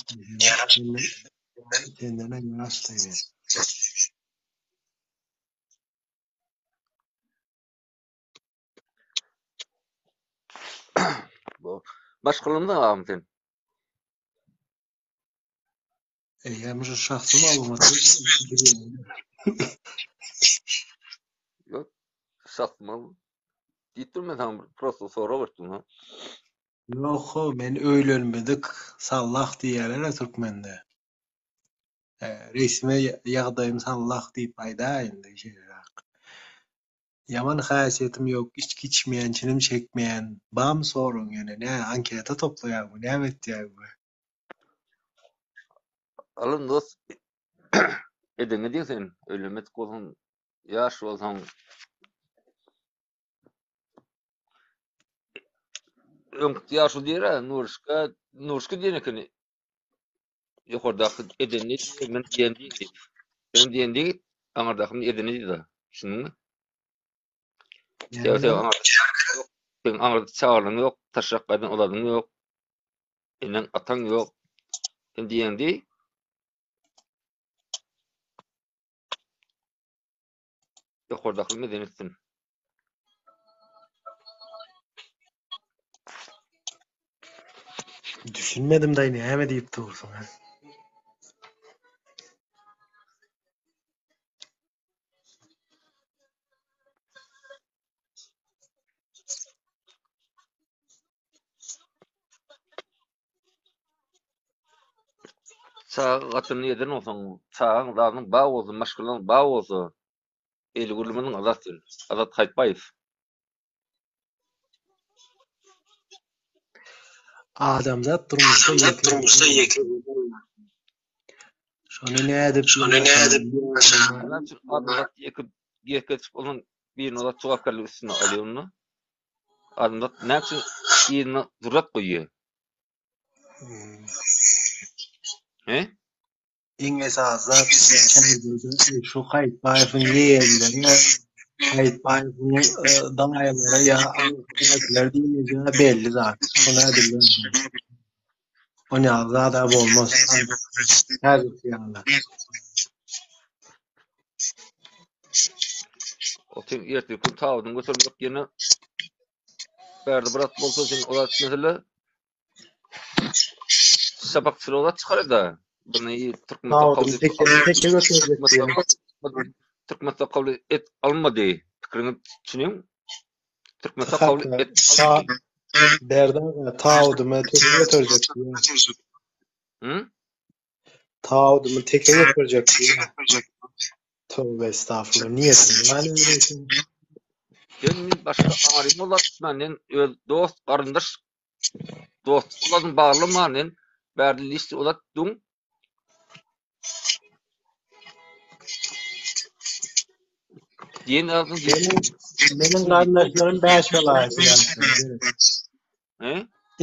Senden ýaşdy men. Maşgalamda agam sen. Eýýäm şu şahsy maglumaty bilýän. Ýok, şahsy maglumat diýip durman saňa bir prosto sorag berdim ha. Ýok-how, men öýlenmedik sallah diýýärler-ä türkmende. Resmi ýagdaýym sallah diýip aýdaýyn şeýleräk. Ýaman häsiýetim ýok, içgi içmeýän, çilim çekmeýän. Barmy soragyň ýöne, nä anketa toplaýaňmy, näme etýäňmi? Alyn dost edeňe diň sen öýlenmedik bolsaň ýaş bolsaň öňki ýaşuly diýer-ä Nuruşka Nuruşka diýen ekeni ýokardaky edenini diýer men diýen diýip sen diýen diý aňyrdakyny edeni diýdi düşündiňmi? Sebäbi sen aňyrda seň aňyrda çagalaryň ýok taşlap gaýdan uladyň ýok Eneň ataň ýok. Sen diýen diý. Ýokardaky meden etsin. Düşünmedim daýy näme diýip dursuň ha. Çaga gatyny eden bolsaň, çagaň zadyň bar bolsa, maşgalaň bar bolsa, eli gürlemediň Azat sen. Azat Haýtbaýew. Adamzat durmuşda Adamzat durmuşda ýeke Şony nädip Şony nädip ýaşa? Näme üçin adamzat ýeke ýeke çykyp onuň birini ozat jogapkärlik üstüne alýar onda? Adamzat näme üçin yzyna zürýat goýýar? He? Iň esasy zat şu Haýytbaýewiň ýegenleri, Haýytbaýewiň daýylary ýa aňyrdakylar diýmejegi belli zat. Şony bilýän. On ýaly zad-a bolmaz. Häzirki ýaly. O sen ertir gün tabydyny götermek ýene bärde bir at bolsa sen o zat mesele şapakçylyk zat çykarada. Bunu Türkmenistan kabul Tabydyny teke teke göterjek diýen. Türkmenistan kabul et almady. Pikiriňi düşüniň. Türkmenistan kabul et almady. Berdi aga tabydymy teke göterjek diýen. Hı? Tabydymy teke göterjek diýen. Tövbe estağfurullah. Niýetim ýaly öýlesin. Sen başga aňaryň bolat, men öz dost, garyndaş dost oladyň baglama men bärde list olat duň. Diýen ýazyň Meniň meniň garyndaşlarym bäş welaýatda ýaşaýar. He?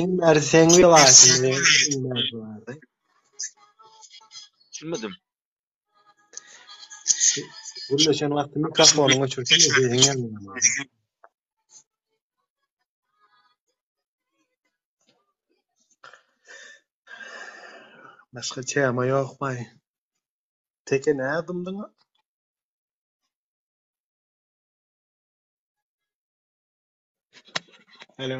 Iň bäri seň welaýatyňda iň bäri bardy. Düşünmedim. Gürleşen wagty mikrofonyňy öçürsene, sesiň gelmeýär. Başga tema ýokmaý? Teke näme dymdyň? Alo.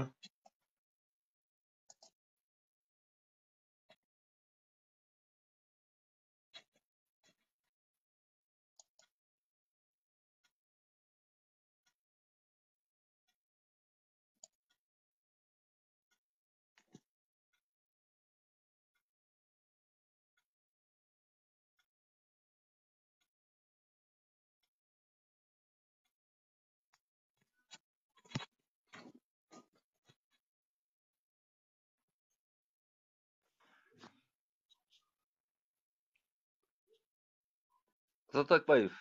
Azat Akbaýew.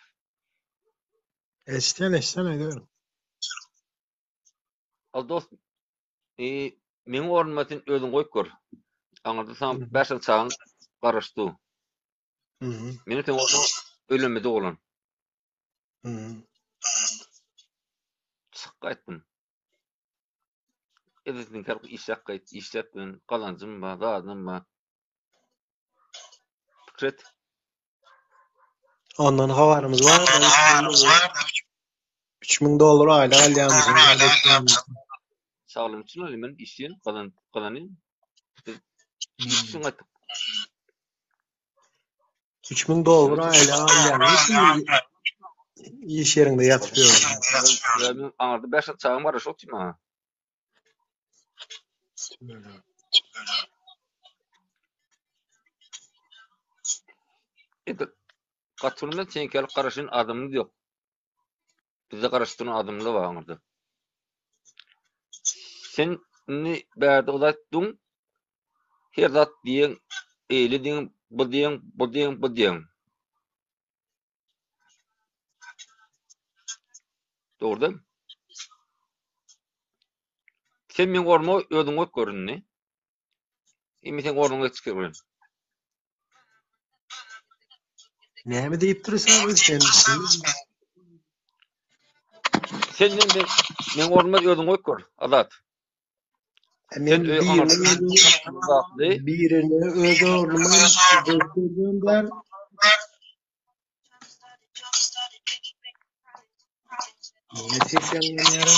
Eşitýän, eşitýän aýdyber. Al dost, e, meň ornuma sen özüň goýup gör. Aňyrda saňa Mhm. bäş ýyl çagaň garaşdy. Mhm. Meni sen ornuma öýlenmedi oglan. Mhm. Çyk gaýtdym. Edil halk işläp gaýt, işläp bilen gazanjym bar, zadym bar. Pikir et. Ondan habarymyz bar. 3000 dollar aýlyk alýarmyş. Saglygym üçin alyň men işleýän, gazan, gazanýan. Biz iş üçin gaýtdyk. 3000 dollar aýlyk alýarmyş. Iş ýeriňde ýatyp ýörsün. Men aňyrda 5 çagam garaşyp otyr maňa. Edil gaty bilen seňki ýaly garaşan adamymyz ýok. Bizde garaşyp duran adamlar bar aňyrda. Sen indi bärde uzaýtdyň. Her zat diýeň, eýle diýeň, bu diýeň, bu diýeň, bu diýeň. Dogry däl? Sen meň ornuma özüň goýup gör indi. Indi seň ornuňa geçip görün. Näme diýip dursuň sen? Sen men meň ornuma özüň goýup gör, Azat. Men birini birini öz ornuma goýup görýän däl. Näme ses ýaňlanýar?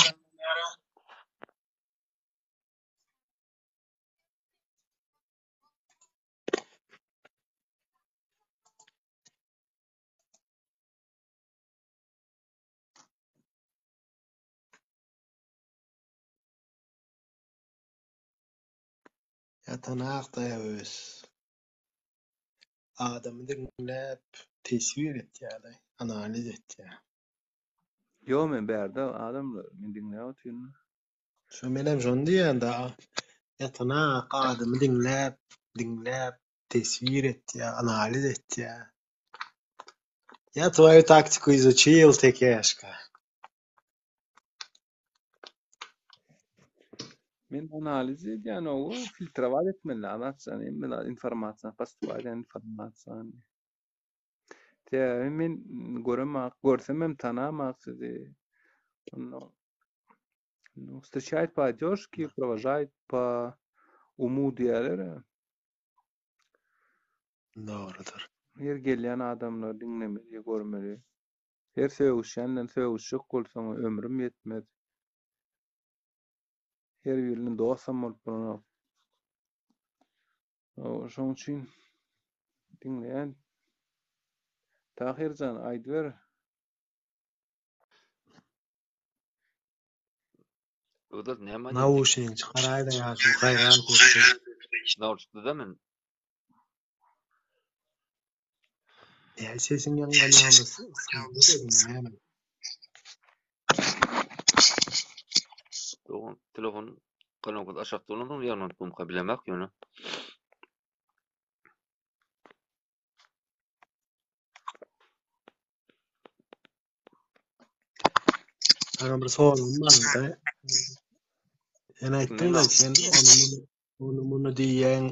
Ýatanak öz. Adamy diňläp teswir etýär, analiz etýär. Ýo men bärde adamlar, men diňläp otyryn. Şo menem şony diýýän da. Ýatanak adamy diňläp, diňläp teswir etýär, analiz etýär. Я твою тактику изучил, Текешка. Men analiz edýän owo, filtrować etmeli adatça, hemme zat informasiýa, поступать edýän informasiýany. Sebäbi men göremak, görsemem tanamak sizi. Onda ну, встречает по одежке, провожает по уму diýerler. Dogrudyr. Her gelýän adamlary diňlemeli, görmeli. Her sögüşýänden sögüşjek bolsaň ömrüm ýetmez. Her birine dostam bolup bolanok. Şoň üçin diňleýän. Tahirjan aýdyber. Öwez näme aýdýar? Nauşnik çykaraýda ýaşuly gaýrat etsin. Nauşnikde men. Näme sesiň ýaňlanýarmy? Näme? Dogan telefon kanalda aşakda bolansoň ýaňlanyp durmyka bilemok ýöne. Saňa bir soragym bardy. Sen aýtdyň-da sen ony muny ony muny diýýäň,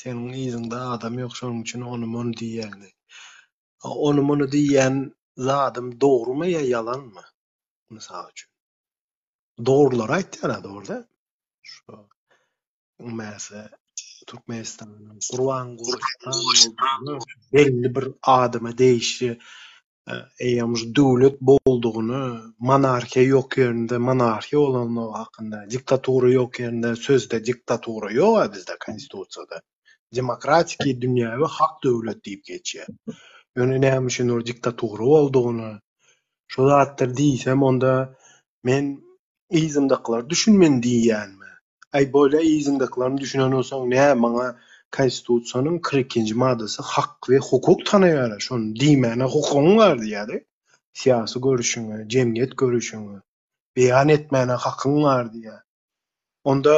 seniň yzyňda adam ýok, şonuň üçin ony muny diýýäň diýip. Ony muny diýýän zadym dogrumy ýa ýalanmy? Mysal üçin. Dogrulary aýtýar-a, dogry däl? Şu mäse Türkmenistanyň Gurbanguly han belli bir adama degişli eýýäm şu döwlet boldugyny, monarhiýa ýok ýerinde monarhiýa bolandygy hakynda, diktatura ýok ýerinde sözde diktatura ýok-a bizde konstitusiýada. Demokratiki dünýewi hak döwlet diýip geçýär. Ýöne näme üçin ol diktatura boldugyny, şu zatlar diýsem onda men yzymdakylar düşünmedi diýýänmi? Aý bolýa yzyňdakylaryny düşünen bolsaň nä maňa konstitusiýanyň 42-nji maddasy hak we hukuk tanaýar şony diýmäne hukugyň bar diýýär-de. Syýasy görüşiňi, jemgyýet görüşiňi beýan etmäne hakyň bar diýýär. Onda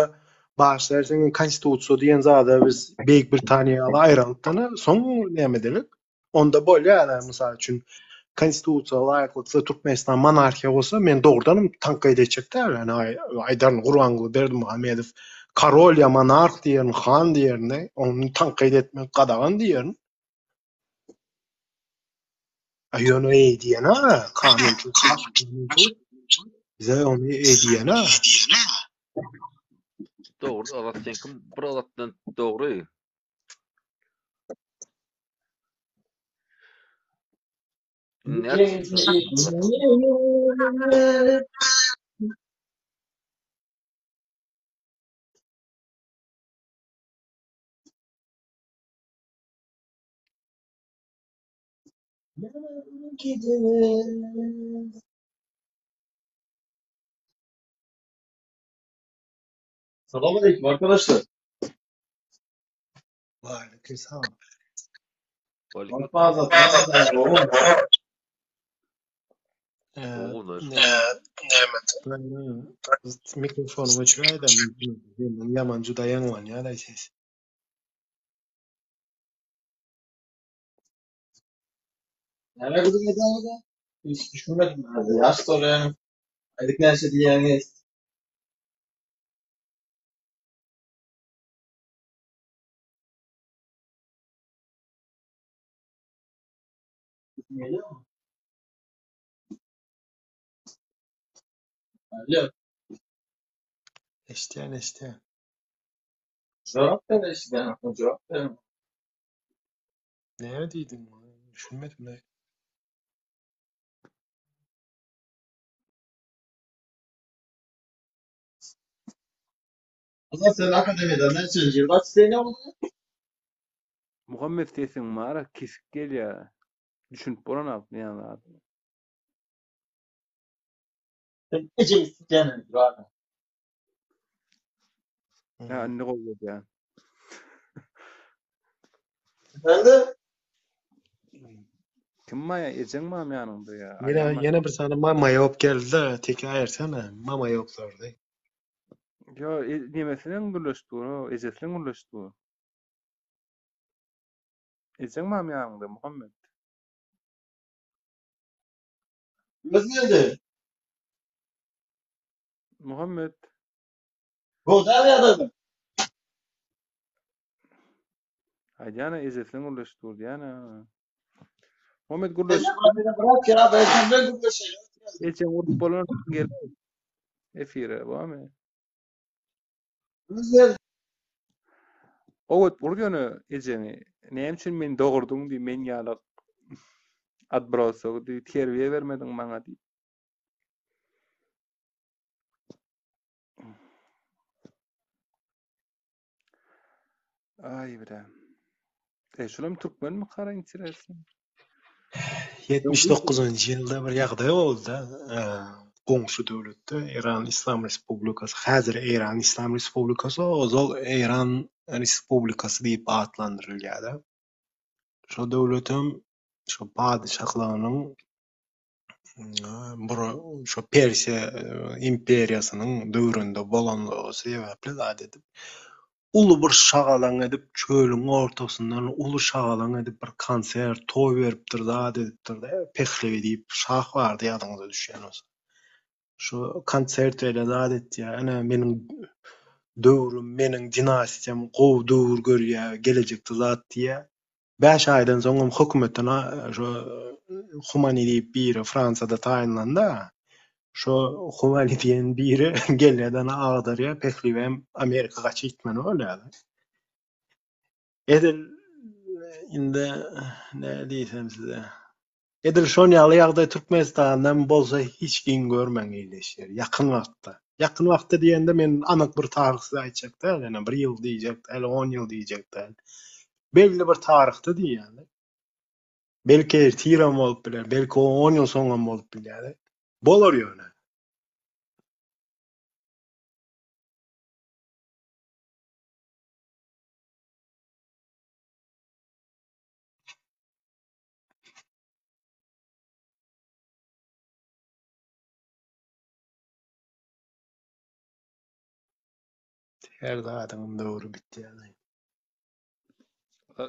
başlarsyň konstitusiýa diýen zada biz Beýik Britaniýa ýaly aýralykdan soň näme edelik? Onda bolýar, mysal üçin, konstitusiýa laýyklykda Türkmenistan monarhiýa bolsa, men dogrudanam tankyt etjek däl. Ýani aýdaryn Gurbanguly Berdimuhamedow korol ýa monarh diýerin, han diýerin, ony tankyt etmek gadagan diýerin. A ýöne eý diýen-ä, kanunçylyk. Bize ony edýän-ä. Dogry Azat seňkim bir Azatdan dogry. Salam aleyküm arkadaşlar. Waleýkim salam. Waleýkim Azat, nasılsın oğlum? Mikrofonymy öçüräýdä, ýaman juda ýaňlanýar-aý ses. Näme gürrüň edýäňiz-ä? Hiç düşünmedim ben de. Ýaş soraýaň, aýdyp näçe diýýäňiz? Sesim gelýärmi? Alo. Eşidýän, eşidýän. Jogap ber eşidýän, jogap ber. Näme diýdiň? Düşünmedim-le. Azat sen akademiýada näçenji ýylda oçisleniýe bolduň? Muhammet sesiň bara kesik gelýä. Düşünip bolanok diýýän zadyňa. Sen ejeňi sikýänem birader. Hä indi gowy bolýa. Efendim? Kim maýa ejeň bamy ýanyňda ýa Ýene ýene bir sany mama ýok geldi-de, teke aýyrsana, mama ýok sordy. Ýo, e, nemesi bilen gürleşip dur, o, ejesi bilen gürleşip dur. Ejeň bamy ýanyňda, Muhammet? Öz geldi. Muhammet. Gowy ýagdaýda. Aýdýana ejesi bilen gürleşip dur diýýäne. Muhammet gürleşip. Bırak ya ben senden gürleşelim. Ejeň urup bolan gel efire, barmy? Öz geldi. Gowy ur ýöne ejeňi. Näme üçin meni dogurdyň diý, men ýaly otbrosogy diý, terbiýe bermediň maňa diý. Aý bre. E şulam türkmenmi kara interesno? 79-njy ýylda bir ýagdaý boldy-da, goňşy döwletde Eýran Yslam Respublikasy, häzir Eýran Yslam Respublikasy, ozal Eýran Respublikasy diýip atlandyrylýar-da. Şo döwletem şo padyşahlygynyň bir şo Persiýa imperiýasynyň döwründe bolanlygy sebäpli zat edip, uly bir şagalaň edip, çölüň ortasyndan uly şagalaň edip bir konsert, toý beripdir, zat edipdir-de, Pehlewi diýip şah bardy ýadyňyza düşýän bolsa. Şo konsert berýär, zat etýär, ene meniň döwrüm, meniň dinastiýam gowy döwür görýär, gelejekde zat diýýär. Bäş aýdan soňam hökümetden şo Humani diýip biri Fransiýada taýynlandy. Şo Humani diýen biri gelýär-de agdarýar, Pehliwem Amerika gaçyp gitmeli bolýar. Edil indi näme diýsem size. Edil şon ýaly ýagdaý Türkmenistandam bolsa hiç geň görmäň ildeşler. Ýakyn wagtda. Ýakyn wagtda diýende men anyk bir taryh size aýtjak däl, ýöne bir ýyl diýjek däl, on ýyl diýjek däl. Belli bir taryhda diýýän. Belki ertirem bolup biler, belki on ýyl soňam bolup bilýär. Bolar ýöne. Her zadyňam döwri bitýär.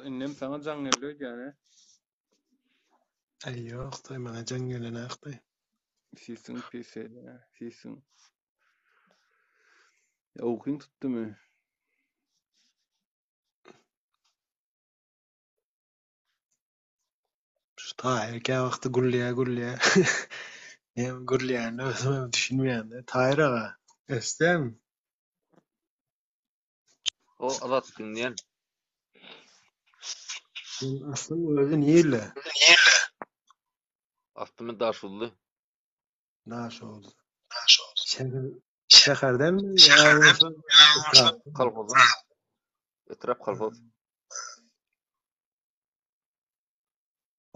Indem saňa jaň geldi öýdýän, he? Aý ýok-da, maňa jaň gelenok-da. Sesiň pes-ä, sesiň. Ýa ukyň tutdumy? Şu Tahyr käwagty gürleýär, gürleýär. Näme gürleýänine özümem düşünmeýän-de. Taýyr aga, eşidýäňmi? O Azat diňleýän. Seň aslyň özi nirle? Asly men Daşoguzly. Daşoguz. Şäher, şäherdenmi ýa bolmasa etrapdanmy? Kolhozdan. Etrap kolhoz.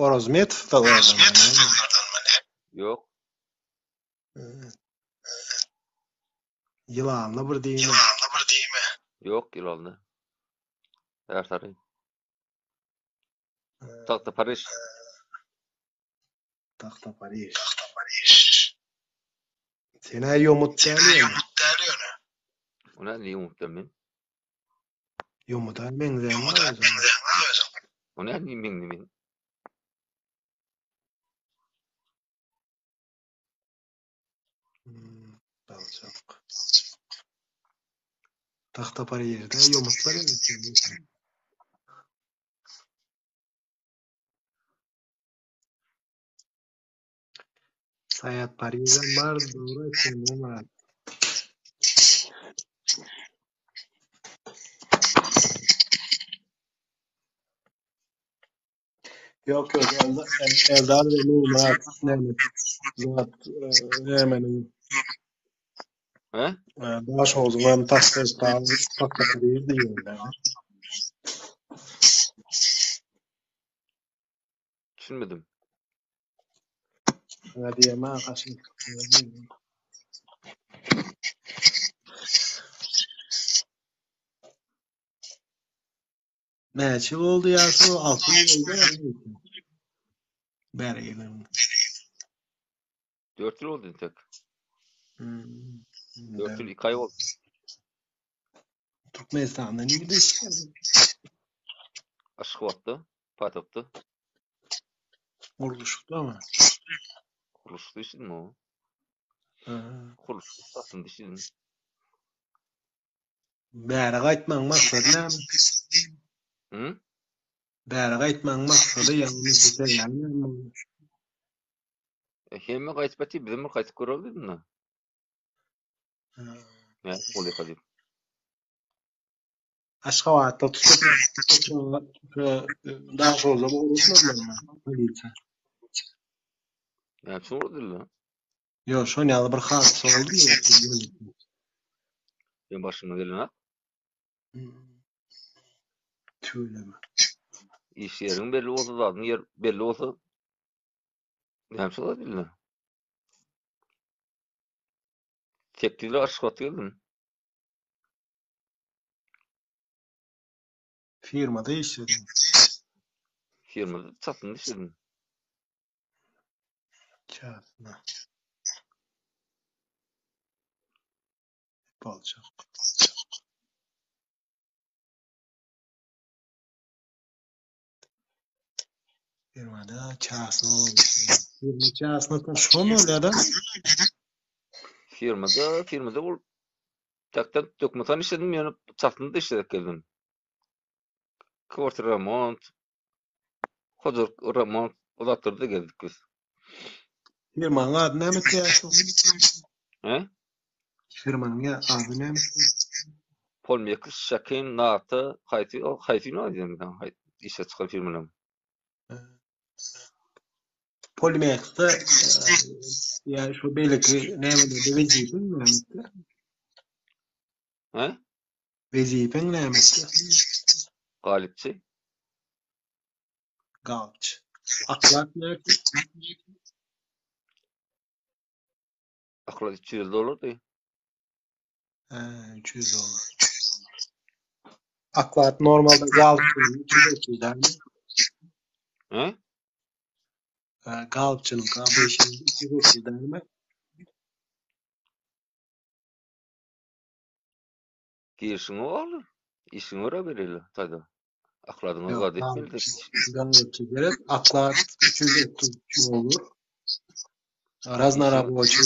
Orazmetow dalardanmy näme? Ýok. Ýylanly bir diýme. Ýok, ýylanly. Ärsary. Tagta Pariž. Tagta Pariž. Sen-ä ýomut däl ýöne. O näme ýomut däl men? Ýomuda meňzeýäň-ä özüň. O näme meňzeýän men? Hmm, Daljak. Tagta Parižde ýomutlar ýaşaýar. Saýat Parižem bar, dogry aýtýaň Nurmyrat. Ýok, ýok, Eldar we Nurmyrat näme zat nämeniň He? Daşogzuň hem Tagta Tagta Pariž diýýärler. Düşünmedim. Saňa diýemä gaşyn. Näçe ýyl boldy ýaşuly? 6 ýyl boldy. Bäri gelen. 4 ýyl boldy entek. Hmm. 4 ýyl 2 aý boldy. Türkmenistanda nirde işleýärdiň? Aşgabatda, paýtagtda. Gurluşykdamy? Gurluşykda işledim o. Gurluşyk ussasynda işledim. Bäri gaýtmagyň maksady näme? Hı? Bäri gaýtmagyň maksady ýagny sebäbi näme boldy? E, hemme gaýtyp ýatyr, bizem bir gaýtyp göreli diýdim-de. Näme bolýarka diýip. Aşgabatda tutup, Daşoguzda ugratmadylarmy polisiýa? Näme üçin ugradylar? Ýok, şon ýaly bir hadysa boldumy? Benim başyma gelen ha? Tüweleme. Iş ýeriň belli bolsa, zadyň ýer belli bolsa, näme üçin ugradylar? 8 ýyl Aşgabatda geldim. Firmada işledim. Firmada çatynda işledim. Çatynda. Boljak. Firmada çasny Firma çasny şo bolýar da. Firmada, firmada bol takdan dökmetan işledim, ýöne çatynda işläp geldim. Kwartir remont, hojalyk remont, o zatlarda geldik biz. Firmanyň ady näme etýär? He? Firmanyň ady näme? Polmekis, Şakin, Nata, haýsy, haýsy ýa işe çykan firmalar? Polimeksde ýa şu beýleki nämelerde wezipeň näme? He? Wezipeň näme? Galypçy. Galypçy. Aklak näme? Aklak 350 dollardy. He, 300 dollar. Aklak normalde galypçynyň 330 dälmi? He? Galypçynyň 330 dälmi? Girişiňe bagly. Işiňe görä bereli taýda. Akladyňa zat etmeli. Galypçy gerek. Aklak 330 dollar. Raznaraboçy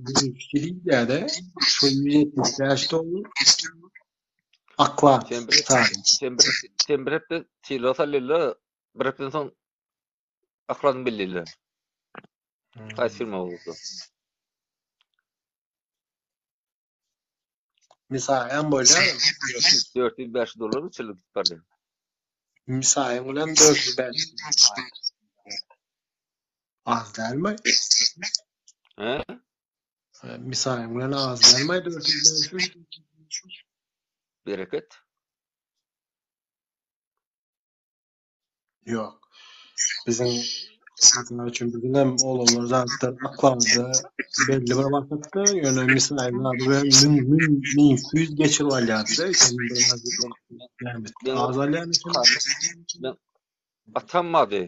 diýýär-de, şu 175 dollar. Aklak. Sen bir sen bir sen bir hepde sylag salýarlar, bir hepdeden soň akladyň bellirler. Haýsy firma bolsa. Misaýam bolýar. 405 dollar çylyk gidip barýar. Misaýyň bilen 405. Az dälmi? He? Misaýyň bilen az dälmi 405? Bereket. Ýok. Biziň Mysal üçin biziň hem oglanlar zatlar aklady belli bir wagtda, ýöne misaýyň zady bilen müň, müň, 1200 geçirip alýardy-da, sen biraz Men az alýan eken. Men atam bardy.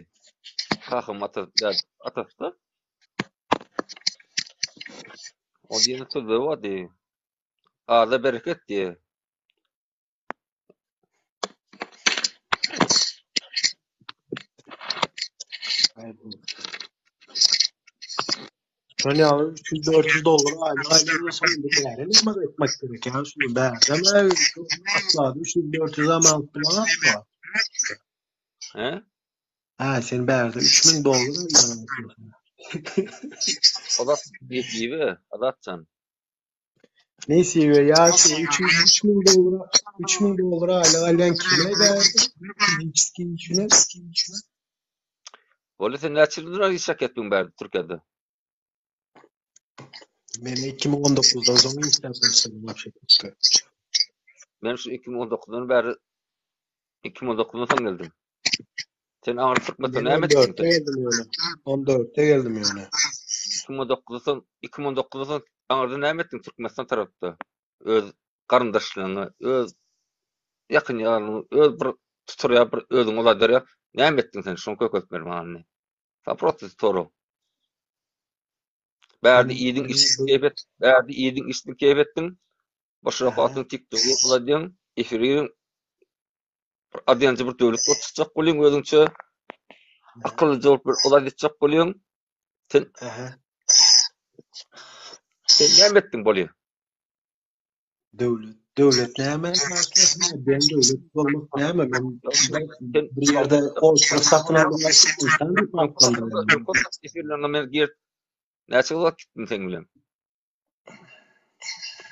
Kakam ata, atasy-da. O diýen sözleri bardy. Aza bereket diýe. Şol ýaly 300-400 dollar aýlyk alýan bolsa indi bäri näme etmek gerek ýa şuny bärde aklady 300-400 am alyp bilemok. He? Ha sen bärde 3000 dollar alýan. Azat nesibe, Azatjan. Nesibe ýa şu 300 3000 dollar 3000 dollar aýlyk alýan kime bärde? Fiziçki işine. Bolýa sen näçe ýyldyr iş etdiň bärde Türkiýede? Men 2019-dan soň işläp başladym wapşe Türkde. Men şu 2019-dan bäri 2019-dan soň geldim. Sen aňry Türkmenistanda Men näme etdiň 14-de sen? geldim ýöne. 14-de geldim ýöne. 2019-dan soň 2019-dan soň aňyrda näme etdiň Türkmenistan tarapda? Öz garyndaşlaryňa, öz ýakyn ýaryňa, öz bir tuturýa bir özüňi uzadarýa. Näme etdiň sen? Şony kökeltmeli maňa indi. Sen prosta sorag. Bärde Men iýdiň, men içdiň, keýp et. Bärde iýdiň, içdiň, keýp etdiň. Boşrak Aha. wagtyň TikTok-y uladýaň, efiri bir adýanjy bir döwlet bolup çykjak bolýaň özüňçe. Akyllyja bolup bir olay etjek bolýaň. Sen Aha. sen näme etdiň bolýa? Döwlet, döwlet näme? Ben döwlet bolmak näme? Men Sen bir ýerde oturyp satyn aldym insan diýip atlandyrýan. Efirlerine men gir näçe wagt gitdim seň bilen?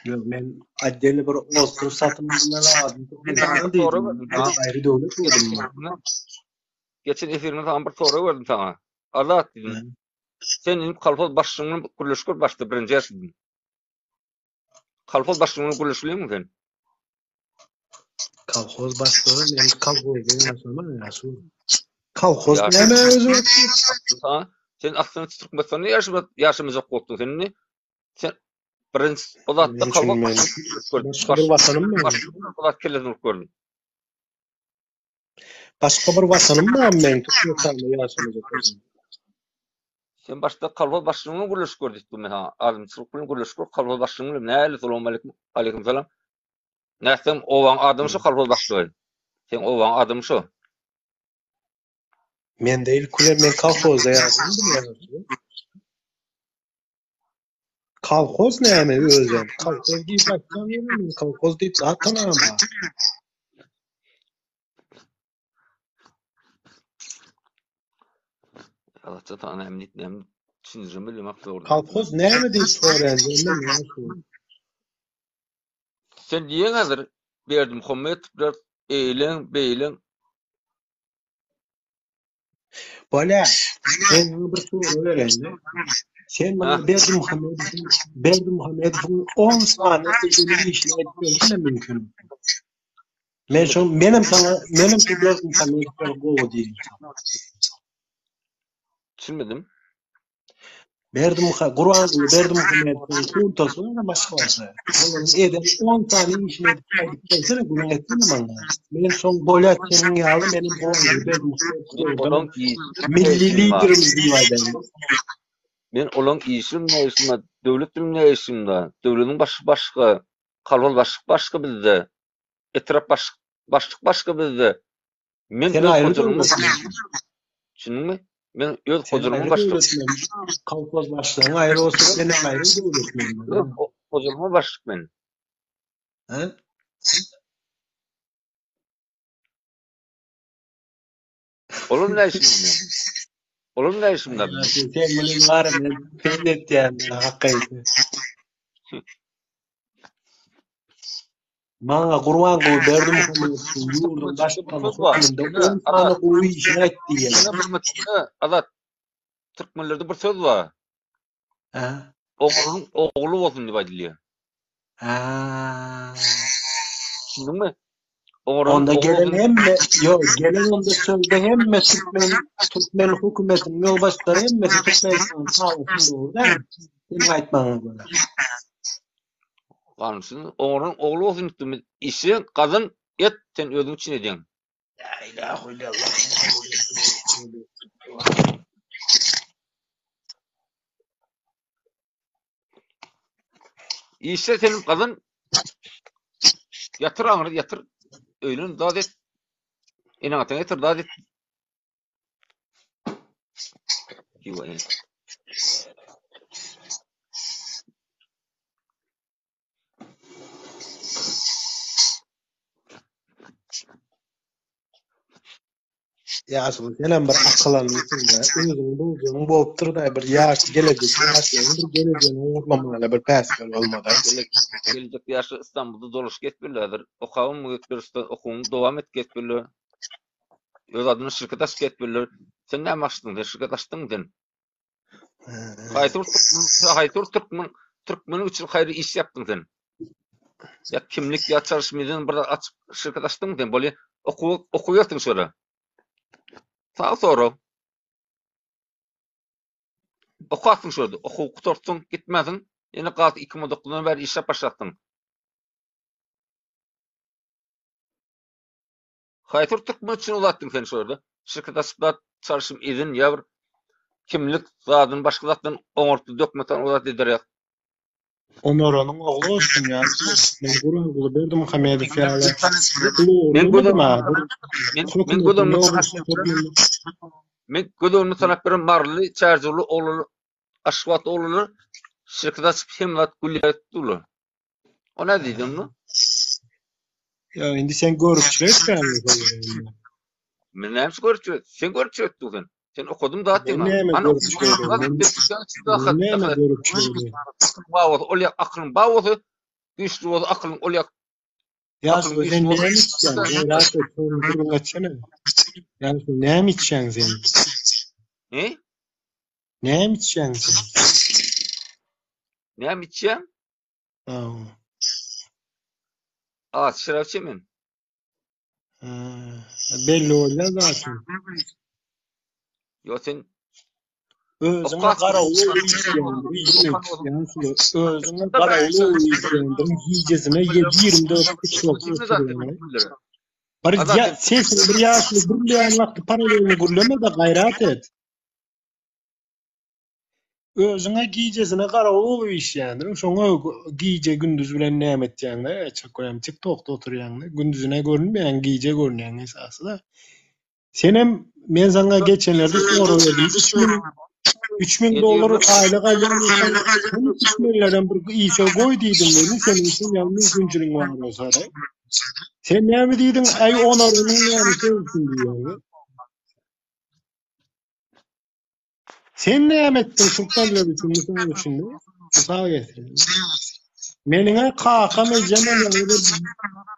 Ýok, men отдельно bir oturyp satyn aldym adym Türkmenistan diýdim. Aýry döwlet diýdim men. Geçen efirinde sana bir sorag berdim sana. Azat diýdim. Sen indi kolhoz başlygyň bilen gürleşip gör başda birinji ýaş diýdim. Kolhoz başlygy bilen gürleşip sen? Kolhoz başlygy men kolhozda ýaşaman ýaşu. Kolhoz näme özü? Ha, sen aslynda Türkmenistanda ýaşamak ýaşamajak bolupdyň sen indi. Sen birinji o zatda kolhoz Başga bir watanym bar. O zat kellesini urup gördüm. Başga bir watanym bar men Türkmenistanda ýaşamajak bolsam. Sen başda kolhoz başlygy bilen gürleşip gör diýip men saňa. Azymçylyk bilen gürleşip gör, kolhoz başlygy bilen nähili salam aleyküm, aleyküm salam. Nätseň obaň adamy şu kolhoz başlygy. Seň obaň adamy şu. Men değil kule men kolhozda ýaşadym. Kolhoz näme özem? Kolhoz diýip aýtsaň ýene men kolhoz diýip zat tanamam. Allatja sana näme diýip näme düşündirjegimi bilemok dogry. Kolhoz näme diýip soraýan men ýa şu. Sen diýeň häzir Berdimuhamedowlar eýleň beýleň Bolýa. Men saňa bir sorag bereýin. Sen maňa Berdimuhamedowyň Berdimuhamedowyň 10 sany eden işini aýdyp bersene mümkin. Men şo menem saňa menem şu Berdimuhamedow gowy diýeýin. Düşünmedim. Berdimuha Gurbanguly Berdimuhamedowyň huntasy bar maşgalasy. Olaryň eden 10 sany işini edip aýdyp bersene gürrüň etsene maňa. Men soň bolýa seniň ýaly menem Gurbanguly Berdimuhamedow milli liderimiz diýip aýdaýyn. Men olaň işim ne işim döwlet bilen ne işim bar. Döwletiň başy başga, kolhoz başlyk başga bizde. Etrap baş başlyk başga bizde. Men Sen öz aýry hojalygymyň döwletmen. Düşündiňmi? Men öz Sen hojalygymyň aýry başlygy. döwletmen. Kolhoz başlygyň aýry bolsa senem aýry döwletmen. Öz hojalygymyň başlyk men. He? Olar ne işin men? Olar näme şunda? Sen bilen bar men sen etýän hakyky. Maňa Gurbanguly Berdimuhamedowyň ýurduň baştutany hökmünde on sany gowy işini aýt diýýär. Azat, türkmenlerde bir söz bar. Hä? Ogluň ogly bolsun diýip aýdylýar. Hä. Düşündiňmi? Ogruň Onda ogly gelen bolsun. hemme, ýok, gelen onda sözde hemme türkmen türkmen hökümetiniň ýolbaşçylary hemmesi Türkmenistanyň çagasy dogry dälmi? Seniň aýtmagyňa görä. Gansyn, ogruň ogly bolsun diýip, işi gazan, et, sen özüň üçin edýäň. La ilahe illallah. Işe senin gazan ýatyr aňry ýatyr öýlen zat et. Eneň ataň ýatyr zat et. Ýuwa. Ýaşuly senem bir akyl almysyň-da, özüň boljagyň bolupdyr-da, bir ýaş gelejek ýaşlaryň bir gelejegini ogurlamagyna bir päsgel bolmaz-a. Geljek ýaşlar Istanbulda dolaşyp gezip häzir. Okabam gezip okuwyňy dowam et gezip Öz adyna şirket açyp gezip Sen näme açdyň? Sen şirket açdyňmy sen? Haýsy bir türkmen, haýsy bir türkmen, türkmeniň üçin haýry iş ýapdyň sen? Ýa kimlik ýa çalyşmydan bir açyp şirket açdyňmy sen? Bolýa, okuw okuw ýersiň şöyle. Sag sorag. Okatsyň şöyle, okuw gutartsyň, gitmäsiň, ýene gaz 2009-dan bäri işläp başlatdyň. Haýsy bir türkmen üçin uzatdyň sen şu ýerde? Şirket açyp zat çalşym izin ýa bir kimlik zadyny başga zatdan oňartly dökmetan uzat eder ýa. Onoranyň ogly bolsun ýa. Men Gurbanguly Berdimuhamedow ýaly Men göz men men göz öňünde men göz öňünde tanap beren Maryly, Çärjewli oglanlar, Aşgabatly oglanlar şirket açyp hem zat gülýär durlar. O ne diýdi onda? Ýa indi sen görüpçilik etýäňmi? Men näme üçin görüpçilik? Sen görüpçilik etdiň sen. Sen okadym zat Men diýme. näme Ana görüpçilik edeyim? Men näme görüpçilik edeyim? Bar bolsa ol ýak akylyň bar bolsa, güýçli bolsa akylyň ol ýak Ýaşuly sen näme içýäň? Gaýrat et, şony gürrüň etsene. Ýaşuly näme içýäň sen? Ne? Näme içýäň sen? Näme içýän? Ha. Az şarap içemen. Ha, belli bolýar zaten. Ýok sen Özüňe garawul Özüňe garawul işleýändirin gijesine 7-24 içip oturýan. Bir ýa sesiň bir ýaşly gürleýän wagty paralelni gürleme-de gaýrat et. Özüňe gijesine garawul bolup işleýändirin. Şoňa gije gündüz bilen näme etýäňde, çak görýän TikTokda oturýaňda, gündüzine görünmeýäň, gije görünýäň esasy-da. Senem men saňa geçenlerde sorag berdim. 3000 3000 dollar aýlyk alýan bolsaň, şony türkmenlerden bir işe goý diýdim welin, seniň üçin ýaly mümkinçiligiň bar bolsa-da. Sen näme diýdiň? Aý onarynyň näme söýsün diýýäň. Sen näme etdiň türkmenler üçin mysal üçin? Mysal getir. Meniň kakam ejem ýaly bir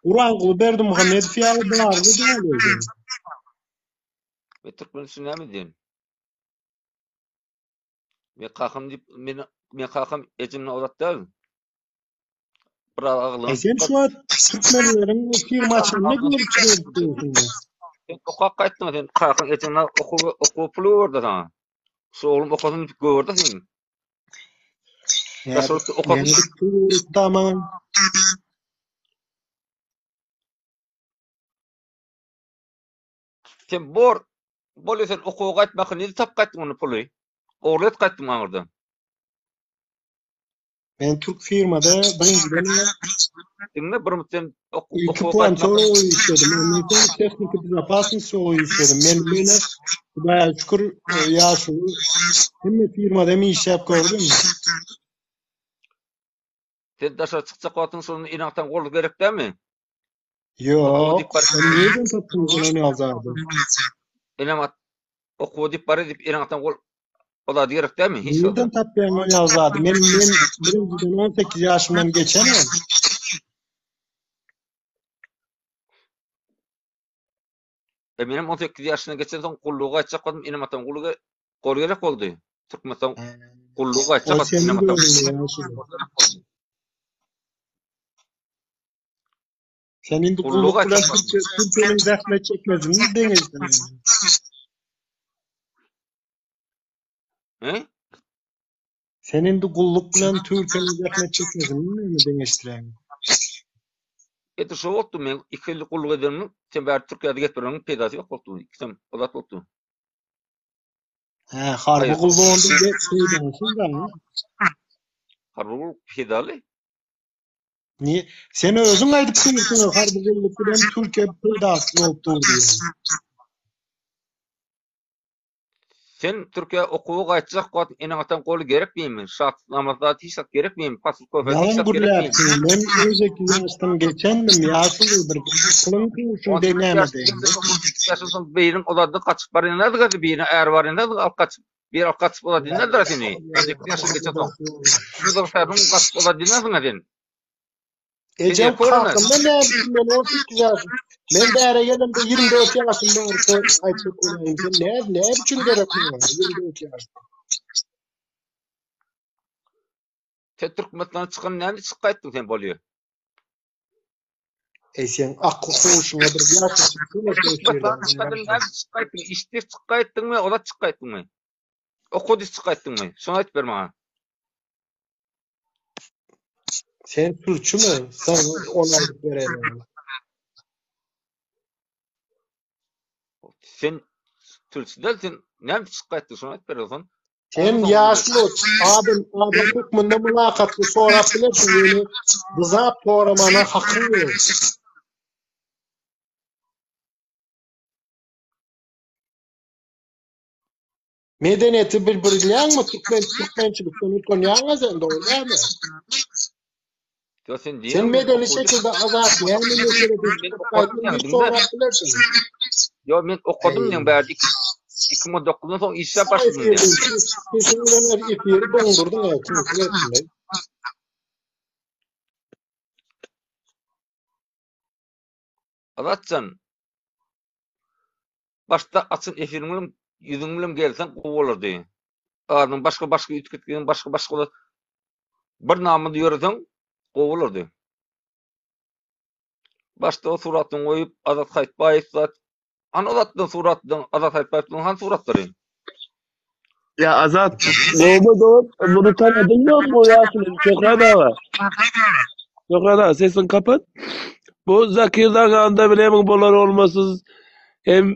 Gurbanguly Berdimuhamedow ýaly barly däl özi. Men türkmen üçin näme edýän? Men kakam diýip men men kakam ejemden uzak däl. Biraz aglan. E sen şu wagt türkmenleriň firma açanyny görüp çykypdyň. Sen okap gaýtdyň sen kakaň ejeňe okuw okuw puly berdi saňa. Şu oglum okasyn diýip göberdi sen. Daşary okasyn. Tamam. Sen bor bolýa sen okuwa gaýtmak nirde tapyp gaýtdyň ony puly? Ogurlyk edip gaýtdyň aňyrdan. Men türk firmada birinjiden Diňle bir sen iki plantör bolup işledim. Ondan soň tehniki bezopasnost bolup işledim. Men meni Hudaýa şükür ýaşuly hemme firmada hem işläp gördüm. Sen daşary çykjak wagtyň şonda eneň-ataň goly gerek dälmi? Ýok. Sen nirden tapdyň sen ony ýaly zady? Enem at. Okuwa diýip bar edip eneň ataň gol o zady gerek dälmi hiç zada. Nirden tapýaň ol ýaly zady? Men men birinjiden 18 ýaşymdan geçenem. E menem 18 ýaşyndan geçen soň gulluga gaýtjak boldum, enem atam gulluga gol gerek boldy. Türkmenistan gulluga gaýtjak O boldum, seniň enem atam göwnüňe ýaşuly. gol gerek boldy. Sen indi Gulluga gulluk bilen gaýtjak boldum. Türkiýe Türkiýäniň zähmet çekmesini deňeşdiň. He? Sen indi gulluk bilen Türkiýäniň zähmet çekmesini näme deňeşdirýäň? Edil şo bolupdy, men iki ýyl gulluk edenimden sen bäri Türkiýede getireniň peýdasy ýok bolupdy, ikisem o zat bolupdy. Hä, harby Haýyr. gulluk onda peýdasyz da. Harby gulluk peýdaly. Niye? Sen özüň aýdyp dursuň, harby gulluk bilen Türkiýe peýdasyz bolup dur diýen. Sen Türkiýä okuwa gaýtjak wagt eneň-ataň goly gerekmimi? Şatnamasy zat hiç zat gerekmimi? Pasport köfesi hiç Ýalan zat gerekmimi? gürläpsiň. Men 18 ýaşdan geçendim, ýaşuly bir akylyň huşuň On de sekiz näme ýaşdan deýin. 18 ýaşdan soň biriň ozady gaçyp barýan nädip birine är barýan nädip alyp gaçyp bir alyp gaçyp ozady nädip seni? 18 ýaşdan geçen soň. Özüň säbiň gaçyp ozady nädiň sen? Sen Ejem erkek bolana. kakamdan näme üçin men 18 ýaşym. Men bäre gelemde 24 ýaşymda bolsa aýtjak bolaýyn. Sen näme näme üçin gerek maňa 24 ýaşda? Sen Türkmenistandan çykan näme çykyp gaýtdyň sen bolýa? Ey sen akly huşuňa bir ýaşaşyp Türkmenistandan çykan näme çykyp gaýtdyň? Işde çykyp gaýtdyňmy, ola çykyp gaýtdyňmy? Okudy çykyp gaýtdyňmy? Şony aýdyp ber maňa. Sen sürçümi? Sen ony aýdyp bereýin. Sen sürçi däl, sen näme çykyp gaýtdyň? Şony aýdyp ber onsoň. Sen ýaşly adam adam hökmünde mylakatly sorap bilersiň, ýöne dyzap soramana hakyň ýok. Medeniýeti bir bilýäňmi türkmen türkmençilikden utanýaňa sen dogry dälmi? Ýok sen Sen diýýäň men medeni okuwçy şekilde azat näme meselede men çykyp okadym gaýtdym diýýäň diýip diňle. sorap bilersiň. Ýok men okadym Eý. diýýäň bärde 2019-dan soň işläp başladym diýýäň. Sesiň bilen efiri doňdurdyň ya konkretno. Azatjan Başda açan efiriň bilen ýüzüň bilen gelseň gowy bolardy. Adyň başga başga üýtgetgin başga başga bolar. Bir namyda ýöreseň gowy bolardy. Başda o suratyňy goýup Azat Haýtbaýew zat Hany o zatdan suratdan Azat Haýtbaýewden hany suratlary? Ya Azat, gowy dost, bunu tanadyn mı bu ýaşuly Şöhrat aga? Şöhrat aga sesini kapat. Bu Zakir Daganda bilemin bolar olmasyz hem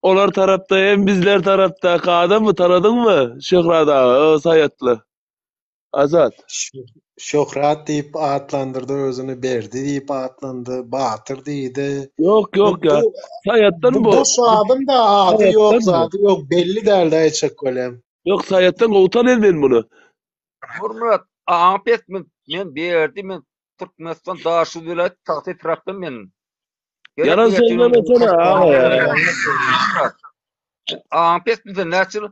olar tarapda hem bizler tarapda adam mı tanadyn mı Şöhrat aga o saýatly. Azat. Şöhrat diýip atlandyrdy özüni, Berdi diýip atlandy, Batyr diýdi. Ýok Bu ýok ya. bu Saýatdan bu bu. boş adam da ady ýok, Saýatdan bu. zady ýok, belli däldi aýtjak bolýan. Ýok saýatdan gowy tanaýan men muny. Nurmyrat, aňy pes men, men Berdi, men Türkmenistan Daşoguz welaýat Tagta etrapdan men. Gerek Ýalan ertiriň sözlemesene aga ya. Nurmyrat, aňy pes sen näçe ýyl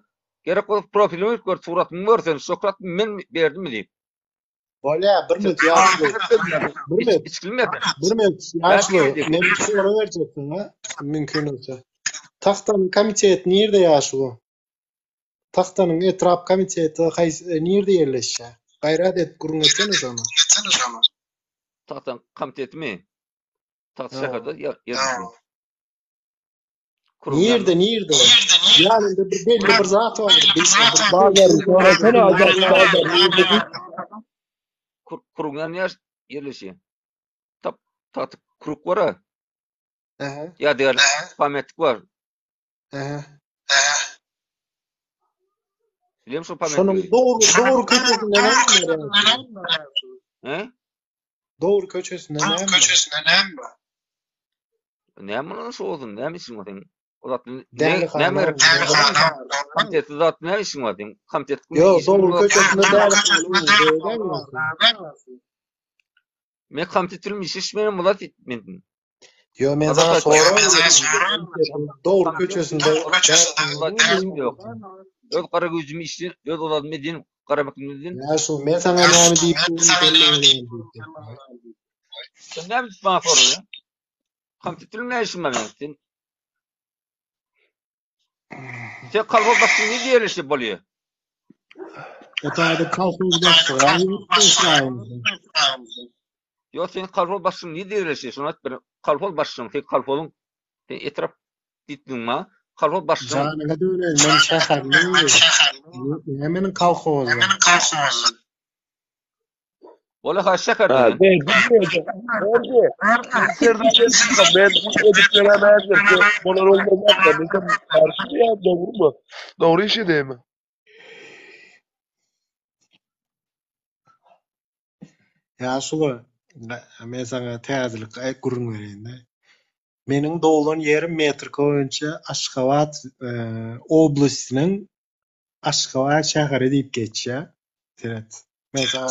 gerek bolup profilimi gör, suratymy gör sen, Şöhrat men Berdimi diýip. Bolýa, bir minut ýaşuly. Bir minut. Içgilme sen. Bir minut ýaşuly, men bir sorag berjek saňa, mümkin bolsa. Tagtanyň komiteti nirde ýaşuly? Tagtanyň etrap komiteti haýsy e, nirde ýerleşýär? Gaýrat edip gürrüň etsene şony. Tagtanyň komitetimi? Tagta Ha. şäherde ýerleşýär. Kurum Nirde, ýanynda. nirde? Ýanynda bir belli bir zat bar. Bir, bir Bazar sorasana Azat bazar nirde diýip. Kur, kurum ýanynda ýerleşýär. Tap tagta kuruk bar. Aha, Ýadygärlik pametlik bar. aha. Bilýän şo Şonuň pametligi. dogry dogry köçesinde näme bar? He? Dogry köçesinde näme bar? Näme bolan şo ozun? Näme işiň bar seň? O zat ne Dälihana. näme gerek? Komitetli zat näme işiň bar seň? Komitet Ýok, işiň dogry bar. köçesinde dälihana bar. Men komitet bilen iş işmenem mulat etmedim. Ýo men Azat saňa aýtdy. sorag Dogry köçesinde Ýok. Öz gara güýjümi işleýin, öz ozadymy edýin, gara meklimi edýin. Ýa şu men saňa näme diýip durun, sen maňa näme diýip durun. Sen näme diýip maňa soraýaň? Kompýuteriň näme işim bar meniň? Sen Sen kolhoz başlygy nirde ýerleşip bolýar? O taýda kolhoz başlygy Ýok, sen kolhoz başlygy nirde ýerleşýär? Şony aýt bir. Kolhoz başlygyň, sen kolhozyň sen etrap diýdiň maňa. Kolhoz başlygyň. Janyňa döneýin, men şäherli. Näme meniň kolhozym? Ola ha şäher Ha, diýen. Berdi, berdi. Berdi. Serdar ben edip beremezdim. Bolar olmaz da. Mesela karşı ya doğru mu? Doğru işi değil mi? Ýa şular, men saňa täzelik gürrüň bereýin-de. Meniň doglan ýerim metrika boýunça Aşgabat oblastynyň Aşgabat şäheri diýip geçýär. Seret. Men saňa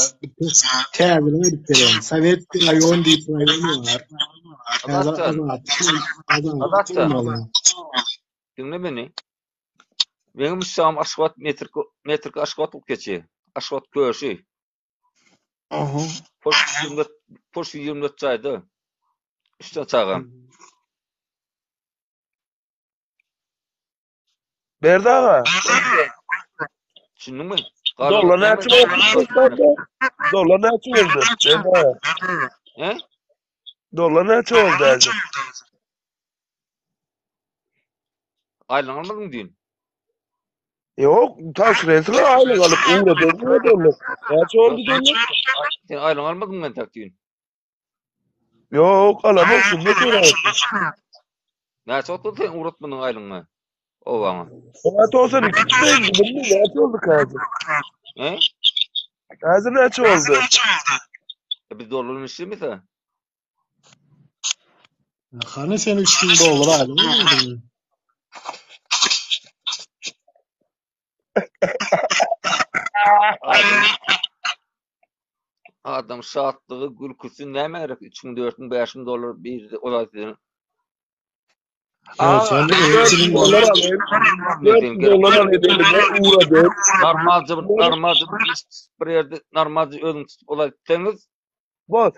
täzelik aýdyp bereýin. Sowetskiý raýon diýip raýon bar. Häzir Azatjan. Azatlyk Azatjan. bolmaly. Diňle meni. Meňem müşdagym Aşgabat metrika metrika Aşgabat bolup geçýär. Aşgabat köşi. Aha. Poş 24 poş 124 jaýda. Üç tane çagam. Berdi aga. Düşündiňmi? Dollar näçe boldy? Dollar näçe boldy? Berdi aga. He? Dollar näçe boldy häzir? Aýlyk almadyň düýn. Ýok, tabşyraýsyň aýlyk alyp ugradarsyň dollar. Näçe boldy dollar? Sen aýlyk almadyň men tak düýn. Ýok, alamok, şunda soraýasyn. Näçe wagt boldy sen ugratmadyň aýlygyňy obaňa? Oňa 92 çykaýyn, bilmiň näçe boldy häzir? He? Häzir näçe boldy? E biz dollar işlemese. Hany sen 3000 dollar aýlyk alýardyň? Adam, adam şatlygy, gülküsi näme gerek? 3000, 4000, 5000 dollar bir o da sizin. Ýa sen 400 dollar alayım. 400 dollar alayım elime uğradım. Normalca bir normalca bir iş bir ýerde normalca özüň tutup olay etseňiz Bak,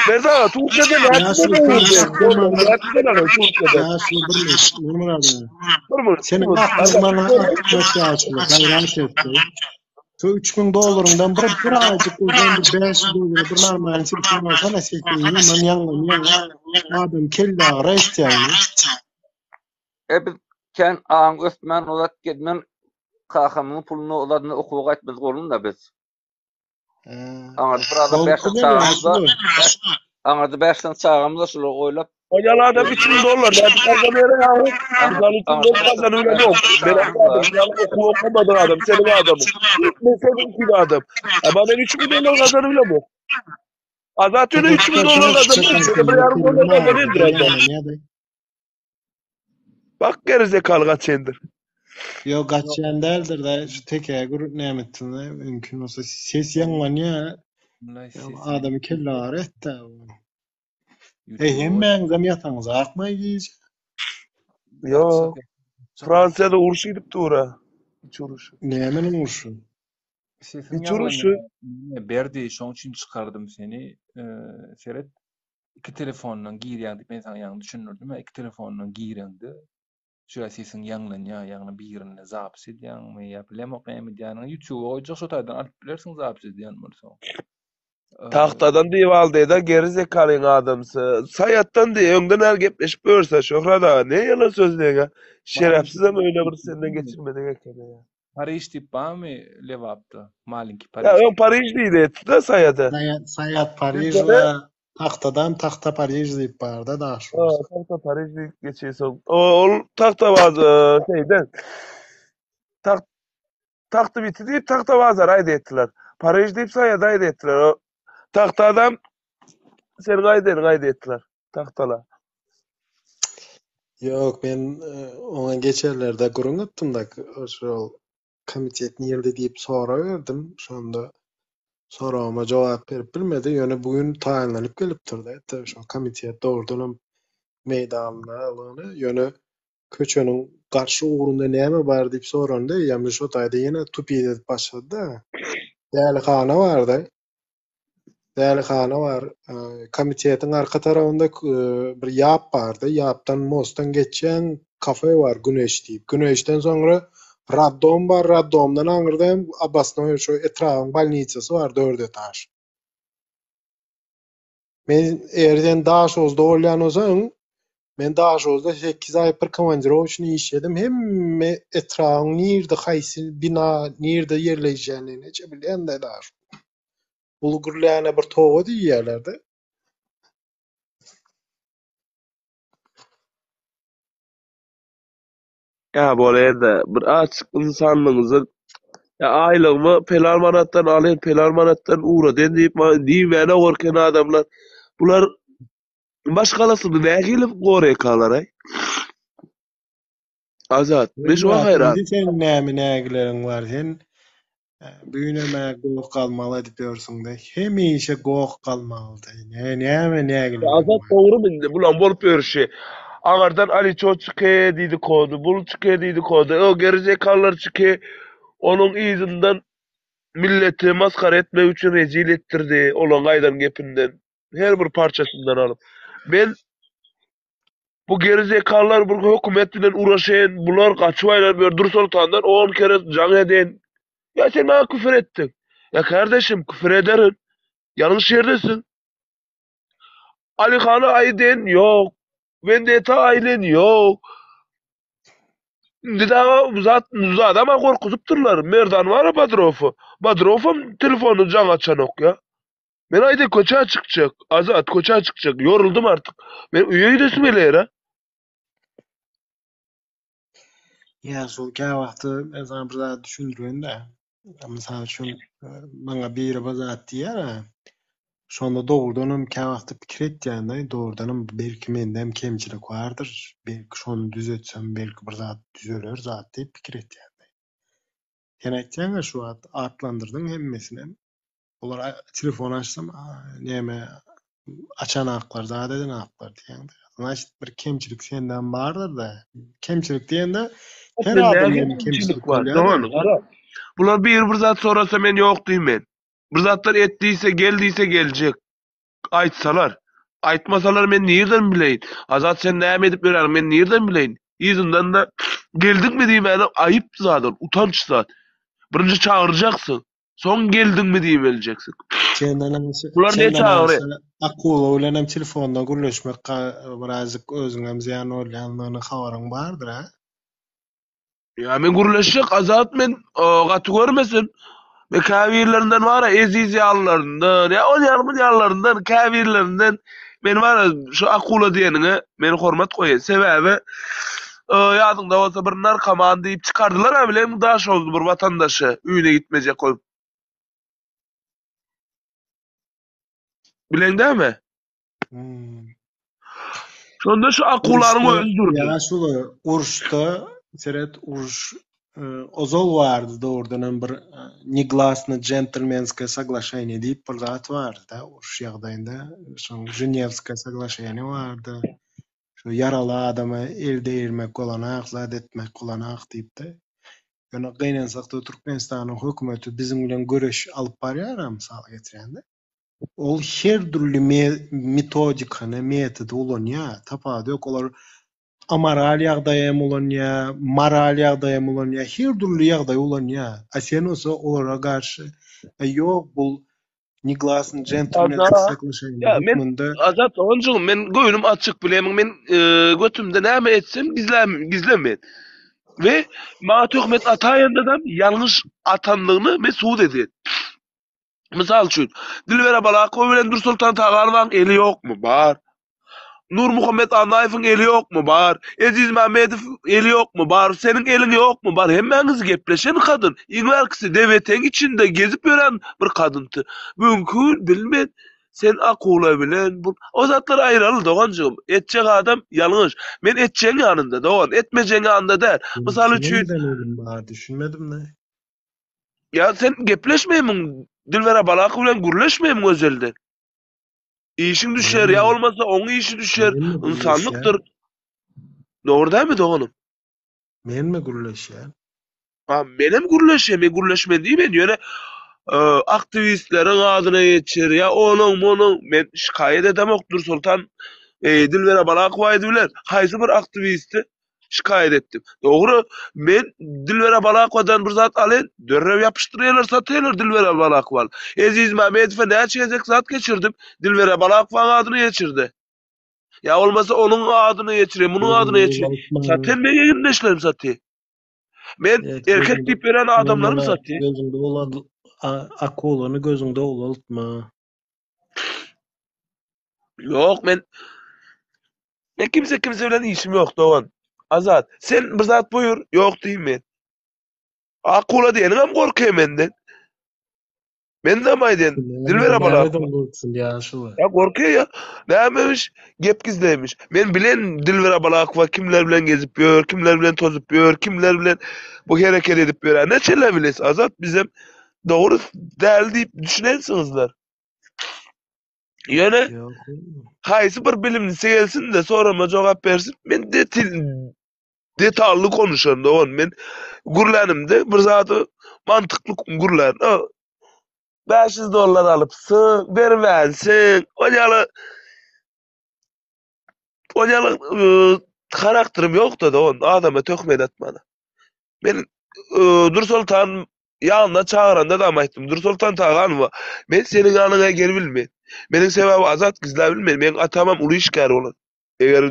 Berdi aga, Türkiye'de Ýaşly näçe uğradım? Näçe alayım Türkiye'de? Ýaşly bir minut, Nurmyrat aga. Bir minut, bir Seniň minut. aklyň maňa artykmaç ýaşly, gaýrat etdi. Şu 3000 dollaryňdan bir bir aýjyk uzan bir 500 dollara bir normal telefon alsana sesiň ýaman ýaňlanýar. Adam kelle agyra etýär. E biz kän aň ösmän uzat gezmän kakamyň puluny uzadyna okuwa gaýtmadyk bolun da biz. Aňyrda bir adam bäş tane çagamyz bar. Aňyrda bäş tane çagamyz bar şulary oýlap. Oýaly adam 3000 dollar nädip gazanýar ýa? Bizden 3000 dollar gazanyp ýok. Men adam, ýaly okuw okamadyk adam, seniň adamyň. Men seniň gibi adam. Ama men 3000 dollar gazanyp bilemok. Azat ýöne 3000 dollar gazanyp, bir ýarym dollar gazanýandyr adam. Bak gerizekaly gaçendir. Ýok gaçýan däldir da şu tekeýe gür näme etsin-de mümkin bolsa ses ýaňlanýar. Adamy kelle agyry etdi. Eý hemmäňizem ýataňyz akmaý gije. Ýok. Fransiýada uruş gidip dur-a. Iç uruşy. Nämeniň urşy? Sesiň Iç uruşy. ýaňlanýar. Berdi, şoň üçin çykardym seni. Seret, iki telefondan girýäň diýip men saňa ýaňy düşündirdim-ä, iki telefondan gireňde şöyle sesiň ýaňlanýar, ýagny birinde zapis edýäňmi ýa bilemok näme edýäniňi ýutuba goýjak şo taýdan alyp bilersiň zapis edýän bolsaň. Tagtadan diýip aldy-da geri zekalyň adamsy. Saýatdan diý, öňden bäri gepleşip ýörse Şöhrat aga ne ýalan söz diýeňä. Şerepsizem öýle bir senden geçirmedik ekeni ýa. Pariž diýip barmy Lebapda? Malinki Ýa Pariž. öň Pariž diýdi etdi-de Saýada. Saýat, Saýat Pariž we Tagtadan Tagta Pariž diýip barda daş Ha, Tagta Pariž diýip geçýär. Ol Tagta bazar şeyden. Tak Tagta biti diýip Tagta bazar aýdy etdiler. Pariž diýip Saýada aýdy etdiler. O Tagta adam seniň aýdanyňy aýdy etdiler. Tagtala. Ýok, men oňa geçenlerde gürrüň etdim-de, şol komitet nirde diýip sorag berdim. Şonda soragyma jogap berip bilmedi. Ýöne bu gün taýynlanyp gelipdir-de, şol komitet dogrudanam. Meýdanlygyny, ýöne köçeniň garşy ugrunda näme bar diýip soranda, ýa şo taýda ýene tupit edip başlady-da. Dälihana bardy. Dälihana bar. Komitetiň arka tarabynda bir ýap bardy. Ýapdan mostdan geçýäň, kafe bar Güneş diýip. Güneşden soňra Raddom bar. Raddomdan aňyrda hem oblastnoý şo etrabyň bolnisasy bar, dört etaž. Men eger sen Daşoguzda bolýan bolsaň, men Daşoguzda sekiz aý bir komandirowoçnyý işledim. Hemme etrabyň nirde haýsy bina nirde ýerleşýänini hiç bilýän-de Daşoguz. Uly gürläne bir toba diýýärler-de. Ýa bolýa-da, bir azjyk ynsanlygyňyzy ýa aýlygymy pelan manatdan alyn, pelan manatdan ugradyn diýip maňa diýmäne gorkýan adamlar. Bular maşgalasyny nähili goraýkalar-aý? Azat, men şuňa haýran. Indi seň näme nägileriň bar sen bünemä goh galmaly edip ýörsüňdä hemişe goh galmalyda näme nägileriň Azat bar. dogrymy indi bulaň bolup ýörüşi. Aňardan Aliço çyky diýdi kody, bul çyky diýdi kody, o gerizekalylar çyky onuň yzyndan milleti masgara etmek üçin rezil etdirdi olaň aýdan gepinden her bir parçasyndan alyp. Men Bu gerizekalylar bir hökümet bilen uraşaýyn, bular gaçyp aýlanyp ýör, Dursoltandan on kere jaň edeýin. Ýa sen maňa küfür etdiň. Ýa kardeşim, küfür ederin. Ýalňyş ýerdesiň. Alyhana aýdyn, ýok. Wendeta aýdyn, ýok. Indi daga bu zat, bu zadam gorkuzypdyrlar. Merdan bar-a Badrowy. Badrowam telefonyny jaň açanok ýa. Men aýda köçä çykjak, Azat köçä çykjak, ýoruldym artyk. Men öýe gidesim gelýär-ä. Ýa şol käwagty men saňa bir zat düşündireýin-dä. Mysal üçin, maňa biri bir zat diýýär-ä. Şonda dogrudanam käwagty pikir etýän-de, dogrudanam belki mende hem kemçilik bardyr, belki şony düzetsem belki bir zat düzeler zat diýip pikir etýän-de. Sen aýtýaň-a şu wagt atlandyrdyň hemmesinem. Olar telefon açsam näme açanaklar zat edenaklar diýýäňde. Значит bir kemçilik sendem bardyr-da. Kemçilik diýende her adamda hem kemçilik bar. bolýar. Dogan, gara. Bular biri bir zat sorasa men ýok diýmen. Bir zatlar et diýse, gel diýse geljek. Aýtsalar. Aýtmasalar men nirden bileýin? Azat sen näme edip ýöräniňi men nirden bileýin? Yzyndan-da geldiňmi diýmäne aýyp zat ol, utanç zat. Birinji çagyrjaksyň. Soň geldiňmi diýip öljeksin. Çenden aşa, Bular ne çenden çagyry? aşa akula bilen hem telefonda gürleşmek birazjyk özüňem zyýan bolýandygyny habaryň bardyr a? Ýa men gürleşjek Azat men gaty görmesin. Men käbirlerinden bar-a Eziz ýalylaryndan, ýa ol ýaly bul ýalylaryndan käbirlerinden men bar-a şu akula diýeniňe men hormat goýýan. Sebäbi ýadyňda bolsa bir narkoman diýip çykardylar-a bileňmi Daşoguzly bir watandaşy öýüne gitmejek bolup. Bileň dämi? Hmm. Şonda şu akulanyň Uruşda özi durdy. ýaşuly uruşda seret uruş e, ozal bardy dogrudanam bir e, neglасно джентльменское соглашение diýip bir zat bardy da uruş ýagdaýynda şoň Ženewskое соглашение bardy. Şu ýaraly adama el degirmek bolanak, zat etmek bolanak diýipdi. Ýöne gynansakda Türkmenistanyň hökümeti biziň bilen göreş alyp barýar mysal getirende. Ol her dürli metodikany, metody ulanýar. Tapawudy ýok. Olar amoral ýagdaýy hem ulanýar, moral ýagdaýy hem ulanýar, her dürli ýagdaýy ulanýar. A sen bolsa olara garşy, ýok, bul neglасный džentlmenskiý soglaşeniýe Ýa men hökmünde Azat doganjygym men göwnüm açyk bilemiň men götümde näme etsem gizlem gizlemen. We maňa töhmet ataýandadam ýalňyş atanlygyny men subut edýän. Mysal üçin, Dilbere Balakowa bilen Dürsoltan Taganowaň eli ýokmy? Bar. Nurmuhammet Annaýewiň eli ýokmy? Bar. Eziz Mämmedow eli ýokmy? Bar. Seniň eliň ýokmy? Bar. Hemmäňiz gepleşen kadyn. Iň bärkisi DWT-iň içinde gezip ýören bir kadynty. Mümkin, bilmen. Sen akula bilen bu o zatlary aýyraly doganjygym. Etjek adam ýalňyş. Men etjegiň ýanynda dogan, etmejegiň ýanynda däl. Mysal üçin, Nirden elim bar düşünmedim-de. Ýa sen gepleşmeýmiň Dilbera Balakow bilen gürleşmeýmiň özelde? Işiň düşer ýa bolmasa oň işi düşer. Ynsanlykdyr. Dogry dälmi doganym? Menmi gürleşýän? Ha, menem gürleşýän, men gürleşmen diýmen, ýöne e, aktiwistleriň adyna geçir ýa onuň munuň men şikaýat edemok Dursoltan e, Dilbere Balakowa aýdyp biler. Haýsy bir aktiwisti şikaýat etdim. Dogry, men Dilbere Balakowadan bir zat alyň, derrew ýapyşdyrýarlar, satýarlar Dilbere Balakowany. Eziz Mämmedowa näçe gezek zat geçirdim, Dilbere Balakowaň adyna geçirdi. Ýa bolmasa onuň adyna geçirýär, munuň adyna geçirýär. Satýan meň egindeşlerim satýar. Men erkek diýip ýören adamlarym satýar. Gözüňde ulan akulany gözüňde ulaltma. Ýok, men Men kimse kimse bilen işim ýok dogan. Azat, sen bir zat buýur, ýok diýim men. Akula diýeniňem gorkýar menden. Men de aýdyn, Dilber abala. Ya gorkýar ya. Nämemiş? Gep gizleýmiş. Men bilen Dilber Abalakowa kimler bilen gezip ýör, kimler bilen tozup ýör, kimler bilen bu hereket edip ýör. Näçeler biles Azat bizem dogry däl diýip düşünensiňizler. Ýöne haýsy bir bilimlisi gelsin-de sorama jogap bersin. Men de detally konuşaryn dogan. Men gürlänimde bir zady mantykly gürlärin. 500 dollar alypsyň, bermänsiň. O ýaly o ýaly harakterim ýok-da dogan, adama töhmet atmana. Men Dursoltan ýanyna çagyranda da aýtdym. Dursoltan Taganowa, men seniň ýanyňa gelibilmen. Meniň sebäbi Azat gizläbilmen. Meniň atamam uly işgär bolan. Eger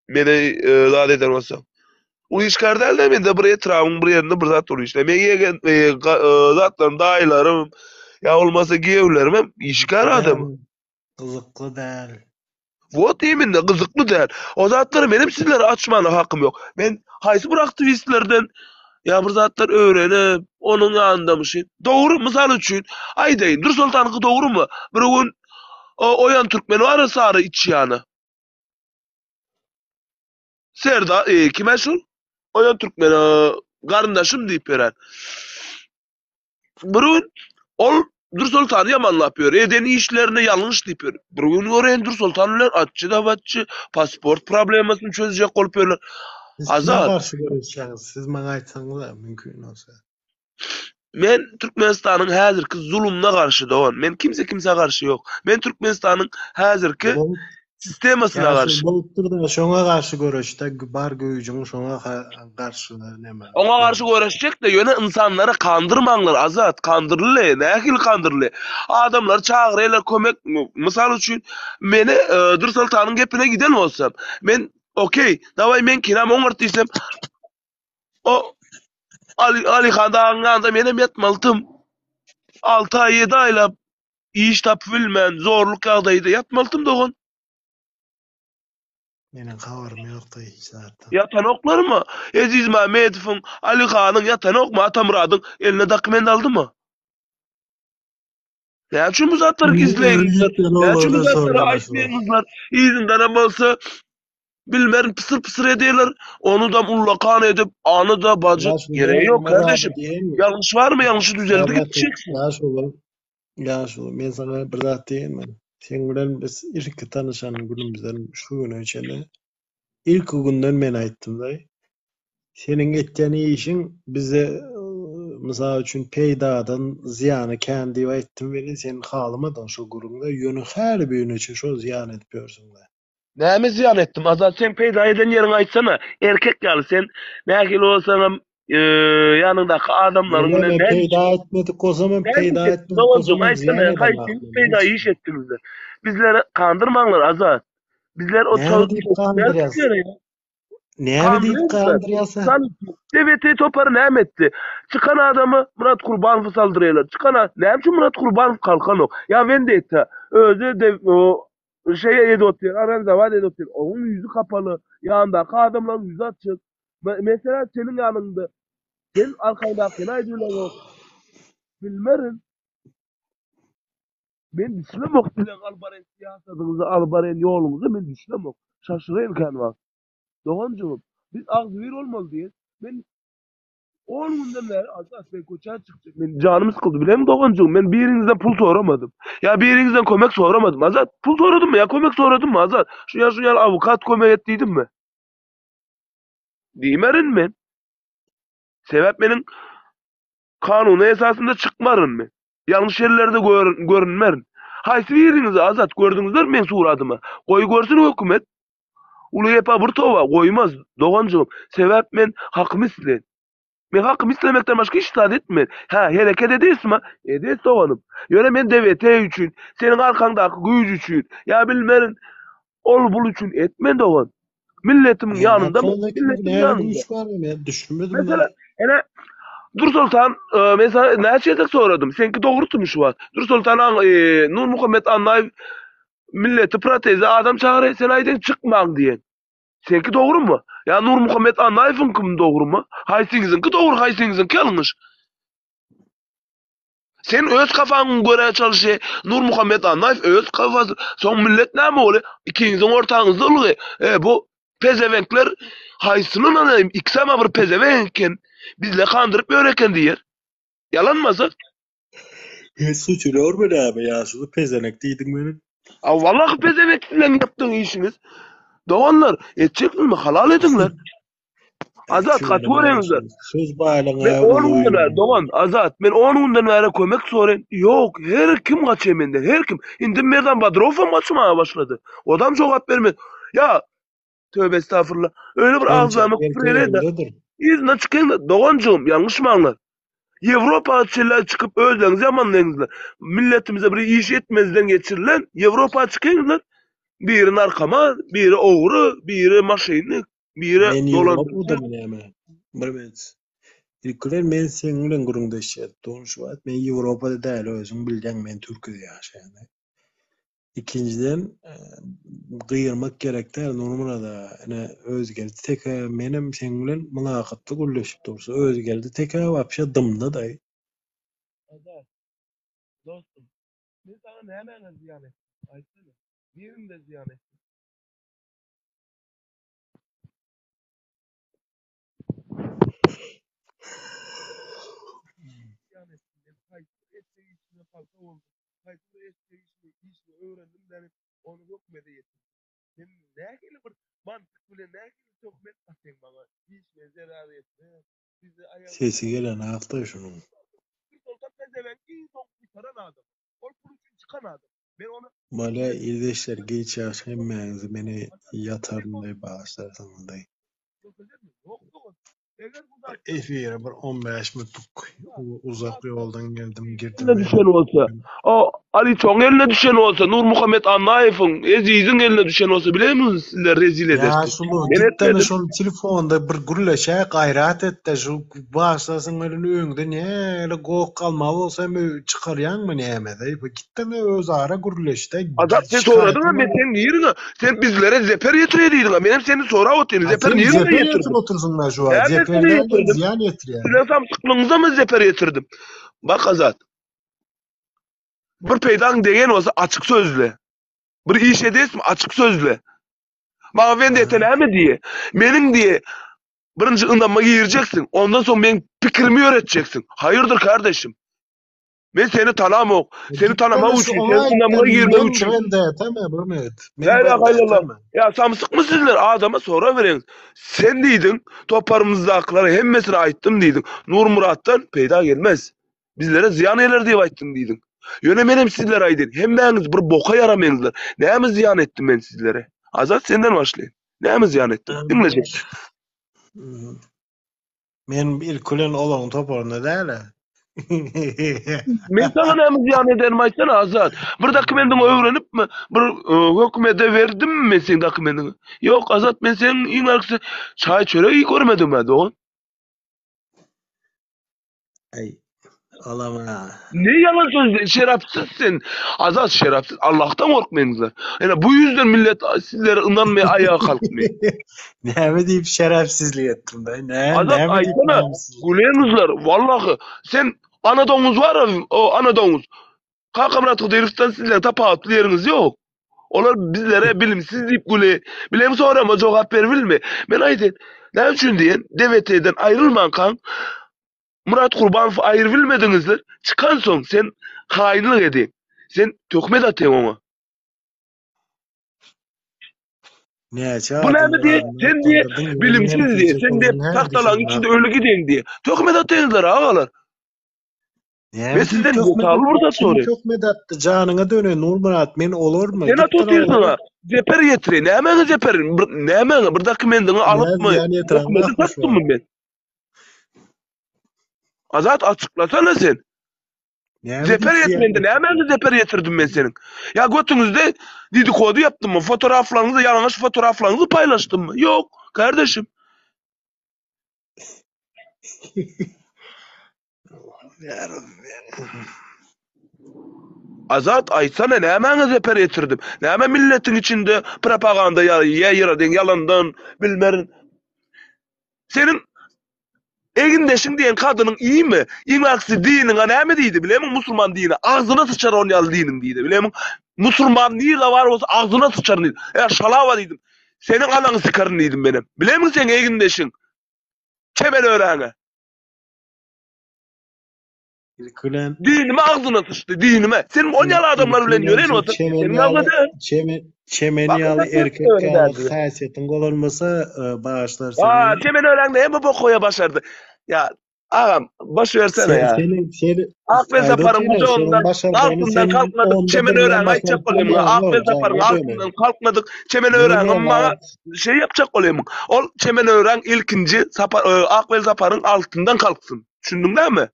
meni e, zat eden bolsaň. Uly işgär däl-de, mende bir etrabyň bir ýerinde bir zat uly işler. Men ýegen e, e, zatlarym, daýylarym, ýa bolmasa giýewlerim hem işgär adam. Gyzykly däl. Wot imенно gyzykly däl. O zatlary menem sizlere açmana hakym ýok. Men haýsy bir aktiwistlerden ýa bir zatlar öwrenip, onuň ýanyndamyşyn. Dogry, mysal üçin, aýdaýyn, Dursoltanyňky dogrumy? Bir gün Oýan türkmen bar sary içýany. Serdar, e, kime şul? Oýan türkmen garyndaşym diýip ýören. Bir gün ol Dursoltany ýamanlap ýör. Eden işlerine ýalňyş diýip ýör. Bir gün göreýin Dursoltan bilen atçy da batçy pasport problemasyny çözjek bolup ýörler. Siz kime Azat. garşy göreşýäňiz? Siz maňa aýtsaňyz-a mümkin bolsa. Men Türkmenistanyň häzirki zulumyna garşy dogan. Men kimse kimsä garşy ýok. Men Türkmenistanyň häzirki sistemasyna garşy. Bolupdyr-da, şoňa garşy göreşde bar güýjüň şoňa garşy neme. Oňa garşy göreşjek-de, ýöne ynsanlary kandyrmaňlar, Azat, kandyryldy, nähili kandyryldy? Adamlary çagyrýarlar kömek, mysal üçin, meni Dürsoltanyň gepine giden bolsam, men okey, daway meňkinäm oňart diýsem, o Ali, Alihan dagyň ýanynda menem ýatmalydym. 6 aý, 7 aýlap iş tapyp bilmän, zorluk ýagdaýda ýatmalydym dogan. Meniň habarym ýokdy hiç zatdan. Ýatanoklarmy? Eziz Mämmedowyň, Alyhanyň ýatanokmy? Atamyradyň eline dokument aldymy? Näme üçin bu zatlary gizleýäňizler? Näme üçin bu zatlary aýtmaýaňyzlar? Yzyndanam bolsa bilmerin pysyr-pysyr edýärler. Onudam ullakan edip, any-da bajy geregi ýok kardeşim. Ýalňyş barmy? Ýalňyşy düzeldip gitjeksin. Ýaşuly, ýaşuly, men saňa bir zat diýeýinmi? Seň bilen biz ilki tanyşan günümizden şu güne çenli ilki günden men aýtdym-da, Seniň etýän işiň bize mysal üçin peýdadan zyýany kän diýip aýtdym welin sen halamadyň şo gürrüňde ýöne her birine üçin şo zyýan edip ýörsüňdä. Näme zyýan etdim Azat sen peýda eden ýeriňi aýtsana erkek ýaly sen nähili bolsaňam ýanyňdaky adamlaryň bilen näme peýda etmedik bolsamam peýda etmedik bolsamam zyýan edemok peýda iş etdiňizler bizleri kandyrmaňlar Azat bizler o Näme diýip kandyrýas Näme diýip gandyrýarsa? TBT topary näme etdi? Çykan adamy Murat Kurbanowy saldyrýarlar. Çykan näme üçin Murat Kurbanow kalkanok? Ýa Vendetta özi de şeý edip otyr, aranzawat edip otyr. Onuň ýüzi kapaly, ýanyndaky adamlaryň ýüzi açyk. Meselem seniň ýanyňda sen arkaňdakyny aýdybileňok. Bilmerin. Men düşünemok siziň alyp barýan syýasatyňyza, alyp barýan ýoluňyza men düşünemok. Şaşyraýyn kän wagt. Doganjygym, biz agzybir bolmaly diýen. Men. 10 günden bäri Azat men köçä çykjak. Men janym sykyldy bileňmi doganjygym? Men biriňizden pul soramadym. Ýa biriňizden kömek soramadym. Azat pul soradymmy ýa kömek soradymmy Azat? Şu ýa şu ýaly awukat kömek et diýdimmi? Diýmerin men. Sebäp meniň kanuny esasynda çykmaryn men. Ýalňyş ýerlerde görünmerin. Haýsy biriňizi Azat gördüňizler meň suradymy? Goý görsün hökümet. Uly gepa bir toba goýmaz doganjygym. Sebäp men hakymy isleýän. Men hakymy islemekden başga hiç zat etmen. Hä, hereket edeýismi? Edeýis doganym. Ýöne men DWT üçin, seniň arkaňdaky güýç üçin, ýa bilmerin ol bul üçin etmen dogan. Milletimiň Meniň ýanynda arkamda kim milletiň näme ýanynda. güýç bar men düşünmedim ben. Mesela ene Dursoltan e, men sana näçe gezek soradym. Seňki dogrusymy şu wagt? Dursoltan aň e, Nurmuhammet Annaýew milleti proteze adam çagyraý sen aýdyň çykmaň diýen. Seňki dogrumy? Ýa Nurmuhammet Annaýewiňkimi dogrumy? Haýsyňyzyňky dogry, haýsyňyzyňky ýalňyş? Sen öz kafaňa görä çalyşy, Nurmuhammet Annaýew öz kafasy, soň millet näme bolýar? Ikiňiziň ortaňyzda ulgy. E, bu pezewenkler haýsyny ynanaýyn, ikisem bir pezewenk eken, bizle kandyryp ýör eken diýer. Ýalanmasa? Hiç suçy görmedi abi ýaşuly pezenek diýdiň meniň. A wallahy pezenek sizleň ýapdyň işiňiz. Doganlar, etjeksiňizmi halal ediňler. Azat gaty göreňizler. Söz baýlygyň Men 10 günden bäri dogan Azat men 10 günden bäri kömek soraýyn. Ýok, her kim gaçýar menden, her kim. Indi Merdan Badrow hem gaçmaga başlady. Odam jogap bermedi. Ýa Tövbe estağfurullah. Öyle bir agzamy küfür ede. Yzyna çykyň doganjygym, ýalňyşmaňlar. Ýewropa çenli çykyp özleriňizi ýamanlaýyňyzlar. Milletimize bir iş etmezden geçirilen Ýewropa çykyňyzlar. Biri narkoman, biri ogry, biri maşennik, biri Men dolandyryjy. Ýewropada näme? Bir minut. Ilkiler men seň bilen gürrüňdeşýän. Şu wagt men Ýewropada däl, özüň bilýäň men Türkiýede ýaşaýan. Ikinjiden gygyrmak gerek däl Nurmyrat aga. Ine Özgeldi teke menem seň bilen mylakatly gürleşip dursa Özgeldi teke wapşe dymdy daýy. Azat, dostum, men saňa nämäňe zyýan etdim, aýtsana? Nirinde zyýan etdim? Zyýan etdim, men haýsy bir etjek işime palta boldum, haýsy bir etjek işimi, işimi öwrendim däli, ony hökümete ýetirdim. Sen nähili bir mantyk bilen nähili töhmet atýaň maňa, işime zerar ýetdi, bizi aýagymyza Sesi gelenakda şunuň. Soltan pezewenk iň soňky gutaran adam. Ol pul üçin çykan adam. Men ony Bolýa ildeşler giç ýagşy hemmäňizi meni ýataryndaý bagyşlarsyňyzdaý. Efire bir 15 minutlyk uzak ýoldan geldim girdim. Eline düşen bolsa, o Aliçoň eline düşen bolsa, Nurmuhammet Annaýewiň, Eziziň eline düşen bolsa bileňmi sizler rezil ederdi. Ýaşuly Men gitdeme etmedim. şol telefonda bir gürleşä gaýrat etde şu başlasyn welin öňde näle goh galma bolsa hem çykarýaňmy nämede gitdeme özara gürleşde Azat sen soradyň men sen nirine sen bizlere zeper ýetirýär diýdiň menem seni sorap otyryn zeper sen nirine zeper ýetirdim ýetirip otyrsyň da şu wagt Näme zeper seni däl ýetirdim zyýan ýetirýär Sizler samsyklygyňyza mı zeper ýetirdim bak Azat bir peýdaň degen bolsa açyk sözle bir iş edesmi açyk sözle Maňa wendete näme diýe meniň diýe birinji ynama girjeksiň ondan soň meň pikirimi ýöretjeksiň haýyrdyr kardeşim Men seni tanamok. Seni tanamak üçin, seniň ynamyňa girmek üçin. La ilaha illallah. Ya samsykmy sizler? Adama sorabereňiz. Sen diýdiň, toparymyzdakylara hemmesine aýtdym diýdiň. Nurmuratdan peýda gelmez. Bizlere zyýan geler diýip aýtdym diýdiň. Ýöne men hem sizlere aýdyn. Hemmäňiz bir boka ýaramaýyňyzlar. Näme zyýan etdim men sizlere? Azat senden başlaýyn. Näme zyýan etdim? Diňlejek. Men ilk bilen olaryň toparynda däl-ä. Men saňa näme zyýan ederimi aýtsana Azat. Bir dokumendiňi öwrenipmi, bir e, hökümete berdimmi men seň dokumendiňi? Ýok Azat men seň iň arkasy çaý çörek iý görmedim-ä dogan. Aý, alama. Ne ýalan söz şerapsyz sen. Azat şerapsyz. Allahdan gorkmaýyňyzlar. Ene bu ýüzden millet sizlere ynanmaý aýaga kalkmaý. Näme diýip şerapsyzlyk etdim daýy? Nä, Azat näme diýip aýtsana namyssyzlyk? güleňizler wallahy. Sen ana doňuz bar o ana doňuz. Kakamyrat Hydyrowdan sizleň tapawutly ýeriňiz ýok. Olar bizlere bilimsiz diýip güle. Bilem sorama jogap beribilme. Men aýdyn. Näme üçin diýen? DWT-den aýrylmankaň. Murat Gurbanowy aýyrybilmediňizler, çykansoň sen haýynlyk edýäň. Sen töhmet atýaň oňa. Näçe Bu näme adamyň diýe, adyny sen diýe atlandyrdyň, ýöne bilimsiz näme diýe, diýjek sen diýe bolanyny tagtalaryň düşünmän. içinde öli gidýäň diýe. Töhmet atýaňyzlar agalar. Näme Men diýip sizden töhmet hesably atdy? bir zat Kim soraýyn. töhmet atdy? Janyňa döneýin Nurmyrat, men olarmy? Sen atyp Gitdir otyrsyň olara. a. Zeper ýetireýin. Nämäňe zeper? Bir, nämäňe? Bir dokumendiňi Näme alypmy? zyýan ýetiren Hökümete zatmy şu satdymmy wagt? men? Azat açyklasana sen. Näme Zeper diýip zyýan ýetmende ýetirdim? nämäňe zeper ýetirdim men seniň? Ýa götüňizde didikody ýapdymmy? Fotoğraflaryňyzy, ýalaňaç fotoğraflaryňyzy paýlaşdymmy? Ýok, kardeşim. Azat aýtsana nämäňe zeper ýetirdim? Näme milletiň içinde propaganda ýaýradyň ýalandan bilmerin. Seniň egindeşiň diýen kadynyň iými? Iň aksy diniňe näme diýdi bilemiň musulman dini agzyna syçar on ýaly diniň diýdi bilemiň musulman nirde bar bolsa agzyna syçaryn diýdi. Ýa şalaba diýdim. Seniň anaňy sykaryn diýdim menem. Bilemiň seň egindeşiň çemen öräňe. Ilki bilen Dinime agzyna syçdy, dinime. Sen on ýaly adamlar bilen ýören bolsaň, çemen seniň ýaly agzyna çemen çemen Bak, ýaly sen erkek öyle ýaly derdi. häsiýetiň bolanmasa, e, bağışlar Aa, seni. çemen öreňde hemme bokoya başardy. Ya agam boş versene Sen ya. seni seni Akbel aýdyp Saparyň otyr-a, seniň gujagyndan başardygyny altyndan sen kalkmadyk onda çemen birden öreňi aýtjak başaryp bolýamyň. bilmeýäň, Akbel Saparyň janyňa altyndan döneýin. kalkmadyk çemen öreňi Nurmyrat, maňa şey yapjak bolýamyň. Ol çemen öreň ilkinji Sapar e, Akbel Saparyň altyndan kalksyn. Düşündiň näme?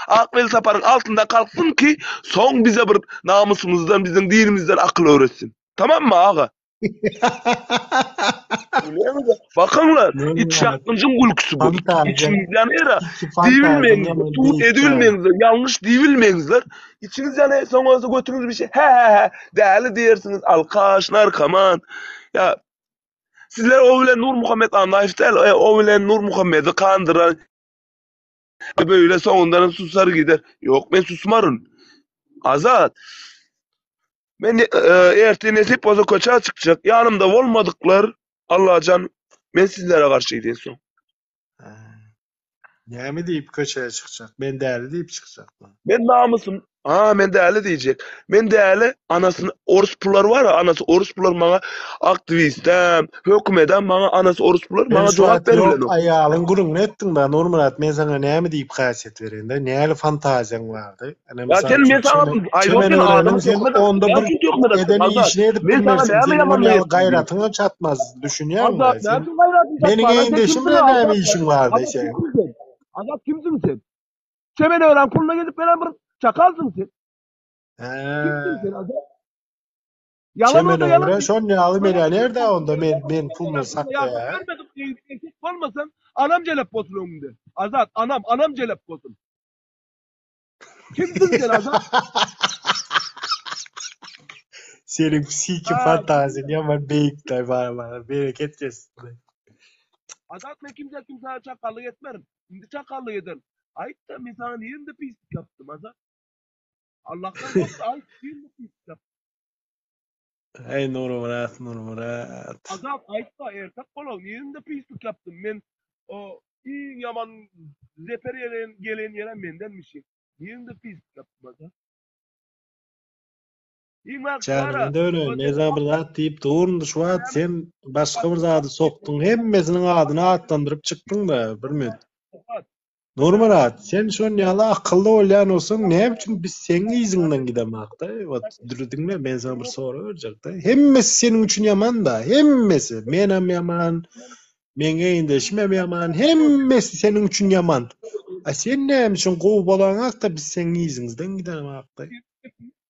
Ak Welsaparyň altynda kalksyn ki, soň bize bir namysymyzdan, biziň dinimizden akyl öwretsin. Tamammy aga? Bakyňlar, iç ýakgynjyň gülküsi bu. Içiňiz ýanýar-a. Diýibilmeňizler, subut edibilmeňizler, ýalňyş diýibilmeňizler. Içiňiz ýanýar, soň bolsa götüňiz bir şey, hä hä hä, däli diýersiňiz, alkaş, narkoman. Ýa sizler o bilen Nurmuhammet Annaýew däl, o bilen Nurmuhammedi kandyran Böyle soňundan susar gider. Ýok, men susmaryn. Azat. Men e, ertir nesip bolsa köçä çykjak. Ýanymda bolmadyklar Allajan men sizlere garşy gidin soň. Näme diýip köçä çykjak? Men däli diýip çykjakmy? Men namysym, ha men däli diýjek. Men däli, anasyny orus pullar bar, anasy orus pullar maňa aktiwistem, hökümedem maňa anasy orus pullar Sen maňa şu jogap wagt ýok berbilenok. aýalyň gürrüňini etdiň da Nurmyrat men saňa näme diýip häsiýet bereýin-de näli fantaziýaň bardy? Ene Ya mysal sen üçin men saňa çemen aýdym çemen sen öreniň adamy sen töhmet onda näme bir üçin töhmet atdyň eden Azat? işini edip Men saňa bilmersiň näme seniň ol ýamanlyk ýaly etdim diýip. gaýratyňam çatmaz düşünýäňmi Azat sen näme üçin gaýratyň meniň çatmaz? Sen egindeşim kimsiň bilen näme Azat? işiň bardy Azat seň? kimsiň sen? Azat kimsiň sen? Çemen ören puluna gezip gelen bir çakalsyň sen. Kimsiň Hä. sen Azat? Ýalan Çemen bolsa ýalan öre diý. şon ýaly millioner da onda men men Ýardyp puluny saklaýa. bermedik erkek bolmasaň anam jelep bolsun öňüňde. Azat anam anam jelep bolsun. Kimsiň sen Azat? Seniň psihiki fantaziýaň ýaman beýikde bar bar. Bereket gelsin. Azat men kimse kimsä çakallyk etmerin. Indi çakallyk ederin. Aýt-da men saňa nirinde pislik ýapdym Azat? Allahdan gork-da aýt nirinde pislik ýapdym? Eý Nurmyrat Nurmyrat. Azat aýtda erkek bolaw nirinde pislik ýapdym men o iň ýaman zeper ýelen gelen ýerem mendenmişin. Nirinde pislik ýapdym Azat? Iň wagt bara Janyňa döneýin men saňa bir zat diýip durun şu wagt sen başga bir zady sokduň hemmesiniň adyny atlandyryp çykdyňda bir minut. Nurmyrat, sen şon ýaly akylly bolýan bolsaň, näme üçin biz seň yzyňdan gidemakda? Wot, dur diňle, men saňa bir sorag berjekda. Hemmesi seniň üçin ýaman-da, hemmesi. Menem ýaman, meň egindeşimem ýaman, hemmesi seniň üçin ýaman. A sen näme üçin gowy bolaňakda biz seň yzyňyzdan gidemakda?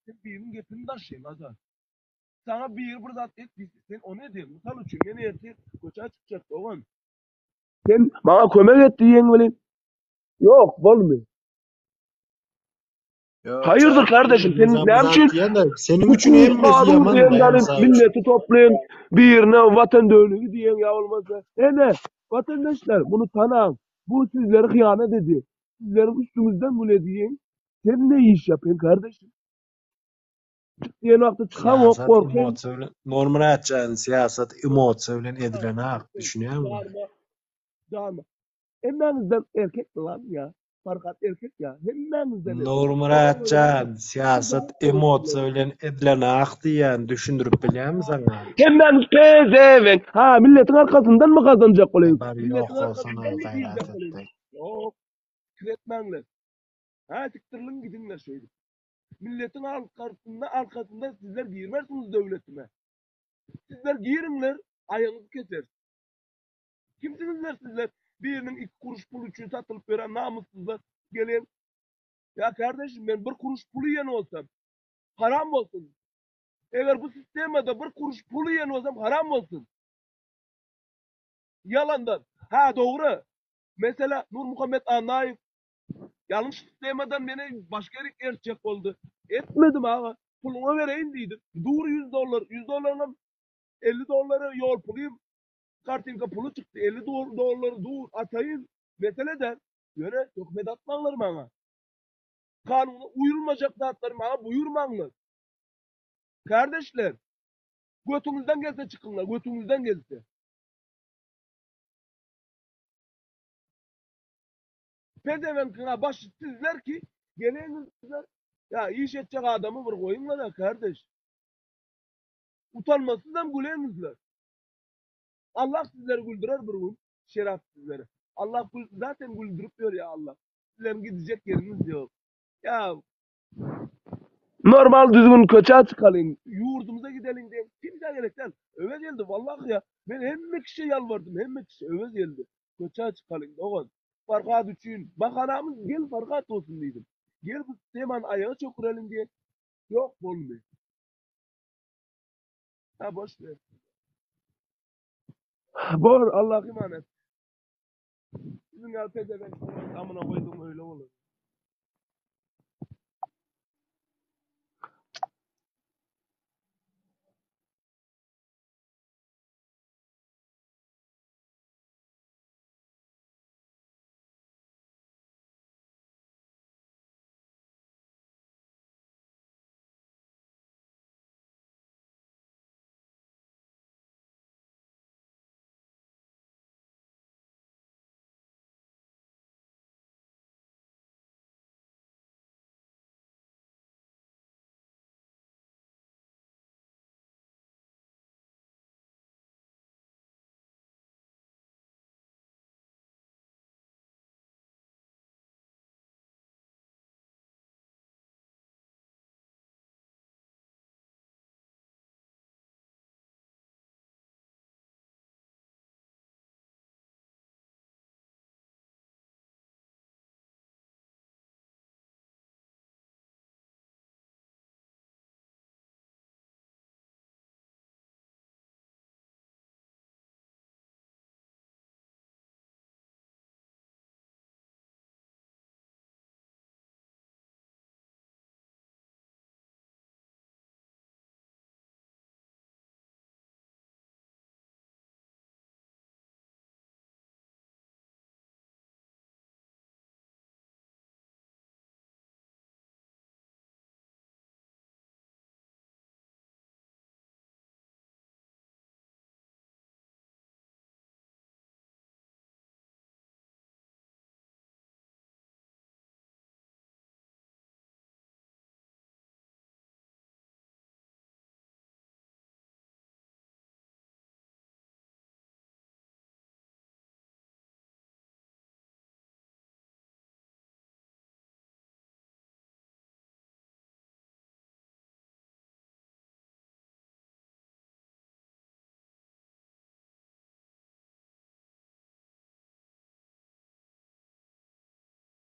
Sen biriniň gepini daşyň, Azat. Saňa biri bir zat et diýse, sen ony edýäň. Mysal üçin, men ertir köçä çykjak, dogan. Sen maňa kömek et diýeň welin, ýok, bolmy. Haýyrdyr kardeşim, sen näme üçin Seniň üçin hemmesi ýaman diýen milleti toplaýan birine watan dönügi diýen ýa bolmasa, ene, watandaşlar, muny tanaň, bu sizlere hyýanat edýär. Sizleriň üstüňizden gülýär diýen, sen ne iş ýapýaň kardeşim? Çyk diýen wagty çykamok, Syýasat gorkýan. emosiýa bilen, Nurmyrat jan, syýasat emosiýa bilen edilen ak, düşünýäňmi? Janyma, janyma. Hemmäňizden erkek lan ýa. Farhat erkek ýa hemmäňizden erkek. Nurmyrat jan, syýasat emosiýa bilen edilenak diýýän, düşündirip bilýärmi saňa? Hemmäňiz pezewenk. Ha, milletiň arkasyndanmy gazanjak bolaýyň? Bar ýok Milletiň bolsana arkasyndanmy gaýrat girjek bolaýyň? etdik. Ýok. Pikir etmäňler. Ha, sikdiriliň gidiňler şeýdip. Milletiň arkasynda arkasynda sizler girmersiňiz döwletime. Sizler giriňler, aýagyňyzy keseris. Kimsiňizler sizler biriniň iki kuruş puly üçin satylyp ýören namyssyzlar geliň. Ýa kardeşim men bir kuruş pul iýen bolsam haram bolsun. Eger bu sistemada bir kuruş pul iýen bolsam haram bolsun. Ýalandan. Ha dogry. Mesela Nurmuhammet Annaýew ýalňyş sistemadan meni başga ýerik ertjek boldy. Etmedim aga. Puluňa bereýin diýdim. Dur 100 dollar, 100 dollaryňam 50 dollary ýol pulym Kartinka puly çykdy 50 dollary dur ataýyn mesele däl ýöne töhmet atmaňlar maňa kanuna uýulmajak zatlary maňa buýurmaňlar kardeşler götüňizden gelse çykyňlar götüňizden gelse. Pezewenkiňa başy sizler ki geleňizler ýa iş etjek adamy bir goýuňlar kardeş utanmasyzam güleňizler. Allah sizleri güldürer bir gün şerap sizleri. Allah gül zaten güldürip ýör ya Allah. Sizleriň gidijek ýeriňiz ýok. Ya normal düzgün köçä çykalyň, ýurdumyza gideliň diýen kimsä gerek däl. Öwez geldi wallahy ya. Men hemme kişiye ýalbardym, hemme kişi Öwez geldi. Köçä çykalyň dogan. Farhat üçin bahanamyz gel Farhat bolsun diýdim. Gel bu sistemany aýaga çöküreliň diýen ýok bolmy. Ha boş ver. Bor Allah emanet. Siziň ýaly pezevenk amına goýdum öýle bolar.